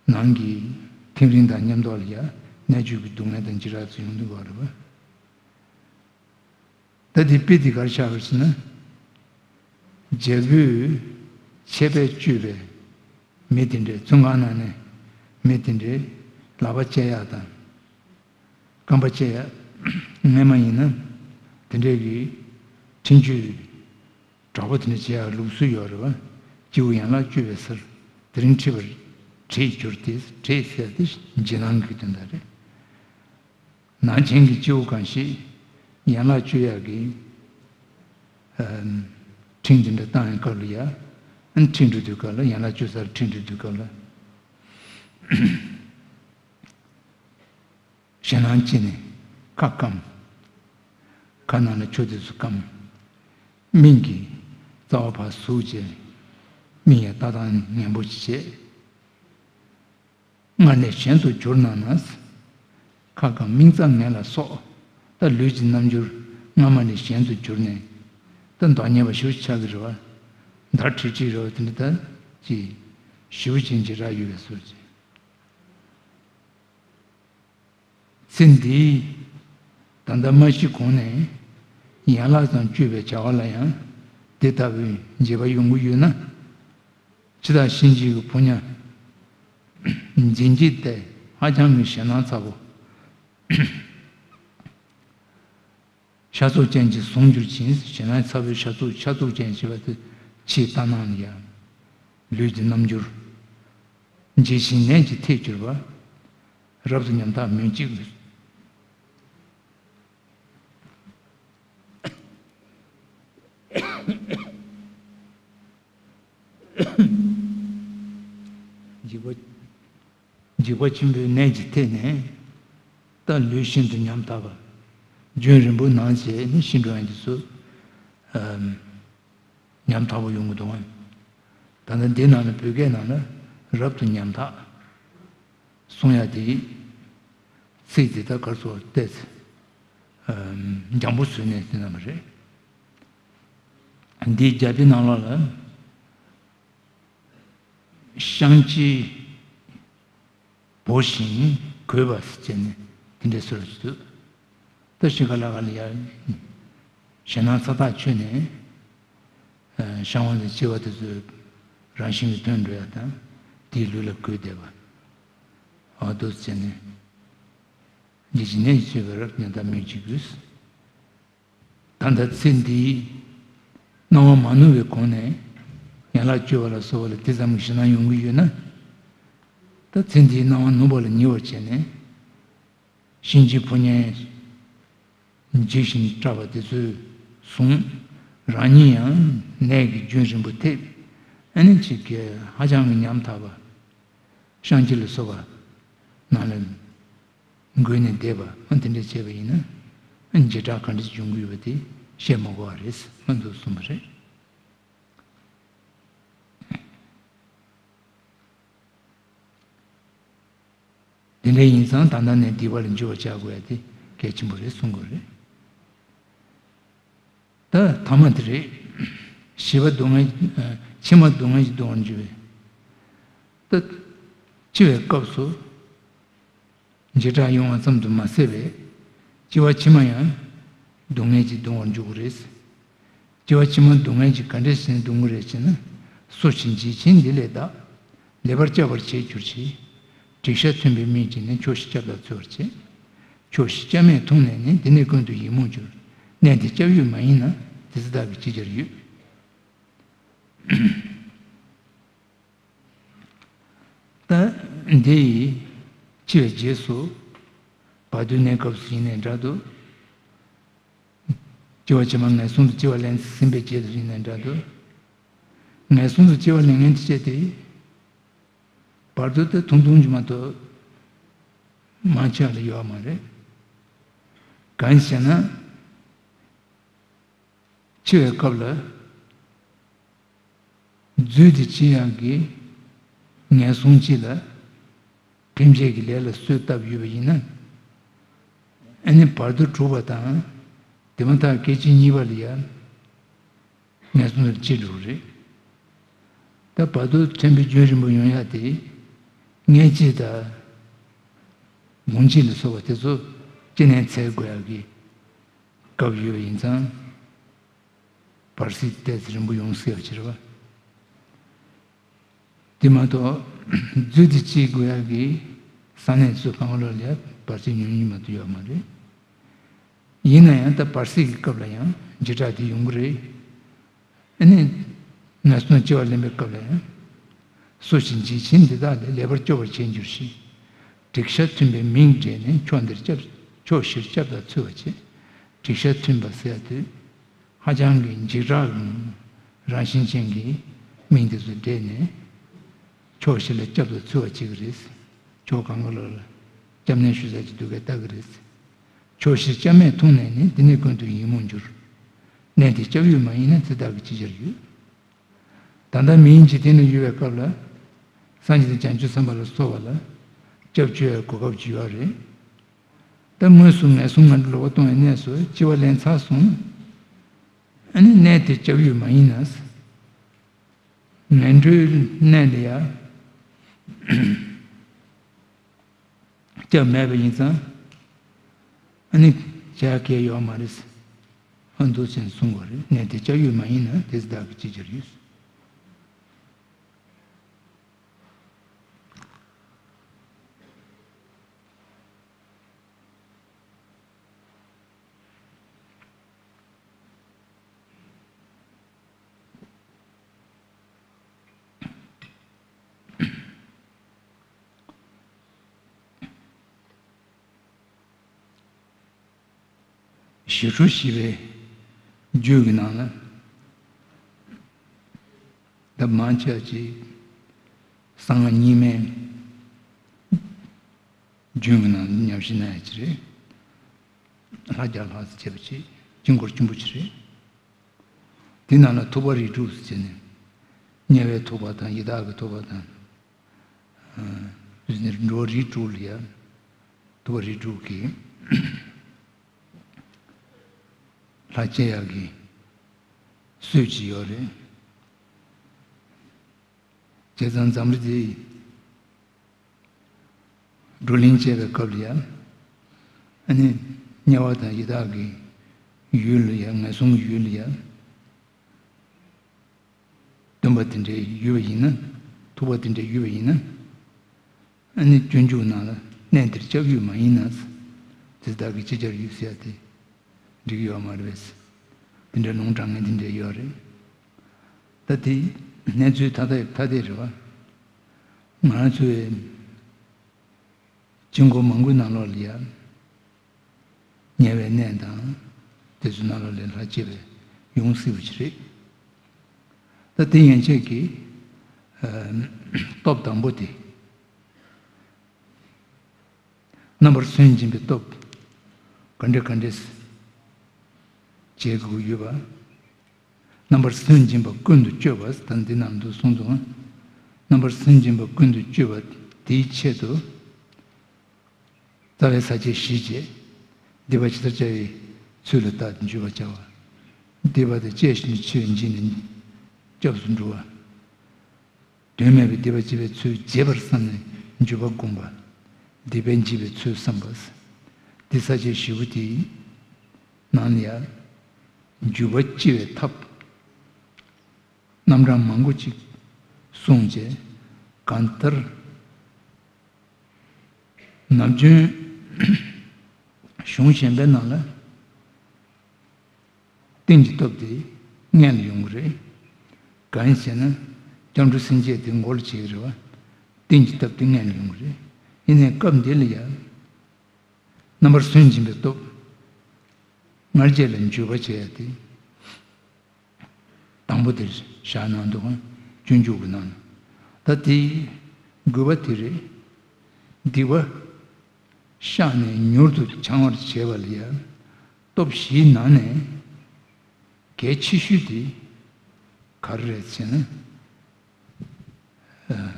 ནང་གི་ཐིམ་རིམ་དང་མཉམ་དུ་ལ་ཡ་ནད་བཅོས་ཀྱི་སྡུག་བསྔལ་དང་འཇིགས་སྐྲག་ཚོ་ཡོང་དུས་སྐབས་རེད་པ། ད་དེ་དཔེ་དེ་ག་རེ་ཆགས་པ་རེད་ཟེར་ན། རྒྱལ་པོས་ཆད་པས་གཅོད་པའི་མི་དེ་འདྲས། བཙོན་ཁང་ནང་ནས་མི་དེ་འདྲས་ལག་པ་བཅད་ཡག་དང་། རྐང་པ་བཅད་ཡག་སྔས་མ་ཡིན་ན་དེ་འདྲས་ཀྱི་འཕྲིན་བཅོལ་དྲག་པོ་དེ་འདྲ་བྱེད་ཡག་ལུགས་སྲོལ་ཡོད་རེད་པ། སྐྱེ་བོ་ཡན་ལག་གཅོད་པའི་སར། དེ་རིང་ཁྲིད་པར་བྲེད་གྱུར་ཏེ། བྲེད་ཟེར་དེ་འཇིགས་སྣང་གི་དོན་དག་རེད། ནང་ཆེན་གྱི་སྐྱེ་བོ་གང་ཞིག་ཡན་ལག་གཅོད་ཡག་གི་ཨམ། ཁྲིམས་འདི་འདྲ་བཏང་ཡག་སྐབས་ལ་ཡ། ཨ་ནི་ཁྲིད་འགྲོ་དུས་སྐབས་ལ། ཡན་ལག་གཅོད་སར་ཁྲིད་འགྲོ་དུས་སྐབས་ལ། ཞེད་སྣང་སྐྱེས་ནས་ཁ་སྐམ། ཁ་ནང་ལ་ཆུ་དེ་ཚོ་སྐམ། སྨན་གྱི་རྩ་བ་ཕར་ཟུག་བྱས། སྨན་ཡང་ལྟ་སྟངས་ངན་པོ་ཞིག་བྱས། སྔར་ལས་གཞན་དུ་གྱུར་ན་ན། ཁ་སྐམ་སྨན་རྩ་ངན་ལ་སོགས། ད་ལུས་ཀྱི་རྣམ་འགྱུར་སྔ་མ་ལས་གཞན་དུ་གྱུར་ནས། ད་མདོག་ཉེས་པ་ཞེ་པོ་ཆགས་ཀྱི་རེད་པ། འདར་ཁྲིག་ཁྲིག་རེད་པ། དེ་འདྲ་ད་ཅིག་ཞེ་པོ་ཅན་ཅིག་རག་ཡོད་པའི་བཟོ་ཅིག། ཚེ་འདིའི་ད་ལྟ་མ་ཤི་གོང་ནས་ཡན་ལག་ཙམ་གཅོད་པའི་བྱ་བ་ལ་ཡང་དེ་ལྟ་བུའི་འཇིགས་པ་ཡོང་གི་ཡོད་ན། འཆི་བདག་གཤིན་རྗེ་གི་ཕོ་ཉ་འཛིན་བྱེད་དེ་ཧ་ཅང་གི་ཞེད་སྣང་ཚ་པོ། ཤ་ཚུགས་ཅན་གྱིས་བཟུང་གྱུར་ཅིང་། ཞེད་སྣང་ཚ་པོའི་ཤ་ཚུགས། ཤ་ཚུགས་ཅན་ཞེས་པ་དེ་ཕྱིའི་ལྟ་སྣང་ལ་ཡང་། ལུས་ཀྱི་རྣམ་འགྱུར། འཇིགས་ཤིང་ནད་ཀྱིས་ཐེབས་གྱུར་པ། རབ་ཏུ་ཉམ་ཐག་སྨོས་ཅི་དགོས། འཇིགས་པ། འཇིགས་པ་ཆེན་པོའི་ནད་ཀྱིས་ཐེབས་ནས། ད་ལུས་ཤིན་ཏུ་ཉམ་ཐག་པ། རྒྱུན་རིང་པོ་ནང་བྱས་ནས་ཤི་འགྲོ་ཡག་དེ་ཚོ་ཉམ་ཐག་པོ་ཡོང་གི་འདུག་གམ། ད་ལྟ་འདི་ནང་ལ་བོད་སྐད་ནང་ལ་རབ་ཏུ་ཉམ་ཐག་གསུང་ཡག་དེ་ཚིག་དེ་ད་ག་རེ་ཟེར་བལྟས་ཚེ་འཇམ་པོ་བཟོས་ནས་དེ་ནང་མ་རེད། འདིའི་རྒྱ་དཔེ་ནང་ལོགས་ལ། བཤང་གཅི་བོར་ཞིང་གོས་པ་ཟེར་བྱས་ནས་དེ་འདྲའི་བཟོ་འདྲ་ཅིག་འདུག། ད་ཤི་ཁ་ལ་ཁ་ལ་ཡ་ཞེད་སྣང་ཚ་ཐག་ཆོད་ནས། བཤང་བ་དང་གཅི་བ་དེ་ཚོ་རང་བཞིན་གྱིས་ཐོན་འགྲོ་ཡག་དང་། དེའི་ལུས་ལ་གོས་བསྡད་པ། འོ་འདུག་ཟེར་ནས། འཇིགས་ཤིང་ནད་ཀྱིས་གཅོད་པའི་རབ་ཏུ་ཉམ་ཐག་སྨོས་ཅི་དགོས། ད་ལྟ་ཚེ་འདིའི་སྣང་བ་མ་ནུབ་པའི་གོང་ནས་ཡན་ལག་གཅོད་པ་ལ་སོགས་པ་ལ་དེ་ཙམ་གྱི་ཞེད་སྣང་ཡོང་གི་ཡོད་ན། ད་ཚེ་འདིའི་སྣང་བ་ནུབ་པ་ལ་ཉེ་བར་བྱས་ནས། གཤིན་རྗེའི་ཕོ་ཉས་འཇིགས་ཤིང་སྐྲག་པ་དེ་ཚོས་བཟུང་། རང་ཉིད་ཡང་ནད་ཀྱིས་རྒྱུན་རིང་པོ་ཐེབས། ཨ་ནི་ཅིག་གིས་ཧ་ཅང་གི་ཉམ་ཐག་པ། བཤང་གཅི་ལ་སོགས་པ་ནང་ལ་འགོས་ནས་བསྡད་པ། ཨ་དེ་འདྲ་བྱས་པ་ཡིན་ན། ཨ་འཇིགས་སྐྲག་ག་འདྲ་ཅིག་འབྱུང་གི་ཡོད་པ་དེ་བཤད་མ་དགོས་པ་རེད། ཨ་འདུག་གསུངས་པ་རེད། དེ་འདྲ་ཡིན་ཙང་ད་ལྟ་ནས་སྡིག་པ་ལས་འགྱུར་བར་བྱ་དགོས་ཡ་དེ་གལ་ཆེན་པོ་རེད་གསུང་དགོས་རེད། ད་ཐ་མ་དེ་རེད། ཞི་བ་སྡུག་བསྔལ། ཕྱི་མ་སྡུག་བསྔལ་གྱིས་གདུང་བར་འགྱུར་བས། ད་འཆི་བའི་སྐབས་སུ་འཇིགས་སྐྲག་ཡོང་བ་ཙམ་དུ་མ་ཟད་པས། སྐྱེ་བ་ཕྱི་མ་ཡང་སྡུག་བསྔལ་གྱིས་གདུང་བར་འགྱུར་གྱི་རེད། སྐྱེ་བ་ཕྱི་མ་སྡུག་བསྔལ་གྱིས་ག་འདྲ་ཞིག་གདུང་གི་རེད་ཅེ་ན། སོ་ཞིག་འཇིགས་ཆེན་འདི་ལས་བདག། ལེགས་པར་བསྐྱབ་པར་བྱས་གྱུར་ཅིག། དྲེགས་ཤ་མཐུན་པའི་སྨན་གྱིས་ནི། ཆོག་ཤེས་སྐྱབས་དག་འཚོལ་བར་བྱེད། ཆོག་ཤེས་སྐྱབས་མེད་འཐུངས་ནས་ནི། འདི་ནི་ཀུན་ཏུ་ཡིད་མུག་འགྱུར། གནས་འདི་སྐྱབས་ཡུལ་མ་ཡིན་ན། དེ་ཚེ་བདག་གིས་ཅི་བྱར་ཡོད། ད་འདི་ཡིས་འཆི་བའི་རྗེས་སུ་བར་དོའི་གནས་སྐབས་སུ་ཡིན་ནའི་འདྲ་འདུག། སྐྱེ་བ་ཕྱི་མ་ངན་སོང་དུ་སྐྱེ་བ་ལེན་ཟིན་པའི་རྗེས་སུ་ཡིན་ནའི་འདྲ་འདུག་ངན་སོང་དུ་སྐྱེ་བ་ལེན་མཁན་དེ་བྱས་ཏེ། བར་དོ་དེ་ཐུང་ཐུང་གཅིག་མ་གཏོགས་མང་ཆེ་བ་ལ་ཡོད་མ་རེད། གང་ཞེ་ན། འཆི་བའི་སྐབས་ལ། རྫུས་ཏེ་འཆི་ཡག་གི་ངན་སོང་གཅིག་ལ། ཕན་བྱེད་ཀྱི་ལས་ལ་གསོས་བཏབ་ཡོད་པ་ཡིན་ན། ཨ་ནི་བར་དོ་གྲུབ་པ་དང་། དེ་མ་ཐག་སྐད་ཅིག་གཉིས་པ་ལ་ཡང་། ངན་སོང་ལ་སྐྱེ་འགྲོ་གི་རེད། ད་བར་དོ་ཕྲན་བུ་རྒྱུན་རིང་པོ་ཡོང་ཡ་དེ། མངལ་སྐྱེས་དང་། སྒོང་སྐྱེས་ལ་སོགས་པ་དེ་ཚོ་སྐྱེ་གནས་འཚོལ་དགོས་ཡ་གི་སྐབས་ཡོད་པ་ཡིན་ཙང་། བར་སྲིད་ཏོག་ཙམ་རིང་པོ་ཡོང་སྲིད་པ་ཅིག་རེད་བ། དེ་མ་གཏོགས། རྫུས་ཏེ་འཆི་དགོས་ཡ་གི་ས་གནས་ཚོ་གང་ལ་ལ་བར་སྲིད་ཉུང་ཉུང་མ་གཏོགས་ཡོད་མ་རེད། ཡིན་ན་ཡང་ད་བར་སྲིད་ཀྱི་སྐབས་ལ་ཡང་འཇིགས་སྐྲག་དེ་ཡོང་གི་རེད། ཨ་ནི། ངན་སོང་སྐྱེ་བ་ལེན་པའི་སྐབས་ལ་ཡང་། སུ་ཞིག་འཇིགས་ཆེན་འདི་དག་ལས་ལེགས་པར་སྐྱོབ་པར་བྱེད་འགྱུར་ཞིང་། དྲེགས་ཤ་མཐུན་པའི་མིང་བསྒྲེས་ནས་ཕྱོགས་འདིར་སྐྱབས། ཕྱོགས་བཞིར་སྐྱབས་དང་འཚོལ་བར་བྱེད། དྲེགས་ཤ་མཐུན་པ་ཟེར་ཡ་དེ། ཧ་ཅང་གི་འཇིགས་སྐྲག་གི་རང་བཞིན་ཅན་གྱི་མིང་དེ་ཚོ་བསྒྲེས་ནས། ཕྱོགས་བཞི་ལ་སྐྱབས་དང་འཚོལ་བར་བྱེད་ཀྱི་རེད། ཕྱོགས་གང་ག་ལ་ལ་སྐྱབས་གནས་ཞུ་ས་ཅིག་འདུག་གས་ལྟ་གི་རེད། ཕྱོགས་བཞིར་སྐྱབས་མེད་མཐོང་ནས་ནི། འདི་ནི་ཀུན་ཏུ་ཡིད་མོངས་འགྱུར། གནས་དེར་སྐྱབས་ཡུལ་མ་ཡིན་ན། དེ་དག་གིས་ཅི་བྱར་འགྱུར། ད་ལྟ་མིའི་འཇིག་རྟེན་ལ་ཡོད་པའི་སྐབས་ལ། སངས་རྒྱས་དང་བྱང་ཆུབ་སེམས་དཔའ་ལ་སོགས་པ་ལ་སྐྱབས་བཅོལ་བའི་གོ་སྐབས་ཅིག་ཡོད་རེད། ད་དངོས་སུ་ངན་སོང་ངན་འགྲོར་ལོག་པ་ལྟུང་བའི་གནས་སུ་སྐྱེ་བ་ལེན་ཚར་སོང་། ཨ་ནི་གནས་དེར་སྐྱབས་ཡུལ་མ་ཡིན་ན། ངན་འགྲོའི་གནས་ལ་ཡ། སྐྱབས་མེད་པ་ཡིན་ཙང་། ཨ་ནི་བྱ་ཡག་གང་ཡང་ཡོད་མ་རེད། ཨ། འདུག་སེ་གསུང་བ་རེད། གནས་དེར་སྐྱབས་ཡུལ་མ་ཡིན་ན། དེ་ཚོ་བདག་གིས་ཅི་བྱར་འགྱུར། ཞི་ཁྲོ་ཞེས་པའི་རྒྱུད་ཀྱི་ནང་ལ། ད་མང་ཆེ་བ་ཅིག་གསང་སྔགས་རྙིང་མའི་རྒྱུད་ཀྱི་ནང་ལ་ཉམས་ཞིབ་གནང་ཡ་ཅིག་རེད། ལྷ་བརྒྱ་ལྷག་ཙམ་བྱས་པ་ཅིག་དཀྱིལ་འཁོར་ཆེན་པོ་ཅིག་རེད། དེ་ནང་ལ་ཐུབ་པ་རིགས་དྲུག་ཟེར་ནས། དམྱལ་བའི་ཐུབ་པ་དང་། ཡི་དྭགས་ཀྱི་ཐུབ་པ་དང་། ཨ། འགྲོ་བ་རིགས་དྲུག་ལ་ཡ། ཐུབ་པ་རིགས་དྲུག་གི་ལྷ་སྐྱེ་ཡག་གི་སྲོལ་ཅིག་ཡོད་རེད། བྱས་ཙང་འཛམ་བུ་གླིང་འདི་བགྲོ་གླེང་བྱས་པའི་སྐབས་ལ་ཡ། ཨ་ནི་དམྱལ་བ་དང་ཡི་དྭགས་ཀྱི་ཡུལ་ལ་ཡ། ངན་སོང་གི་ཡུལ་ལ་ཡ། སྟོན་པ་དེ་འདྲའི་ཡོད་པ་ཡིན་ན། ཐུབ་པ་དེ་འདྲའི་ཡོད་པ་ཡིན་ན། ཨ་ནི་སྤྱོད་འཇུག་ནང་ལ། གནས་འདིར་སྐྱབས་ཡུལ་མ་ཡིན་ན། དེ་བདག་གིས་ཅི་བྱར་འགྱུར་ཟེར་ཡ་དེ་འགྲིག་ཡོད་མ་རེད་པས། དེ་འདྲའི་ལུང་དྲངས་མཁན་དེ་འདྲ་ཡོད་རེད། ད་དེ་གནས་ཚུལ་ཐ་དད་ཐ་དད་རེད་བ། ང་རང་ཚོའི་དཀྱིལ་འཁོར་མང་པོའི་ནང་ལོགས་ལ་ཡ། དམྱལ་བའི་གནས་དང་། དེ་ཚོའི་ནང་ལོགས་ལ་ལྷ་སྐྱེས་པའི་ཡོང་སྲིད་པ་ཅིག་རེད། ད་དེ་ཡན་ཆད་ཀྱི། ཨ། སྟོབས་དང་པོ་དེ། རྣམ་པར་སུན་འབྱིན་པའི་སྟོབས། ག་འདྲ་ག་འདྲ་བྱེད་དགོས་ཡོད་པ། རྣམ་པར་སུན་འབྱིན་པ་ཀུན་ཏུ་སྤྱོད་པ་ཟེར། ད་འདི་ནང་དུ་གསུངས་འདུག་ཨ། རྣམ་པར་སུན་འབྱིན་པ་ཀུན་ཏུ་སྤྱོད་པ་དེའི་ཆེད་དུ། རྩ་བའི་ས་བཅད་བཞི་བཅས། སྡིག་པ་ཇི་ལྟར་བྱ་བའི་ཚུལ་ལ་བརྟགས་ཏེ་འཇུག་པར་བྱ་བ། སྡིག་པ་དང་བཅས་ཤིང་འཆི་བས་འཇིགས་ནས་སྐྱབས་སུ་འགྲོ་བ། དོན་མེད་པའི་སྡིག་པ་བགྱིས་པའི་ཚུལ་བརྗེད་པར་བསམས་ནས་འཇུག་པ་བསྒོམ་པ། སྡིག་པ་བགྱིས་པའི་ཚུལ་བསམ་པ། འདི་ས་བཅད་བཞི་པོ་དེའི་ནང་ལ་ཡང་འཇུག་པ་སྐྱེ་བའི་ཐབས། རྣམ་གྲངས་མང་པོ་ཅིག་གསུངས་བྱས། གང་ལྟར་ནམ་རྒྱུན་གཞུང་གཞན་པའི་ནང་ལ་རྟེན་གྱི་སྟོབས་དེ་སྔོན་ལ་ཡོང་གི་རེད། གང་ཡིན་ཟེར་ན། སྐྱབས་འགྲོ་སེམས་བསྐྱེད་དེ་མགོ་ལ་བྱེད་ཀྱི་རེད་བ། རྟེན་གྱི་སྟོབས་དེ་སྔོན་ལ་ཡོང་གི་རེད། ཡིན་ནའི་སྐབས་འདི་ལ་ཡང་། རྣམ་པར་སུན་འབྱིན་པའི་སྟོབས། སྔར་བྱས་ལ་འཇུག་པ་བྱས་ཏེ། དང་པོ་དེ་བཞག་གནང་འདུག་སྤྱོད་འཇུག་གི་ནང་ན། ད་དེ་དགུ་པ་དེ་རེད། སྡིག་པ་བཤགས་ནས་མྱུར་དུ་བྱང་བར་བྱེད་པ་ལ་ཡང་སྟོབས་བཞིའི་ནང་ནས་གལ་ཆེ་ཤོས་དེ་ག་རེ་རེད་ཟེར་ན།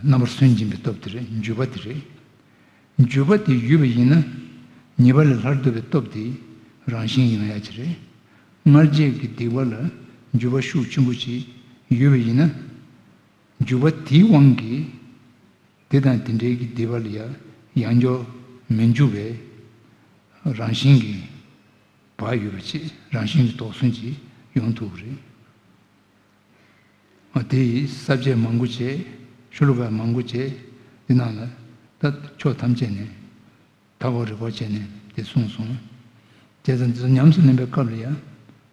རྣམ་པར་སུན་འབྱིན་པའི་སྟོབས་དེ་རེད། འཇུག་པ་དེ་རེད། འཇུག་པ་དེ་ཡོད་པ་ཡིན་ན། ཉེས་པ་ལས་སླར་ལྡོག་པའི་སྟོབས་དེ་རང་བཞིན་ཡོང་ཡ་ཅིག་རེད། སྔར་བྱས་ཀྱི་སྡིག་པ་ལ་འཇུག་པ་ཤུགས་ཆེན་པོ་ཞིག་ཡོད་པ་ཡིན་ན། འཇུག་པ་དེའི་དབང་གིས་དེ་དང་དེ་འབྲེལ་གྱི་སྡིག་པ་ལ་ཡང་ཡང་འཇོག་མི་འཇུག་པའི་རང་བཞིན་གྱི་བག་ཡོད་པ་ཅིག་རང་བཞིན་གྱི་དོགས་ཟོན་ཅིག་ཡོང་ཐུབ་ཀྱི་རེད། ཨ་དེ་ཡི་ས་བཅད་མང་པོ་བྱས། ཤོ་ལོ་ཀ་མང་པོ་བྱས། འདི་ནང་ལ་ད་ཕྱོགས་ཐམས་ཅད་ནས་མཐའ་འཁོར་རིག་པ་བྱས་ནས་དེ་གསུངས་སོང་། བྱས་ཙང་འདི་ཚོ་ཉམས་སུ་ལེན་པའི་སྐབས་ལ་ཡང་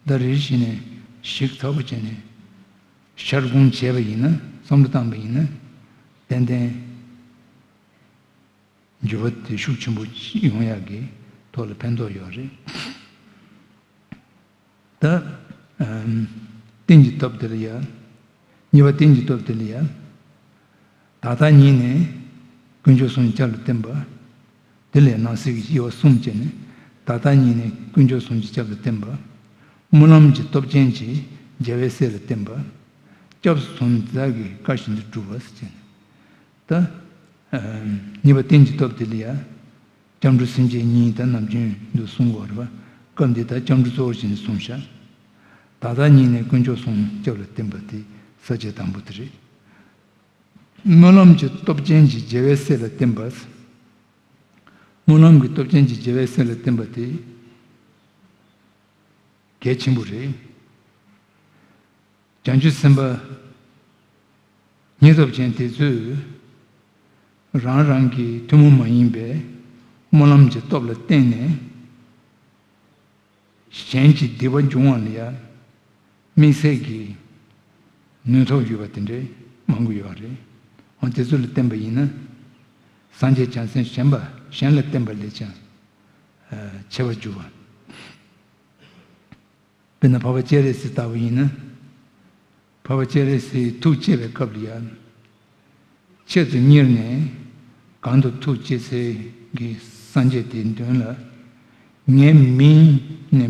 ད་རེ་རེ་བཞིན་ནས་ཞིབ་ཚགས་པོ་བྱས་ནས་ཤར་སྒོམ་བྱས་པ་ཡིན་ན། བསམ་བློ་བཏང་པ་ཡིན་ན། ཏན་ཏན། འགྱུར་བ་དེ་ཤུགས་ཆེན་པོ་ཡོང་ཡག་གི་ཐོག་ལ་ཕན་ཐོགས་ཡོད་རེད། ད་ཨམ། རྟེན་གྱི་སྟོབས་དེ་ལ་ཡ། གཉིས་པ་རྟེན་གྱི་སྟོབས་དེ་ལ་ཡ། ད་ལྟ་ཉིད་ནས་དཀོན་མཆོག་གསུམ་གྱི་ཆར་ལ་བརྟེན་པ། དེ་ལས་སྣང་སྲིད་ཀྱི་དབྱེ་བ་གསུམ་བྱས་ནས། ད་ལྟ་ཉིད་ནས་དཀོན་མཆོག་གསུམ་གྱི་ཆར་ལ་བརྟེན་པ། སྨོན་ལམ་གྱི་སྟོབས་ཅན་གྱི་རྒྱལ་བའི་སྲས་ལ་བརྟེན་པ། སྐྱབས་སུ་སོང་ནས་དེ་དག་གི་བཀའ་བཞིན་དུ་སྒྲུབ་པ་ཟེར་བྱས་ནས། ད། ཨ། གཉིས་པ་རྟེན་གྱི་སྟོབས་དེ་ལ་ཡ། སྐྱབས་འགྲོ་སེམས་བསྐྱེད་གཉིས་དང་ནམ་རྒྱུན་དུ་གསུང་དགོས་རེད་པ། སྐབས་འདི་ད་སྐྱབས་འགྲོ་གཙོ་བོར་བྱས་ནས་གསུངས་ཤག་ད་ལྟ་ཉིད་ནས་དཀོན་མཆོག་གསུམ་སྐྱབས་ལ་བསྟེན་པ་དེ་ས་བཅད་དང་པོ་དེ་རེད། སྨོན་ལམ་གྱི་སྟོབས་ཅན་གྱི་རྒྱལ་བའི་སྲས་ལ་བརྟེན་པ། སྨོན་ལམ་གྱི་སྟོབས་ཅན་གྱི་རྒྱལ་བའི་སྲས་ལ་བརྟེན་པ་དེ་གལ་ཆེན་པོ་རེད། བྱང་ཆུབ་སེམས་དཔའ་སྙིང་སྟོབས་ཅན་དེ་ཚོས་རང་རང་གི་ཐུན་མོང་མ་ཡིན་པའི་སྨོན་ལམ་གྱི་སྟོབས་ལ་བརྟེན་ནས་གཞན་གྱི་སྡིག་པ་སྦྱོང་བ་ལ་ཡང་དམིགས་བསལ་གྱི་ནུས་སྟོབས་ཡོད་པ་དེ་འདྲའི་མང་པོ་ཡོད་རེད། འོ་དེ་ཚོ་ལ་བརྟེན་པ་ཡིན་ན། སངས་རྒྱས་བྱང་སེམས་གཞན་པ་གཞན་ལ་བརྟེན་པ་ལས་ཀྱང་ཆེ་བར་འགྱུར་བ། དཔེར་ན་འཕགས་པ་སྤྱན་རས་གཟིགས་ལྟ་བུ་ཡིན་ན། འཕགས་པ་སྤྱན་རས་གཟིགས་ཐུགས་བསྐྱེད་པའི་སྐབས་ལ་ཡང་། ཆེད་དུ་གཉེར་ནས་གང་དུ་ཐུགས་བསྐྱེད་སའི་གི་སངས་རྒྱས་དེའི་མདུན་ལ། ངའི་མིང་ནས་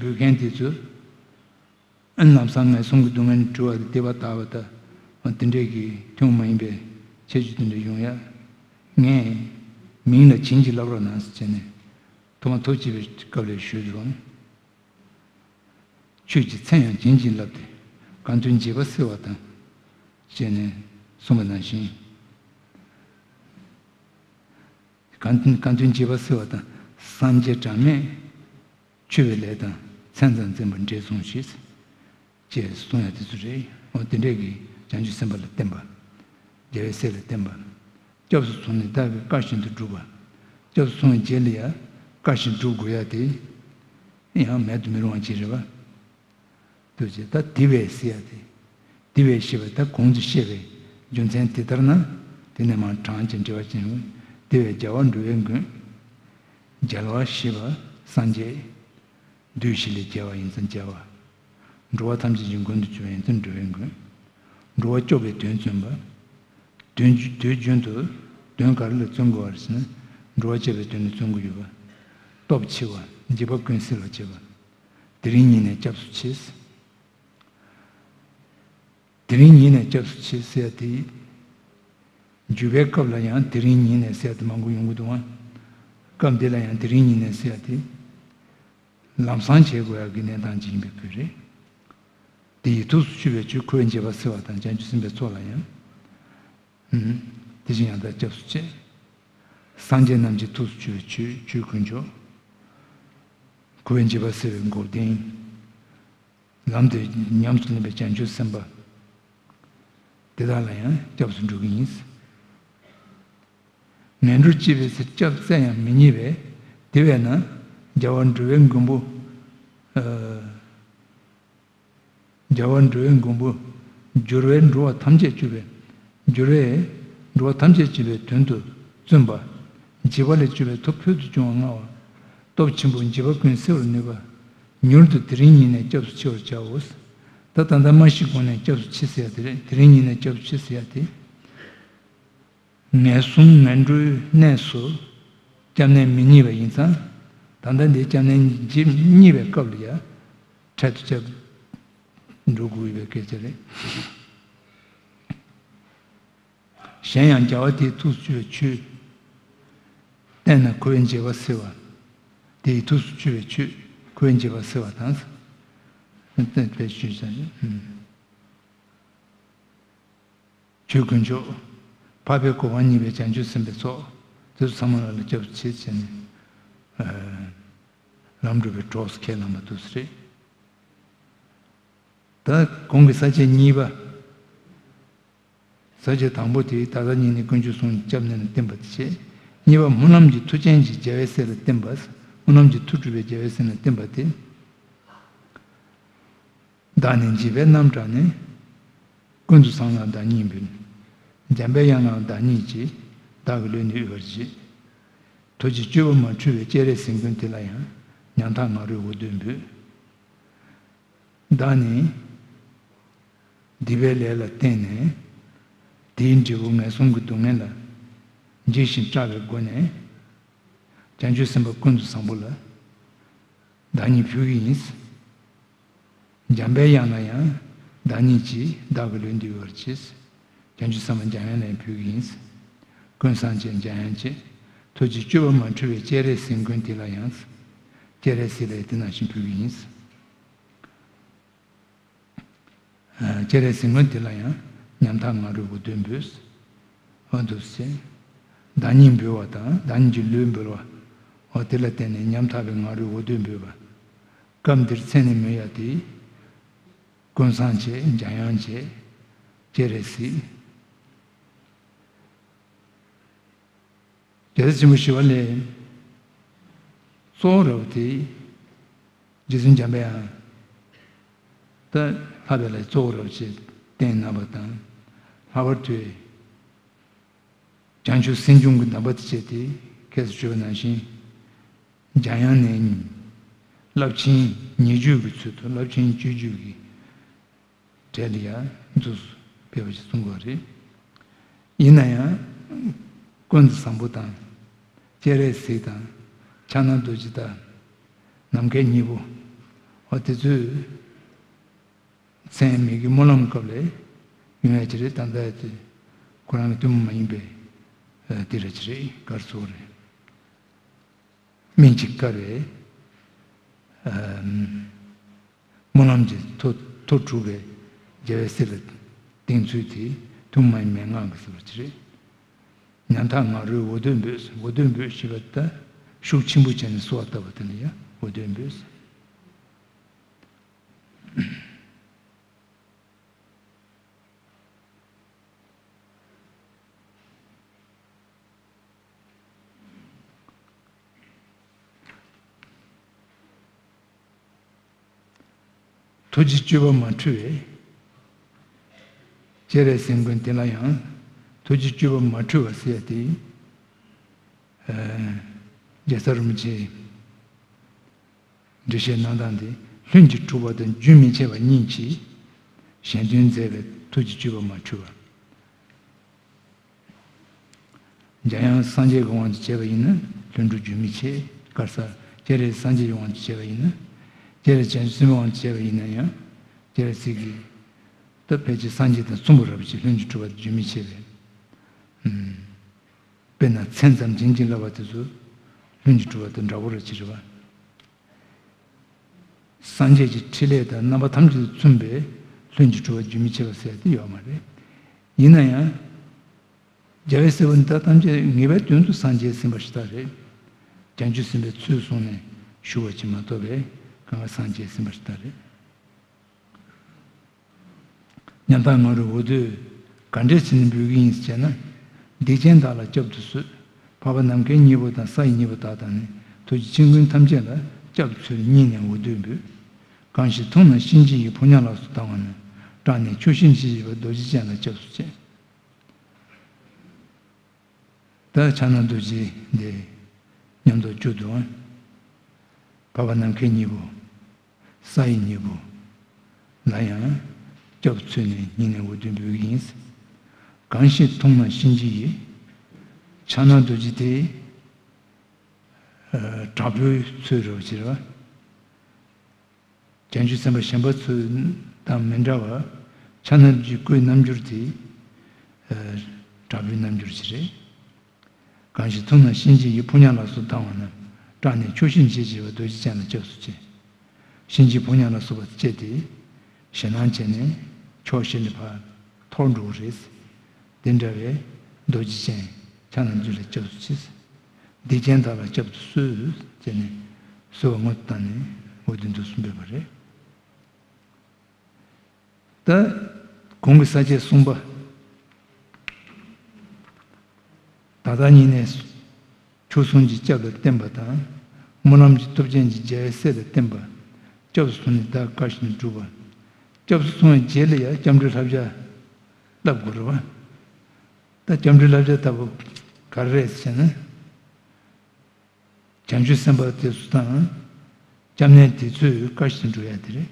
འབོད་མཁན་དེ་ཚོ། ཨ་ནི་ལམ་སང་ངན་སོང་གི་སྡུག་བསྔལ་ནས་གྲོལ་བ་དང་བདེ་བ་དག་པ་དང་། དེ་འདྲའི་གི་ཐུན་མོང་མ་ཡིན་པའི་ཁྱད་ཆོས་དེ་འདྲ་ཡོང་ཡ། ངས་མིང་ལ་བྱིན་གྱིས་བརླབ་རོགས་གནང་ཟེར་བྱས་ནས་ཐོག་མ་ཐུགས་བསྐྱེད་པའི་སྐབས་ལ་ཞུས་རུང་། ཆོས་ཀྱི་མཚན་ཡང་བྱིན་གྱིས་བརླབས་ཏེ། གང་དོན་བྱེད་པ་སེལ་བ་དང་། ཞེས་ནས་གསུངས་པ་ནང་བཞིན། གང་གང་དོན་བྱེད་པ་སེལ་བ་དང་། སངས་རྒྱས་གྲངས་མེད་མཆོད་པའི་ལས་དང་མཚན་ཙམ་འཛིན་པ་འབྲས་བཟུང་ཞེས། ཅེས་གསུངས་ཡ་དེ་ཚོ་རེད། འོ་དེ་འདྲས་ཀྱི་བྱང་ཆུབ་སེམས་དཔའ་ལ་བརྟེན་པ། རྒྱལ་བའི་སྲས་ལ་བརྟེན་པ། སྐྱབས་སུ་སོང་ནས་བདག་གི་བཀའ་བཞིན་དུ་སྒྲུབ་པ། སྐྱབས་སུ་སོང་བའི་རྗེས་ལ་ཡང་བཀའ་བཞིན་སྒྲུབ་དགོས་ཡ་དེ། ཡང་མེད་དུ་མི་རུང་བ་ཅིག་རེད་པ། འདུག་ཅེས་ད་དེ་བས་ཟེར་ཡ་དེ། དེ་བས་ཞེས་པ་ད་གོང་དུ་བཤད་པའི་རྒྱུ་མཚན་དེ་ལྟར་ན། དེ་ནས་མར་གྲངས་ཀྱི་འགྲེལ་བ་ཅན། དེ་བས་རྒྱལ་བ་འགྲོ་བའི་མགོན། རྒྱལ་བ་ཞེས་པ་སངས་རྒྱས། འདུས་བྱས་ལས་རྒྱལ་བ་ཡིན་ཙང་རྒྱལ་བ། འགྲོ་བ་ཐམས་ཅད་ཀྱི་མགོན་དུ་གྱུར་པ་ཡིན་ཙང་འགྲོ་བའི་མགོན། འགྲོ་བ་སྐྱོབ་པའི་དོན་བརྩོན་པ། དོན་དུས་རྒྱུན་དུ་དོན་ག་རེ་ལ་བརྩོན་དགོས་པ་རེད་ཟེར་ན། འགྲོ་བ་སྐྱོབ་པའི་དོན་ལ་བརྩོན་དགོས་ཡོད་པ། སྟོབས་ཆེ་བ། འཇིགས་པ་ཀུན་སེལ་བར་བྱེད་པ། དེ་རིང་ཉིད་ནས་སྐྱབས་སུ་མཆི། དེ་རིང་ཉིད་ནས་སྐྱབས་སུ་མཆི་ཟེར་ཡ་དེ། འཇུག་པའི་སྐབས་ལ་ཡང་དེ་རིང་ཉིད་ནས་ཟེར་ཡ་དེ་མང་པོ་ཡོང་གི་འདུག་ཨང་། སྐབས་འདི་ལ་ཡང་དེ་རིང་ཉིད་ནས་ཟེར་ཡ་དེ། ལམ་སང་བྱེད་དགོས་ཡག་གི་གནས་སྟངས་ཅིག་ཡིན་པའི་ཁུལ་རེད། དེ་ཡི་ཐུགས་སུ་ཆུད་པའི་ཆོས། འཁོར་བའི་འཇིགས་པ་སེལ་བ་དང་། བྱང་ཆུབ་སེམས་དཔའི་ཚོགས་ལ་ཡང་། ཨུམ། དེ་བཞིན་ཡང་དག་སྐྱབས་སུ་མཆི། སངས་རྒྱས་རྣམས་ཀྱི་ཐུགས་སུ་ཆུད་པའི་ཆོས། ཆོས་དཀོན་མཆོག་འཁོར་བའི་འཇིགས་པ་སེལ་བའི་འགོག་བདེན། ལམ་དེ་ཉམས་སུ་ལེན་པའི་བྱང་ཆུབ་སེམས་དཔའ། དེ་དག་ལ་ཡང་སྐྱབས་སུ་འགྲོ་གི་ཡིན། ངན་འགྲོར་སྐྱེས་པའི་ཚེ། སྐྱབས་བཙལ་ཡང་མི་རྙེད་པས། དེ་བས་ན་རྒྱལ་བ་འགྲོ་བའི་མགོན་པོ། ཨ། རྒྱལ་བ་འགྲོ་བའི་མགོན་པོ། སྦྱོར་བས་འགྲོ་བ་ཐམས་ཅད་སྐྱོབ་པའི། སྦྱོར་བས་འགྲོ་བ་ཐམས་ཅད་སྐྱོབ་པའི་དོན་དུ་བརྩོན་པ། འཇིགས་པ་ལས་སྐྱོབ་པའི་ཐབས་ཕུལ་དུ་བྱུང་བ་མངའ་བ། སྟོབས་ཆེན་པོ། འཇིགས་པ་ཀུན་སེལ་བར་ནུས་པ། མྱུར་དུ་དེ་རིང་ཉིད་ནས་སྐྱབས་སུ་མཆི་བར་བྱའོ། ད་ད་ལྟ་མ་ཤི་གོང་ནས་སྐྱབས་སུ་མཆི་ཟེར་ཡ་དེ་རེད། དེ་རིང་ཉིད་ནས་སྐྱབས་སུ་མཆི་ཟེར་ཡ་དེ། ངན་སོང་ངན་འགྲོའི་གནས་སུ་སྐྱབས་གནས་མི་རྙེད་པ་ཡིན་ཙང་། ད་ལྟ་འདིའི་སྐྱབས་གནས་རྙེད་པའི་སྐབས་ལ་ཡ་འཕྲལ་དུ་སྐྱབས་འགྲོ་དགོས་པའི་སྐད་ཆ་རེད། གཞན་ཡང་རྒྱལ་བ་དེའི་ཐུགས་སུ་ཆུད་པའི་ཆོས། བསྟན་ན་འཁོར་བའི་འགྱེད་པ་སེལ་བ། དེའི་ཐུགས་སུ་ཆུད་པའི་ཆོས། འཁོར་བའི་འགྱེད་པ་སེལ་བ་དང་། བསྟན་པའི་ཆོས་ཆོས་དཀོན་མཆོག་འཕགས་པའི་གོ་འཕང་བརྙེས་པའི་བྱང་ཆུབ་སེམས་དཔའི་ཚོགས། དེ་ཚོ་ཚང་མ་ལ་སྐྱབས་སུ་མཆི་བྱས་ནས། ལམ་སྒྲུབ་པའི་གྲོགས་སུ་ཁས་བླངས་པ་འདུག་སེ་རེད། ད་གོང་གི་ས་བཅད་གཉིས་པ། ས་བཅད་དང་པོ་དེ་ད་ལྟ་ཉིད་ནས་དཀོན་མཆོག་གསུམ་སྐྱབས་གནས་ལ་བརྟེན་པ་དེ་བྱས། གཉིས་པ་སྨོན་ལམ་གྱི་མཐུ་ཅན་གྱི་རྒྱལ་བའི་སྲས་ལ་བརྟེན་པ། སྨོན་ལམ་གྱི་མཐུ་སྒྲུབ་པའི་རྒྱལ་བའི་སྲས་ལ་བརྟེན་པ་དེ། བདག་ནི་འཇིགས་པའི་རྣམ་སྐྲག་ནས། ཀུན་ཏུ་བཟང་ལ་བདག་ཉིད་འབུལ། འཇམ་པའི་དབྱངས་ལའང་བདག་ཉིད་ཀྱིས། བདག་གི་ལུས་འདི་དབུལ་བར་བགྱི། ཐུགས་རྗེའི་སྤྱོད་པ་མ་འཁྲུལ་བའི། སྤྱན་རས་གཟིགས་མགོན་དེ་ལ་ཡང་། ཉམ་ཐག་ངང་རོས་འོ་དོད་འབོད། བདག་ནི་སྡིག་པའི་ལས་ལ་བརྟེན་ནས། དེའི་འབྲས་བུ་ངན་སོང་གི་སྡུག་བསྔལ་ལ་འཇིགས་ཤིང་སྐྲག་པའི་སྒོ་ནས། བྱང་ཆུབ་སེམས་དཔའ་ཀུན་ཏུ་བཟང་པོ་ལ་བདག་ཉིད་ཕུལ་གྱི་ཡིན། འཇམ་པའི་དབྱངས་ལ་ཡང་བདག་ཉིད་ཀྱིས། བདག་གི་ལུས་འདི་དབུལ་བར་བགྱི། བྱང་ཆུབ་སེམས་དཔའ་འཇམ་དབྱངས་ལ་ཡང་ཕུལ་གྱི་ཡིན། ཀུན་བཟང་བྱེད་འཇམ་དབྱངས་བྱེད། ཐུགས་རྗེའི་སྤྱོད་པ་མ་འཁྲུལ་བའི། སྤྱན་རས་གཟིགས་མགོན་དེ་ལ་ཡང་། སྤྱན་རས་གཟིགས་ལ་ཡང་དེ་ནང་བཞིན་ཕུལ་གྱི་ཡིན། སྤྱན་རས་གཟིགས་མགོན་དེ་ལ་ཡང་། ཉམ་ཐག་ངང་རོས་འོ་དོད་འབོད། འོ་འདུག་སེ། བདག་ཉིད་འབུལ་བ་དང་། བདག་ཉིད་ཀྱི་ལུས་འབུལ་བ། འོ་དེ་ལ་བརྟེན་ནས་ཉམ་ཐག་པའི་ངང་རོས་འོ་དོད་འབོད་པ། སྐབས་འདིར་མཚན་ནས་སྨོས་ཡ་དེ། ཀུན་བཟང་བྱེད། འཇམ་དབྱངས་བྱེད། སྤྱན་རས་གཟིགས། རྒྱལ་སྲས་ཆེན་པོ་ཞི་བ་ལྷས་གཙོ་བོ་རབ་དེ། རྗེ་བཙུན་འཇམ་པའི་དབྱངས་ད་ལྷག་པའི་ལྷ་གཙོ་བོ་རབ་ཅེས་བསྟན་གནང་བ་དང་། ལྷག་པར་དུ་བྱང་ཆུབ་སེམས་སྦྱོང་གི་གདམས་པ་དེ་བྱས་ཏེ། ཁྱེད་ཚོ་ཞུས་པ་ནང་བཞིན། འཇམ་དབྱངས་ནས་རླབས་ཆེན་ཉེར་སྦྱོར་གྱི་ཚུལ་དུ། རླབས་ཆེན་སྤྱོད་བརྒྱུད་ཀྱི་གྲས་ལ་ཡང་འདུག་སེ་ཕེབས་པ་ཞིག་གསུང་གི་ཡོད་རེད། ཡིན་ན་ཡང་། ཀུན་ཏུ་བཟང་པོ་དང་། སྤྱན་རས་གཟིགས་དང་། ཕྱག་ན་རྡོ་རྗེ་དང་། ནམ་མཁའི་སྙིང་པོ། འོ་དེ་ཚོའི་མཚན་མི་དགེ་སྨོན་ལམ་སྐབས་ལ་ཡོང་ཡ་ཅིག་རེད། ད་ལྟ་དེ་ཁོ་རང་གི་ཐུན་མོང་མ་ཡིན་པའི་དེ་འདྲ་ཅིག་རེད། ག་རེ་ཟེར་དགོས་རེད། སྨིན་བྱེད་དཀར་བའི་སྨོན་ལམ་གྱི་མཐུ་མཐུ་གྲུབ་པའི་རྒྱལ་བའི་སྲས་ལ་བརྟེན་ཚུལ་དེ་ཐུན་མོང་མའི་མན་ངག་གི་ཟེར་བ་ཅིག་རེད། ཉམ་ཐག་ངང་རོས་འོ་དོད་འབོད། འོ་དོད་འབོད་ཞེས་པ་ད་ཤུགས་ཆེན་པོ་བྱས་ནས་གསོལ་བ་བཏབ་པ་དེ་ལ་ཡང་འོ་དོད་འབོད། ཐུགས་རྗེའི་སྤྱོད་པ་མ་འཁྲུལ་བའི། སྤྱན་རས་གཟིགས་མགོན་དེ་ལ་ཡང་། ཐུགས་རྗེའི་སྤྱོད་པ་མ་འཁྲུལ་བ་ཟེར་ཡ་དེ། རྒྱལ་ཚབ་རིན་པོ་ཆེ། འགྲེལ་བཤད་གནང་སྟངས་དེ། ལྷུན་གྱིས་གྲུབ་པ་དང་རྒྱུན་མི་འཆད་པ་གཉིས་ཀྱིས་གཞན་དོན་མཛད་པའི་ཐུགས་ཀྱི་སྤྱོད་པ་མ་འཁྲུལ་བ། འཇམ་དབྱངས་སངས་རྒྱས་ཀྱི་དབང་དུ་བྱས་པ་ཡིན་ན་ལྷུན་གྲུབ་རྒྱུན་མི་འཆད། དཀར་གསལ་སྤྱན་རས་གཟིགས་སངས་རྒྱས་ཀྱི་དབང་དུ་བྱས་པ་ཡིན་ན། སྤྱན་རས་བྱང་ཆུབ་སེམས་དབང་དུ་བྱས་པ་ཡིན་ན་ཡང་། སྤྱན་རས་གཟིགས་ཀྱི་ད་ཕལ་ཆེར་སངས་རྒྱས་དང་གསུངས་པ་རབ་ཅིག་ལྷུན་གྱིས་གྲུབ་པ་རྒྱུན་མི་འཆད་པས། དཔེར་ན་མཚན་ཙམ་བྱིན་གྱིས་བརླབས་པ་དེ་ཚོ་ལྷུན་གྱིས་གྲུབ་པ་དང་འདྲ་པོ་ར་ཅིག་རེད་པ། སངས་རྒྱས་ཀྱི་ཕྲིན་ལས་དང་རྣམ་པ་ཐམས་ཅད་དུ་མཚུངས་པའི་ལྷུན་གྱིས་གྲུབ་པ་རྒྱུན་མི་འཆད་པ་ཟེར་དེ་ཡོད་མ་རེད། ཡིན་ན་ཡང་། རྒྱལ་བའི་སྲས་པོ་འདི་དག་ཐམས་ཅད་ངེས་པའི་དོན་དུ་སངས་རྒྱས་ཟིན་པ་ཞིག་ད་རེད། བྱང་ཆུབ་སེམས་དཔའི་ཚུལ་བཟུང་ནས་བཞུགས་པ་ཅིག་མ་གཏོགས་པའི་གང་ག་སངས་རྒྱས་ཟིན་པ་ཞིག་ད་རེད། ཉམ་ཐག་ངང་རོས་འོ་དོད་ག་འདྲས་བྱས་ནས་འབོད་ཀྱི་ཡིན་ཟེར་ན། སྡིག་ཅན་དག་ལ་བསྐྱབ་ཏུ་གསོལ། འཕགས་པ་ནམ་མཁའི་སྙིང་པོ་དང་། ས་ཡི་སྙིང་པོ་དག་དང་ནི། ཐུགས་རྗེའི་མཆིམས་མགོན་ཐམས་ཅད་ལ། སྐྱབས་སུ་མཆིའོ་སྙིང་ནས་འོ་དོད་འབོད། གང་ཞིག་མཐོང་ན་གཤིན་རྗེ་ཡི། ཕོ་ཉ་ལགས་སུ་བཏང་བ་ན། སྐྲག་ནས་ཆོག་ཤེས་མཆི་བྱེད་པ། རྡོ་རྗེ་ཅན་ལ་སྐྱབས་སུ་མཆི། ད་ཕྱག་ན་རྡོ་རྗེ་འདི་ཉམས་རྟོགས་བཅུ་དུ། འཕགས་པ་ནམ་མཁའི་སྙིང་པོ། ས་ཡི་སྙིང་པོ་ལ་ཡང་སྐྱབས་འཚོལ་ནས་སྙིང་ནས་འོ་དོད་འབོད་ཀྱི་ཡིན། གང་ཞིག་མཐོང་ན་གཤིན་རྗེ་ཡི། ཕྱག་ན་རྡོ་རྗེ་དེ། དྲག་པོའི་ཚུལ་རེད་བ། བྱས་རེད་བ། བྱང་ཆུབ་སེམས་དཔའ་གཞན་པ་ཚོ་དང་མི་འདྲ་བར་ཕྱག་ན་རྡོ་རྗེའི་སྐུའི་རྣམ་འགྱུར་དེ་དྲག་པོའི་རྣམ་འགྱུར་ཅིག་རེད། གང་ཞིག་མཐོང་ན་གཤིན་རྗེ་ཡི། ཕོ་ཉ་ལ་སོགས་སྡང་བ་རྣམས། སྐྲག་ནས་ཁྱོད་གཤིན་རྗེ་བྱེད་པ། རྡོ་རྗེ་ཅན་ལ་སྐྱབས་སུ་མཆི། གཤིན་རྗེ་ཕོ་ཉ་ལ་སོགས་པ་སྐྱེས་ཏེ་ཞེད་སྣང་བྱས་ནས་ཕྱོགས་བཞི་ལས་ཕར་འཐོར་འགྲོ་གི་རེད། དེ་འདྲ་བའི་རྡོ་རྗེ་ཅན་ཕྱག་ན་རྡོ་རྗེ་ལ་སྐྱབས་སུ་མཆི། སྡིག་ཅན་དག་ལ་སྐྱབས་སུ་གསོལ་ཟེར་ནས་གསོལ་བ་སྔོན་དུ་བཏང་ནས་འོ་དོད་འདི་གསུངས་པ་རེད། ད་གོང་གི་ས་བཅད་གསུམ་པ། ད་ལྟ་ཉིད་ནས་ཆོས་སྲུང་གི་སྐྱབས་ལ་བརྟེན་པ་དང་། སྨོན་ལམ་གྱི་སྟོབས་ཅན་གྱི་རྒྱལ་བའི་སྲས་ལ་བརྟེན་པ། སྐྱབས་སུ་སོང་ནས་བདག་བཀའ་བཞིན་སྒྲུབ་པ། སྐྱབས་སུ་སོང་བའི་རྗེས་ལ་ཡང་སྐྱབས་འགྲོའི་བསླབ་བྱ་བསླབ་དགོས་རེད་བ། ད་སྐྱབས་འགྲོའི་བསླབ་བྱ་ལྟ་བུ་ག་རེ་རེད་ཟེར་ན། བྱང་ཆུབ་སེམས་དཔའ་དེ་ཚོ་དང་། སྐྱབས་གནས་དེ་ཚོས་བཀའ་བཞིན་སྒྲུབ་ཡ་དེ་རེད།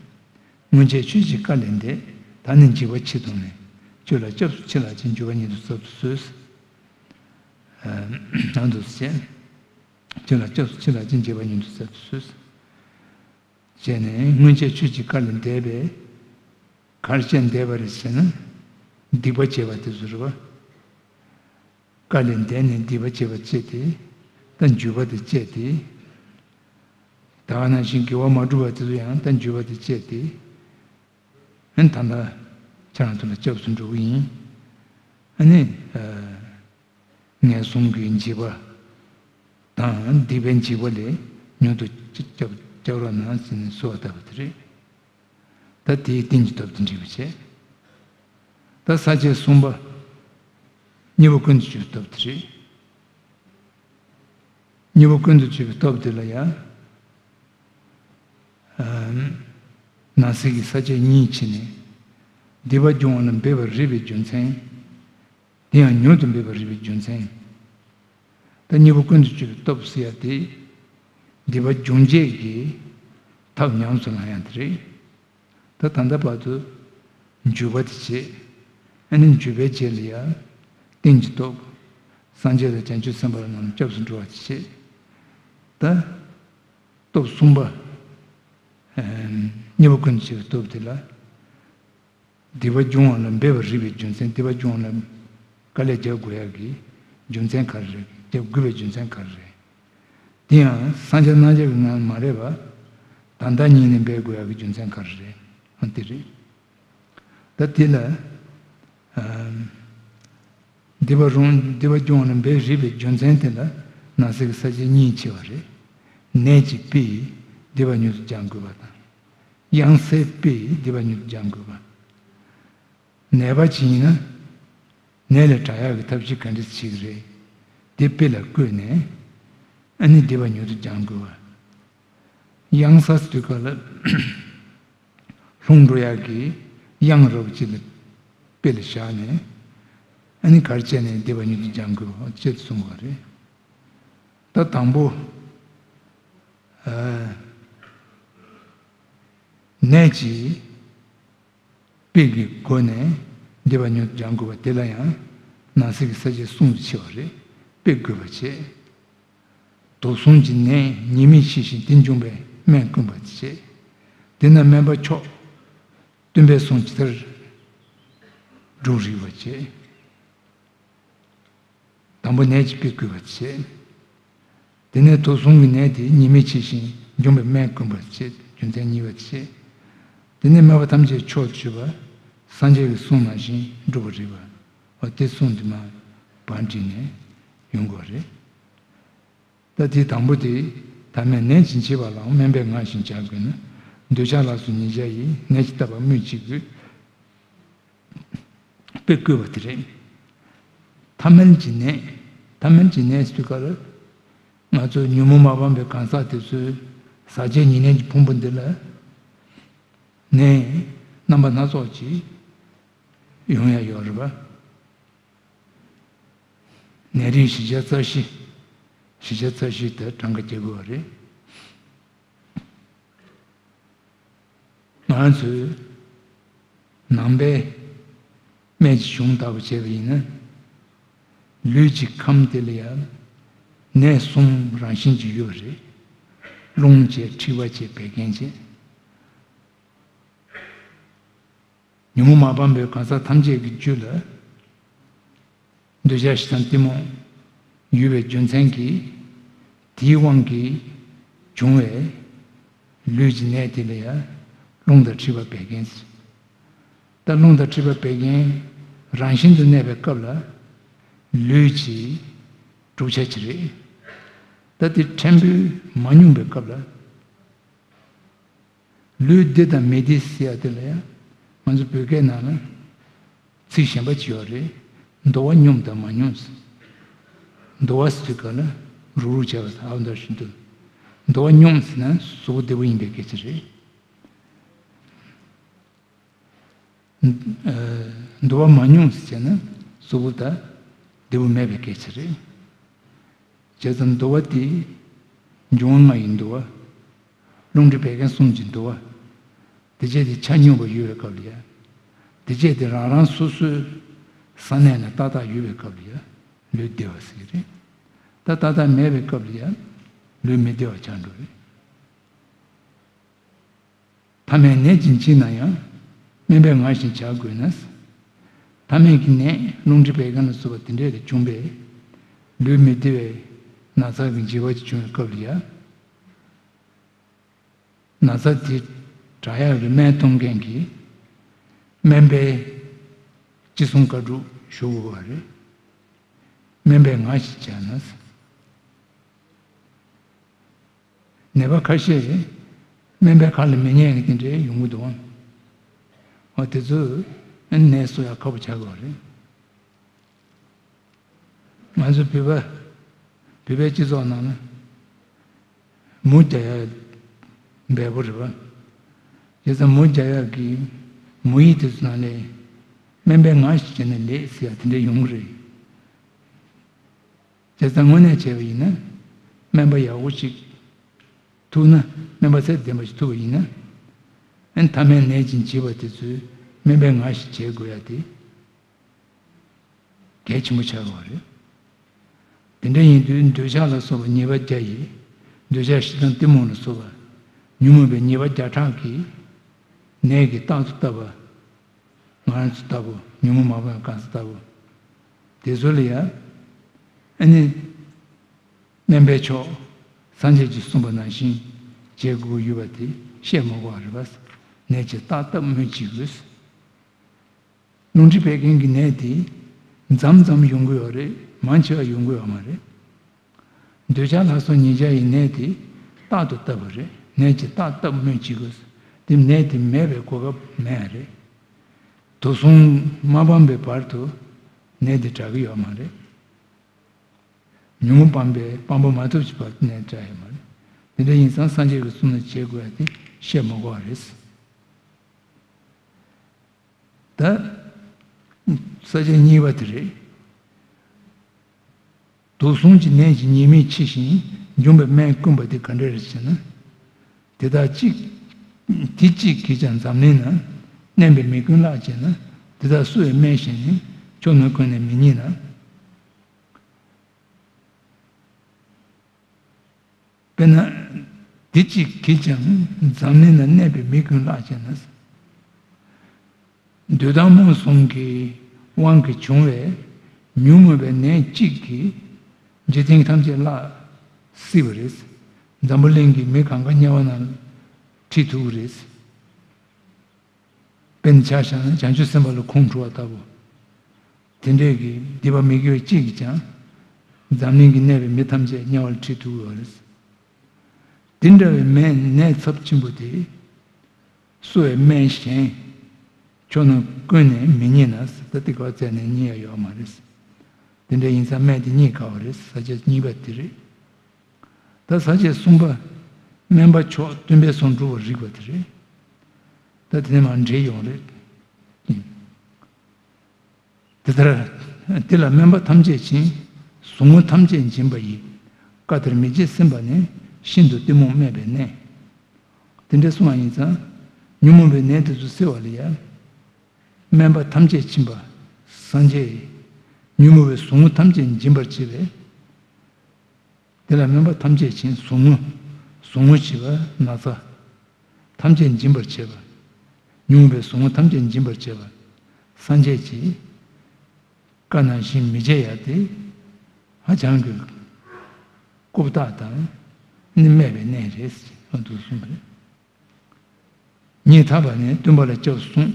སྔོན་ཆད་ཁྱོད་ཀྱི་བཀའ་ལས་འདས། ད་ནི་འཇིགས་པ་ཕྱིར་དོར་ནས། ཁྱོད་ལ་སྐྱབས་སུ་མཆི་ལགས་ཀྱིས། འགྱུར་བ་ཉིད་དུ་ཚབ་ཏུ་གསོལ། ཨ་འདུག་སེ་བྱས། ཁྱོད་ལ་སྐྱབས་སུ་མཆི་ལགས་ཀྱིས། འཇིགས་པ་ཉིད་དུ་ཚབ་ཏུ་གསོལ། བྱས་ནས་སྔོན་ཆད་ཁྱོད་ཀྱི་བཀའ་ལས་འདས་པས། ག་རེ་བྱས་འདས་པ་རེད་ཟེར་ན། སྡིག་པ་བྱས་པ་དེ་ཚོ་རེད་བ། བཀའ་ལས་འདས་ནས་སྡིག་པ་བྱས་པ་བྱས་ཏེ། ད་འགྱུར་བ་དེ་བྱས་ཏེ། ད་ག་ནང་བཞིན་དགེ་བ་མ་བསྒྲུབས་པ་དེ་ཚོ་ཡང་ད་འགྱུར་བ་དེ་བྱས་ཏེ། ཨ་ནི་ད་ལྟ་ཁྱེད་རང་ཚོ་ལ་སྐྱབས་སུ་འགྲོ་གི་ཡིན། ཨ་ནི་ངན་སོང་གི་འཇིགས་པ་དང་སྡིག་པའི་འཇིགས་པ་ལས་མྱུར་དུ་སྐྱབས་སྐྱབས་རོགས་གནང་ཟེར་ནས་གསོལ་བ་བཏབ་པ་དེ་རེད། ད་དེའི་རྟེན་གྱི་སྟོབས་དེ་འགྲིག་པ་བྱས། ད་ས་བཅད་གསུམ་པ། གཉིས་པོ་ཀུན་ཏུ་སྤྱོད་པའི་སྟོབས་དེ་རེད། གཉིས་པོ་ཀུན་ཏུ་སྤྱོད་པའི་སྟོབས་དེ་ལ་ཡང་། ནང་གསེས་ཀྱི་ས་བཅད་གཉིས་ཕྱེ་ནས། སྡིག་པ་སྦྱོང་བ་ལ་འབད་པར་རིགས་པའི་རྒྱུ་མཚན། དེ་ཡང་མྱུར་དུ་འབད་པར་རིགས་པའི་རྒྱུ་མཚན། ད་གཉིས་པོ་ཀུན་ཏུ་སྤྱོད་པའི་སྟོབས་ཟེར་ཡ་དེ། སྡིག་པ་སྦྱོང་བྱེད་ཀྱི་ཐབས་ཉམས་སུ་བླང་ཡ་དེ་རེད། ད་ད་ལྟ་བར་དུ་འཇུག་པ་དེ་བྱེད། ཨ་ནི་འཇུག་པའི་རྗེས་ལ་ཡང་རྟེན་གྱི་སྟོབས། སངས་རྒྱས་དང་བྱང་ཆུབ་སེམས་དཔའ་རྣམས་སྐྱབས་སུ་འགྲོ་བ་དེ་བྱེད། ད་སྟོབས་གསུམ་པ། གཉིས་པོ་ཀུན་ཏུ་སྤྱོད་པའི་སྟོབས་དེ་ལ། སྡིག་པ་སྦྱོང་བ་ལ་འབད་པར་རིགས་པའི་རྒྱུ་མཚན། སྡིག་པ་སྦྱོང་བ་ལ་དཀའ་ལས་རྒྱག་དགོས་ཡག་གི་རྒྱུ་མཚན་ག་རེ་རེད། རྒྱག་དགོས་པའི་རྒྱུ་མཚན་ག་རེ་རེད། དེ་ཡང་སངས་རྒྱས་རྣམ་དག་གི་ངང་མ་རེད་པ། ད་ལྟ་ཉིད་ནས་འབད་དགོས་ཡག་གི་རྒྱུ་མཚན་ག་རེ་རེད། ཨ་དེ་རེད། ད་དེ་ལ། སྡིག་པ་རུང་སྡིག་པ་སྦྱོང་བ་ལ་འབད་རིགས་པའི་རྒྱུ་མཚན་དེ་ལ་ནང་གསེས་ཀྱི་ས་བཅད་གཉིས་ཕྱེ་བ་རེད། ནད་ཀྱིས་ཕྱིས་སྡིག་པ་མྱུར་དུ་སྦྱང་དགོས་པ་དང་། གཡང་སས་ཕྱིས་སྡིག་པ་མྱུར་དུ་སྦྱང་དགོས་པ། ནད་པ་ཅིག་ཡིན་ན། ནད་ལས་དྲག་ཡག་གི་ཐབས་ཤེས་ག་འདྲ་བྱེད་ཀྱི་རེད། དེ་དཔེ་ལ་བཀོད་ནས། ཨ་ནི་སྡིག་པ་མྱུར་དུ་སྦྱང་དགོས་པ། གཡང་ས་ཟེར་དུས་སྐབས་ལ། ལྷུང་འགྲོ་ཡག་གི་གཡང་རབ་ཅིག་ལ་དཔེ་ལ་བཞག་ནས། ཨ་ནི་ག་རེ་བྱས་ནས་སྡིག་པ་མྱུར་དུ་སྦྱང་དགོས་པ་ཅེས་གསུངས་པ་རེད། ད་དང་པོ། ནད་ཀྱིས་དཔེ་གི་སྒོ་ནས་སྡིག་པ་མྱུར་དུ་སྦྱང་དགོས་པ་དེ་ལ་ཡང་ནང་གསེས་ཀྱི་ས་བཅད་གསུམ་དུ་ཕྱེ་བ་རེད། དཔེ་དགོས་པ་བྱས། དུག་གསུམ་གྱི་ནད་ཉེས་དམིགས་ཤེས་ཤིང་དེ་འཇོམས་པའི་སྨན་བསྐུམ་པ་བྱས། དེ་ན་སྨན་པ་མཆོག་སྟོན་པའི་གསུང་ཇི་ལྟར་སྒྲུབ་རིགས་པ་བྱས། དང་པོ་ནད་ཀྱིས་དཔེ་བསྐུལ་བ་བྱས། དེ་ནས་དུག་གསུམ་གྱི་ནད་དེ་ཉེས་དམིགས་ཆེ་ཞིང་འཇོམས་པའི་སྨན་བསྐུམ་པ་བྱས། རྒྱུ་མཚན་གཉིས་པ་བྱས། དེ་ནས་སྨན་པ་ཐམས་ཅད་མཆོག་ཏུ་གྱུར་པ། སངས་རྒྱས་ཀྱི་གསུང་ནང་བཞིན་སྒྲུབ་པར་རིགས་པ། འོ་དེ་གསུང་དེ་མར་བསྒྲིགས་ནས་ཡོང་དགོས་རེད། ད་དེ་དང་པོ་དེ། ཐ་མལ་ནད་ཀྱིས་འཆི་བ་ལའང་སྨན་པའི་ངག་བཞིན་བྱ་དགོས་ན། འདོད་ཆགས་ལ་སོགས་ཉེས་བྱས་ཡིས། ནད་ཀྱིས་བཏབ་པ་སྨོས་ཅི་དགོས། དཔེ་བཀོད་པ་དེ་རེད། ཐ་མལ་གྱི་ནད། ཐ་མལ་གྱི་ནད་ཟེར་དུས་སྐབས་ལ། ང་ཚོ་ཉོན་མོངས་མ་སྤངས་པའི་གང་ཟག་དེ་ཚོའི་ཟག་བཅས་ཉེར་ལེན་གྱི་ཕུང་པོ་འདི་ལ། ནད་རྣམ་པ་སྣ་ཚོགས་ཀྱིས་ཡོང་ཡ་ཡོད་རེད་པ། ནད་རིགས་བཞི་བརྒྱ་རྩ་བཞི། བཞི་བརྒྱ་རྩ་བཞི་དེ་གྲངས་ཀ་རྒྱག་དགོས་པ་རེད། ང་ཚོས་ནང་པའི་སྨན་གྱི་གཞུང་ལྟ་བུ་བྱས་པ་ཡིན་ན། ལུས་ཀྱི་ཁམས་དེ་ལ་ཡང་ནད་གསུམ་རང་བཞིན་གྱིས་ཡོད་པ་རེད། རླུང་བྱས། མཁྲིས་པ་བྱས། བད་ཀན་བྱས། ཉོན་མོངས་མ་སྤངས་པའི་གང་ཟག་ཐམས་ཅད་ཀྱི་རྒྱུད་ལ། འདོད་ཆགས་ཞེ་སྡང་གཏི་མུག་ཡོད་པའི་རྒྱུ་མཚན་གྱིས། དེའི་དབང་གིས་བྱུང་བའི་ལུས་ཀྱི་ནད་དེ་ལ་ཡང་རླུང་དང་མཁྲིས་པ་བད་ཀན་ཟེར། ད་རླུང་དང་མཁྲིས་པ་བད་ཀན་རང་བཞིན་དུ་གནས་པའི་སྐབས་ལ་ལུས་ཀྱི་གྲུབ་ཆ་ཅིག་རེད། ད་དེ་ཕྲན་བུ་མ་སྙོམས་པའི་སྐབས་ལ། ལུས་བདེ་དང་མི་བདེ་ཟེར་ཡ་དེ་ལ་ཡང་ང་ཚོ་བོད་སྐད་ནང་ལ་ཚིག་གཞན་པ་ཅིག་ཡོད་རེད། འདུ་བ་སྙོམས་དང་མ་སྙོམས་ཟེར། འདུ་བ་ཟེར་དུས་ག་ལ་རུག་རུག་བྱས་པ་ཟེར་ཨ་འདྲ་ཞིག་འདུག་འདུ་བ་སྙོམས་ཟེར་ན་གཟུགས་པོ་བདེ་པོ་ཡིན་པའི་སྐད་ཆ་རེད། འདུ་བ་མ་སྙོམས་ཟེར་བྱས་ན་གཟུགས་པོ་ད་བདེ་པོ་མེད་པའི་སྐད་ཆ་རེད། བྱས་ཙང་འདུ་བ་དེ་འབྱུང་བ་ལྔ་ཡི་འདུ་བ། རླུང་མཁྲིས་བད་ཀན་གསུམ་གྱི་འདུ་བ། དེ་བྱས་ཏེ་ཆ་སྙོམས་པ་ཡོད་པའི་སྐབས་ལ་ཡ། དེ་བྱས་ཏེ་རང་རང་སོ་སོའི་ས་གནས་ལ་ཏག་ཏག་ཡོད་པའི་སྐབས་ལ་ཡ་ལུས་བདེ་བ་ཟེར་གྱི་རེད། ད་ཏག་ཏག་མེད་པའི་སྐབས་ལ་ཡ་ལུས་མི་བདེ་བ་ཆགས་འགྲོ་རེད། ཐ་མལ་ནད་ཀྱི་འཇིགས་ན་ཡང་། སྨན་པས་ངར་ཞིང་བྱ་དགོས་ན། ཐ་མལ་གྱི་ནད་རླུང་མཁྲིས་བད་ཀན་ལ་སོགས་པ་དེ་འདྲས་ལས་བྱུང་བའི་ལུས་མི་བདེ་བའི་ན་ཚ་གི་འཇིགས་པ་ཅིག་བྱུང་བའི་སྐབས་ལ་ཡང་། ན་ཚ་དེ་དྲག་ཡག་གི་སྨན་གཏོང་མཁན་གྱི་སྨན་པའི་ཅི་གསུང་བཀའ་སྒྲུབ་ཞུ་དགོས་པ་རེད། སྨན་པས་ངར་ཞིང་བྱས་ན། ནད་པ་ཁ་ཤས་སྨན་པའི་ཁ་ལ་མི་ཉན་གྱི་དེ་འདྲའི་ཡོང་གི་འདུག་འོ་དེ་ཚོས་ནད་གསོ་ཡག་ཁག་པོ་ཆགས་ཀྱི་ཡོད་རེད། ང་ཚོ་བོད་པ་བོད་པའི་སྤྱི་ཚོགས་ནང་ན་མུ་རྒྱག་ཡག་འབེལ་པོ་རེད་པ། བྱས་ཙང་མུ་རྒྱག་ཡག་གི་མུ་ཡི་དེ་ཚོ་ནང་ལས་སྨན་པས་ངར་ཞིང་བྱས་ན་ལེགས་ཟེར་ཡག་དེ་འདྲ་ཡོང་གི་རེད། བྱས་ཙང་དངོས་གནས་བྱས་པ་ཡིན་ན། སྨན་པ་ཡག་པོ་ཅིག་ཐུག་ན། སྨན་པ་ཚད་ལྡན་པ་ཞིག་ཐུག་པ་ཡིན་ན། ཨན་ཐ་མལ་ནད་ཀྱི་འཇིགས་པ་དེ་ཚོའི་སྨན་པས་ངར་ཞིང་བྱེད་དགོས་ཡ་དེ་གལ་ཆེན་པོ་ཆགས་ཡོད་རེད། དེ་འདྲ་ཡིན་དུས་འདོད་ཆགས་ལ་སོགས་པ་ཉེས་པ་བརྒྱ་ཡིས། འདོད་ཆགས་ཞེ་སྡང་གཏི་མུག་ལ་སོགས་པ་ཉོན་མོངས་པའི་ཉེས་པ་བརྒྱ་ཕྲག་གིས་ནད་ཀྱིས་རྟག་ཏུ་བཏབ་པ། ང་རང་ཚོ་ལྟ་བུ་ཉོན་མོངས་མ་སྤངས་པའི་གང་ཟག་ལྟ་བུ། དེ་ཚོ་ལ་ཡང་ཨ་ནི་སྨན་པའི་མཆོག་སངས་རྒྱས་ཀྱིས་གསུངས་པ་ནང་བཞིན་བྱེད་དགོས་ཡོད་པ་དེ་བཤད་མ་དགོས་པ་རེད་པ། ནད་ཀྱིས་རྟག་བཏབ་སྨོས་ཅི་དགོས། རླུང་མཁྲིས་བད་ཀན་གྱི་ནད་དེ་མཚམས་མཚམས་ཡོང་གི་ཡོད་རེད། མང་ཆེ་བ་ཡོང་གི་ཡོད་མ་རེད། འདོད་ཆགས་ལ་སོགས་ཉེས་བྱས་ཡི་ནད་དེ་རྟག་ཏུ་བཏབ་པ་རེད། ནད་ཀྱིས་རྟག་བཏབ་སྨོས་ཅི་དགོས། དེ་ནད་དེ་མེད་པའི་གོ་སྐབས་མེད་རེད། དུག་གསུམ་མ་སྤངས་པའི་བར་དུ་ནད་དེ་དྲག་གི་ཡོད་མ་རེད། ཉོན་མོངས་སྤངས་པའི་སྤང་བ་མ་ཐོབ་ཀྱི་བར་དུ་ནད་དྲག་ཡོད་མ་རེད། དེ་འདྲ་ཡིན་ཙང་སངས་རྒྱས་ཀྱིས་གསུངས་ན་བྱེད་དགོས་ཡ་དེ་བཤད་མ་དགོས་པ་རེད། ད་ས་བཅད་གཉིས་པ་དེ་རེད། དུག་གསུམ་གྱི་ནད་ཀྱི་ཉེས་དམིགས་ཕྱེ་ཞིང་འཇོམས་པའི་སྨན་བསྐུམ་པ་དེ་ག་འདྲ་རེད་ཟེར་ན། དེ་དག་གཅིག་དེ་གཅིག་གིས་ཀྱང་འཛམ་གླིང་ན་མནན་པའི་མི་ཀུན་བརླག་བྱས་ན། དེ་དག་གསོ་བའི་སྨན་གཞན་ནི་ཕྱོགས་རྣམས་ཀུན་ནས་མི་རྙེད་ན། དཔེར་ན། དེ་གཅིག་གིས་ཀྱང་འཛམ་གླིང་ན་གནས་པའི་མི་ཀུན་བརླག་བྱས་ན། འདོད་དང་རྨོངས་གསུམ་གྱི་དབང་གིས་བྱུང་བའི་ཉོན་མོངས་པའི་ནད་གཅིག་གིས་འཇིག་རྟེན་ཐམས་ཅད་བརླག་སྲིད་པ་རེད། འཛམ་བུ་གླིང་གི་མི་གང་ག་དམྱལ་བ་ནང་ཁྲིད་ཐུབ་ཀྱི་རེད། དཔེར་ན་ཆ་བཞག་ན་བྱང་ཆུབ་སེམས་དཔའ་ལ་ཁོང་ཁྲོ་བ་ལྟ་བུ། དེ་འདྲའི་གི་སྡིག་པ་མི་དགེ་བ་གཅིག་གིས་ཀྱང་། འཛམ་གླིང་གི་གནས་པའི་མི་ཐམས་ཅད་དམྱལ་བ་ལ་ཁྲིད་ཐུབ་ཀྱི་ཡོད་རེད། དེ་འདྲ་བའི་སྨན་ནད་ཚབས་ཆེན་པོ་དེ། གསོ་བའི་སྨན་གཞན། ཕྱོགས་རྣམས་ཀུན་ནས་མི་རྙེད་ན། ད་དེ་ག་བ་བཙལ་ནས་རྙེད་ཡ་ཡོད་མ་རེད། དེ་འདྲ་ཡིན་ཙང་སྨན་དེ་རྙེད་དཀའ་བ་རེད། ས་བཅད་གཉིས་པ་དེ་རེད། ད་ས་བཅད་གསུམ་པ། སྨན་པ་མཆོག་སྟོན་པས་གསུངས་སྒྲུབ་པར་རིགས་པ་དེ་རེད། ད་དེ་ནས་མར་འགྲེལ་ཡོང་རེད། དེ་ལྟར་དེ་ལ་སྨན་པ་ཐམས་ཅད་མཁྱེན། ཟུག་རྔུ་ཐམས་ཅད་འབྱིན་པ་ཡི། བཀའ་དེར་མི་བརྗེད་སེམས་དཔའ་ནི། ཤིན་ཏུ་གཏི་མུག་སྨད་པའི་གནས། དེ་འདྲ་གསུངས་པ་ཡིན་ཙང་། ཉོན་མོངས་པའི་ནད་དེ་ཚོ་སེལ་བ་ལ་ཡང་། སྨན་པ་ཐམས་ཅད་མཁྱེན་པ་སངས་རྒྱས་ཡིས། ཉོན་མོངས་པའི་ཟུག་རྔུ་ཐམས་ཅད་འབྱིན་པར་བྱེད་པས། དེ་ལ་སྨན་པ་ཐམས་ཅད་མཁྱེན། ཟུག་རྔུ། ཟུག་རྔུ་བྱེད་པ་ན་ཚ་ཐམས་ཅད་འབྱིན་པར་བྱེད་པ། ཉོན་མོངས་པའི་ཟུག་རྔུ་ཐམས་ཅད་འབྱིན་པར་བྱེད་པ། སངས་རྒྱས་ཀྱིས་བཀའ་ནང་བཞིན་མི་བྱེད་ཡ་དེ་ཧ་ཅང་གི་རྐུབ་བཏགས་དང་ནི་སྨད་པའི་གནས་རེད་ཟེར་འདུག་གསུངས་པ་རེད། ཉེ་ཐར་པ་ནས་སྟོན་པ་ལ་སྐྱབས་སུ་སོང་།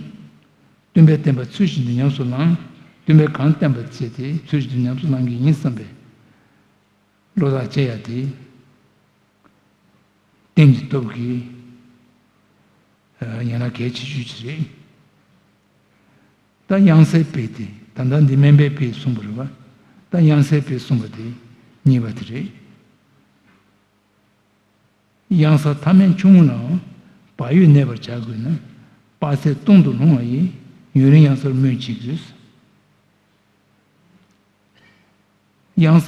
སྟོན་པས་བསྟན་པ་ཚུལ་བཞིན་དུ་ཉམས་སུ་བླངས། སྟོན་པས་གང་བསྟན་པ་བྱས་ཏེ་ཚུལ་བཞིན་དུ་ཉམས་སུ་བླང་གི་ཡིན་བསམ་པའི་བློ་ཐག་བཅད་ཡ་དེ་རྟེན་གྱི་སྟོབས་ཀྱིས་ཡང་ན་གལ་ཆེ་ཤོས་ཅིག་རེད། ད་དབྱངས་གསལ་དཔེ་དེ་ད་ལྟ་འདི་སྨན་པའི་དཔེ་གསུངས་པ་རེད་བ། ད་དབྱངས་གསལ་དཔེ་གསུངས་པ་དེ་གཉིས་པ་དེ་རེད། གཡང་ས་མཐའ་མེད་ཆུང་ངུ་ནའང་བག་ཡོད་གནས་པར་བྱ་དགོས་ན། དཔག་ཚད་སྟོང་དུ་ལྷུང་བ་ཡིས་ཡུན་རིང་གཡང་སར་སྨོད་བྱེད་དགོས། གཡང་ས་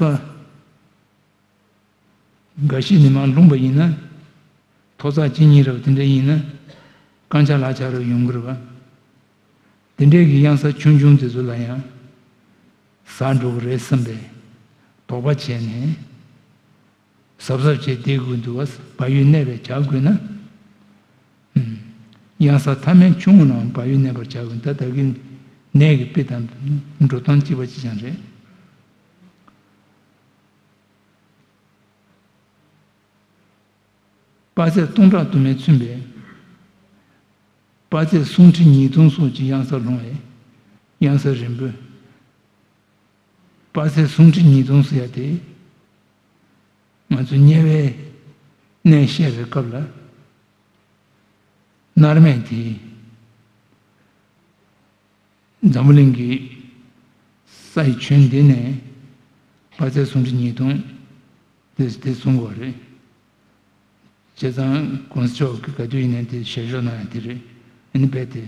འགའ་ཤས་ནས་མར་ལྷུང་པ་ཡིན་ན། ཐོག་བརྩེགས་གཅིག་གཉིས་རེ་བ་དེ་འདྲ་ཡིན་ན། རྐང་ཆག་ལག་ཆག་རེ་ཡོང་གི་རེད་བ། དེ་འདྲའི་གི་གཡང་ས་ཆུང་ཆུང་དེ་ཚོ་ལ་ཡང་ཟ་འགྲོ་གི་རེད་བསམ་པའི་དོགས་པ་བྱས་ནས། གཟབ་གཟབ་བྱས་བསྡད་དགོས་འདུག་བ། བག་ཡོད་གནས་པར་བྱ་དགོས་ན། ཨུམ། གཡང་ས་མཐའ་མེད་ཆུང་ངུ་ནའང་བག་ཡོད་གནས་པར་བྱ་དགོས། ད་ད་གིན་ནད་ཀྱི་དཔེ་དང་འགྲོ་སྟངས་གཅིག་པ་གཅིག་རྐྱང་རེད། དཔག་ཚད་སྟོང་ཕྲག་དུ་མས་མཚོན་པའི། དཔག་ཚད་སུམ་ཁྲི་ཉིས་སྟོང་སོགས་ཀྱི་གཡང་སར་ལྷུང་བའི་གཡང་ས་རིང་པོས། དཔག་ཚད་སུམ་ཁྲི་ཉིས་སྟོང་ཟེར་ཡ་དེ། ང་ཚོ་དམྱལ་བའི་གནས་བཤད་པའི་སྐབས་ལ། མནར་མེད་དེ། འཛམ་བུ་གླིང་གི་ས་ཡི་ཁྱོན་འདི་ནས་དཔག་ཚད་སུམ་ཁྲི་ཉིས་སྟོང་དེ་དེ་གསུང་དགོས་རེད། བྱས་ཙང་གོང་ས་མཆོག་གིས་ག་དུས་ཡིན་ནའི་དེ་ཞལ་བཞུགས་གནང་ཡ་དེ་རེད། ཨ་ནི་རྦད་དེ་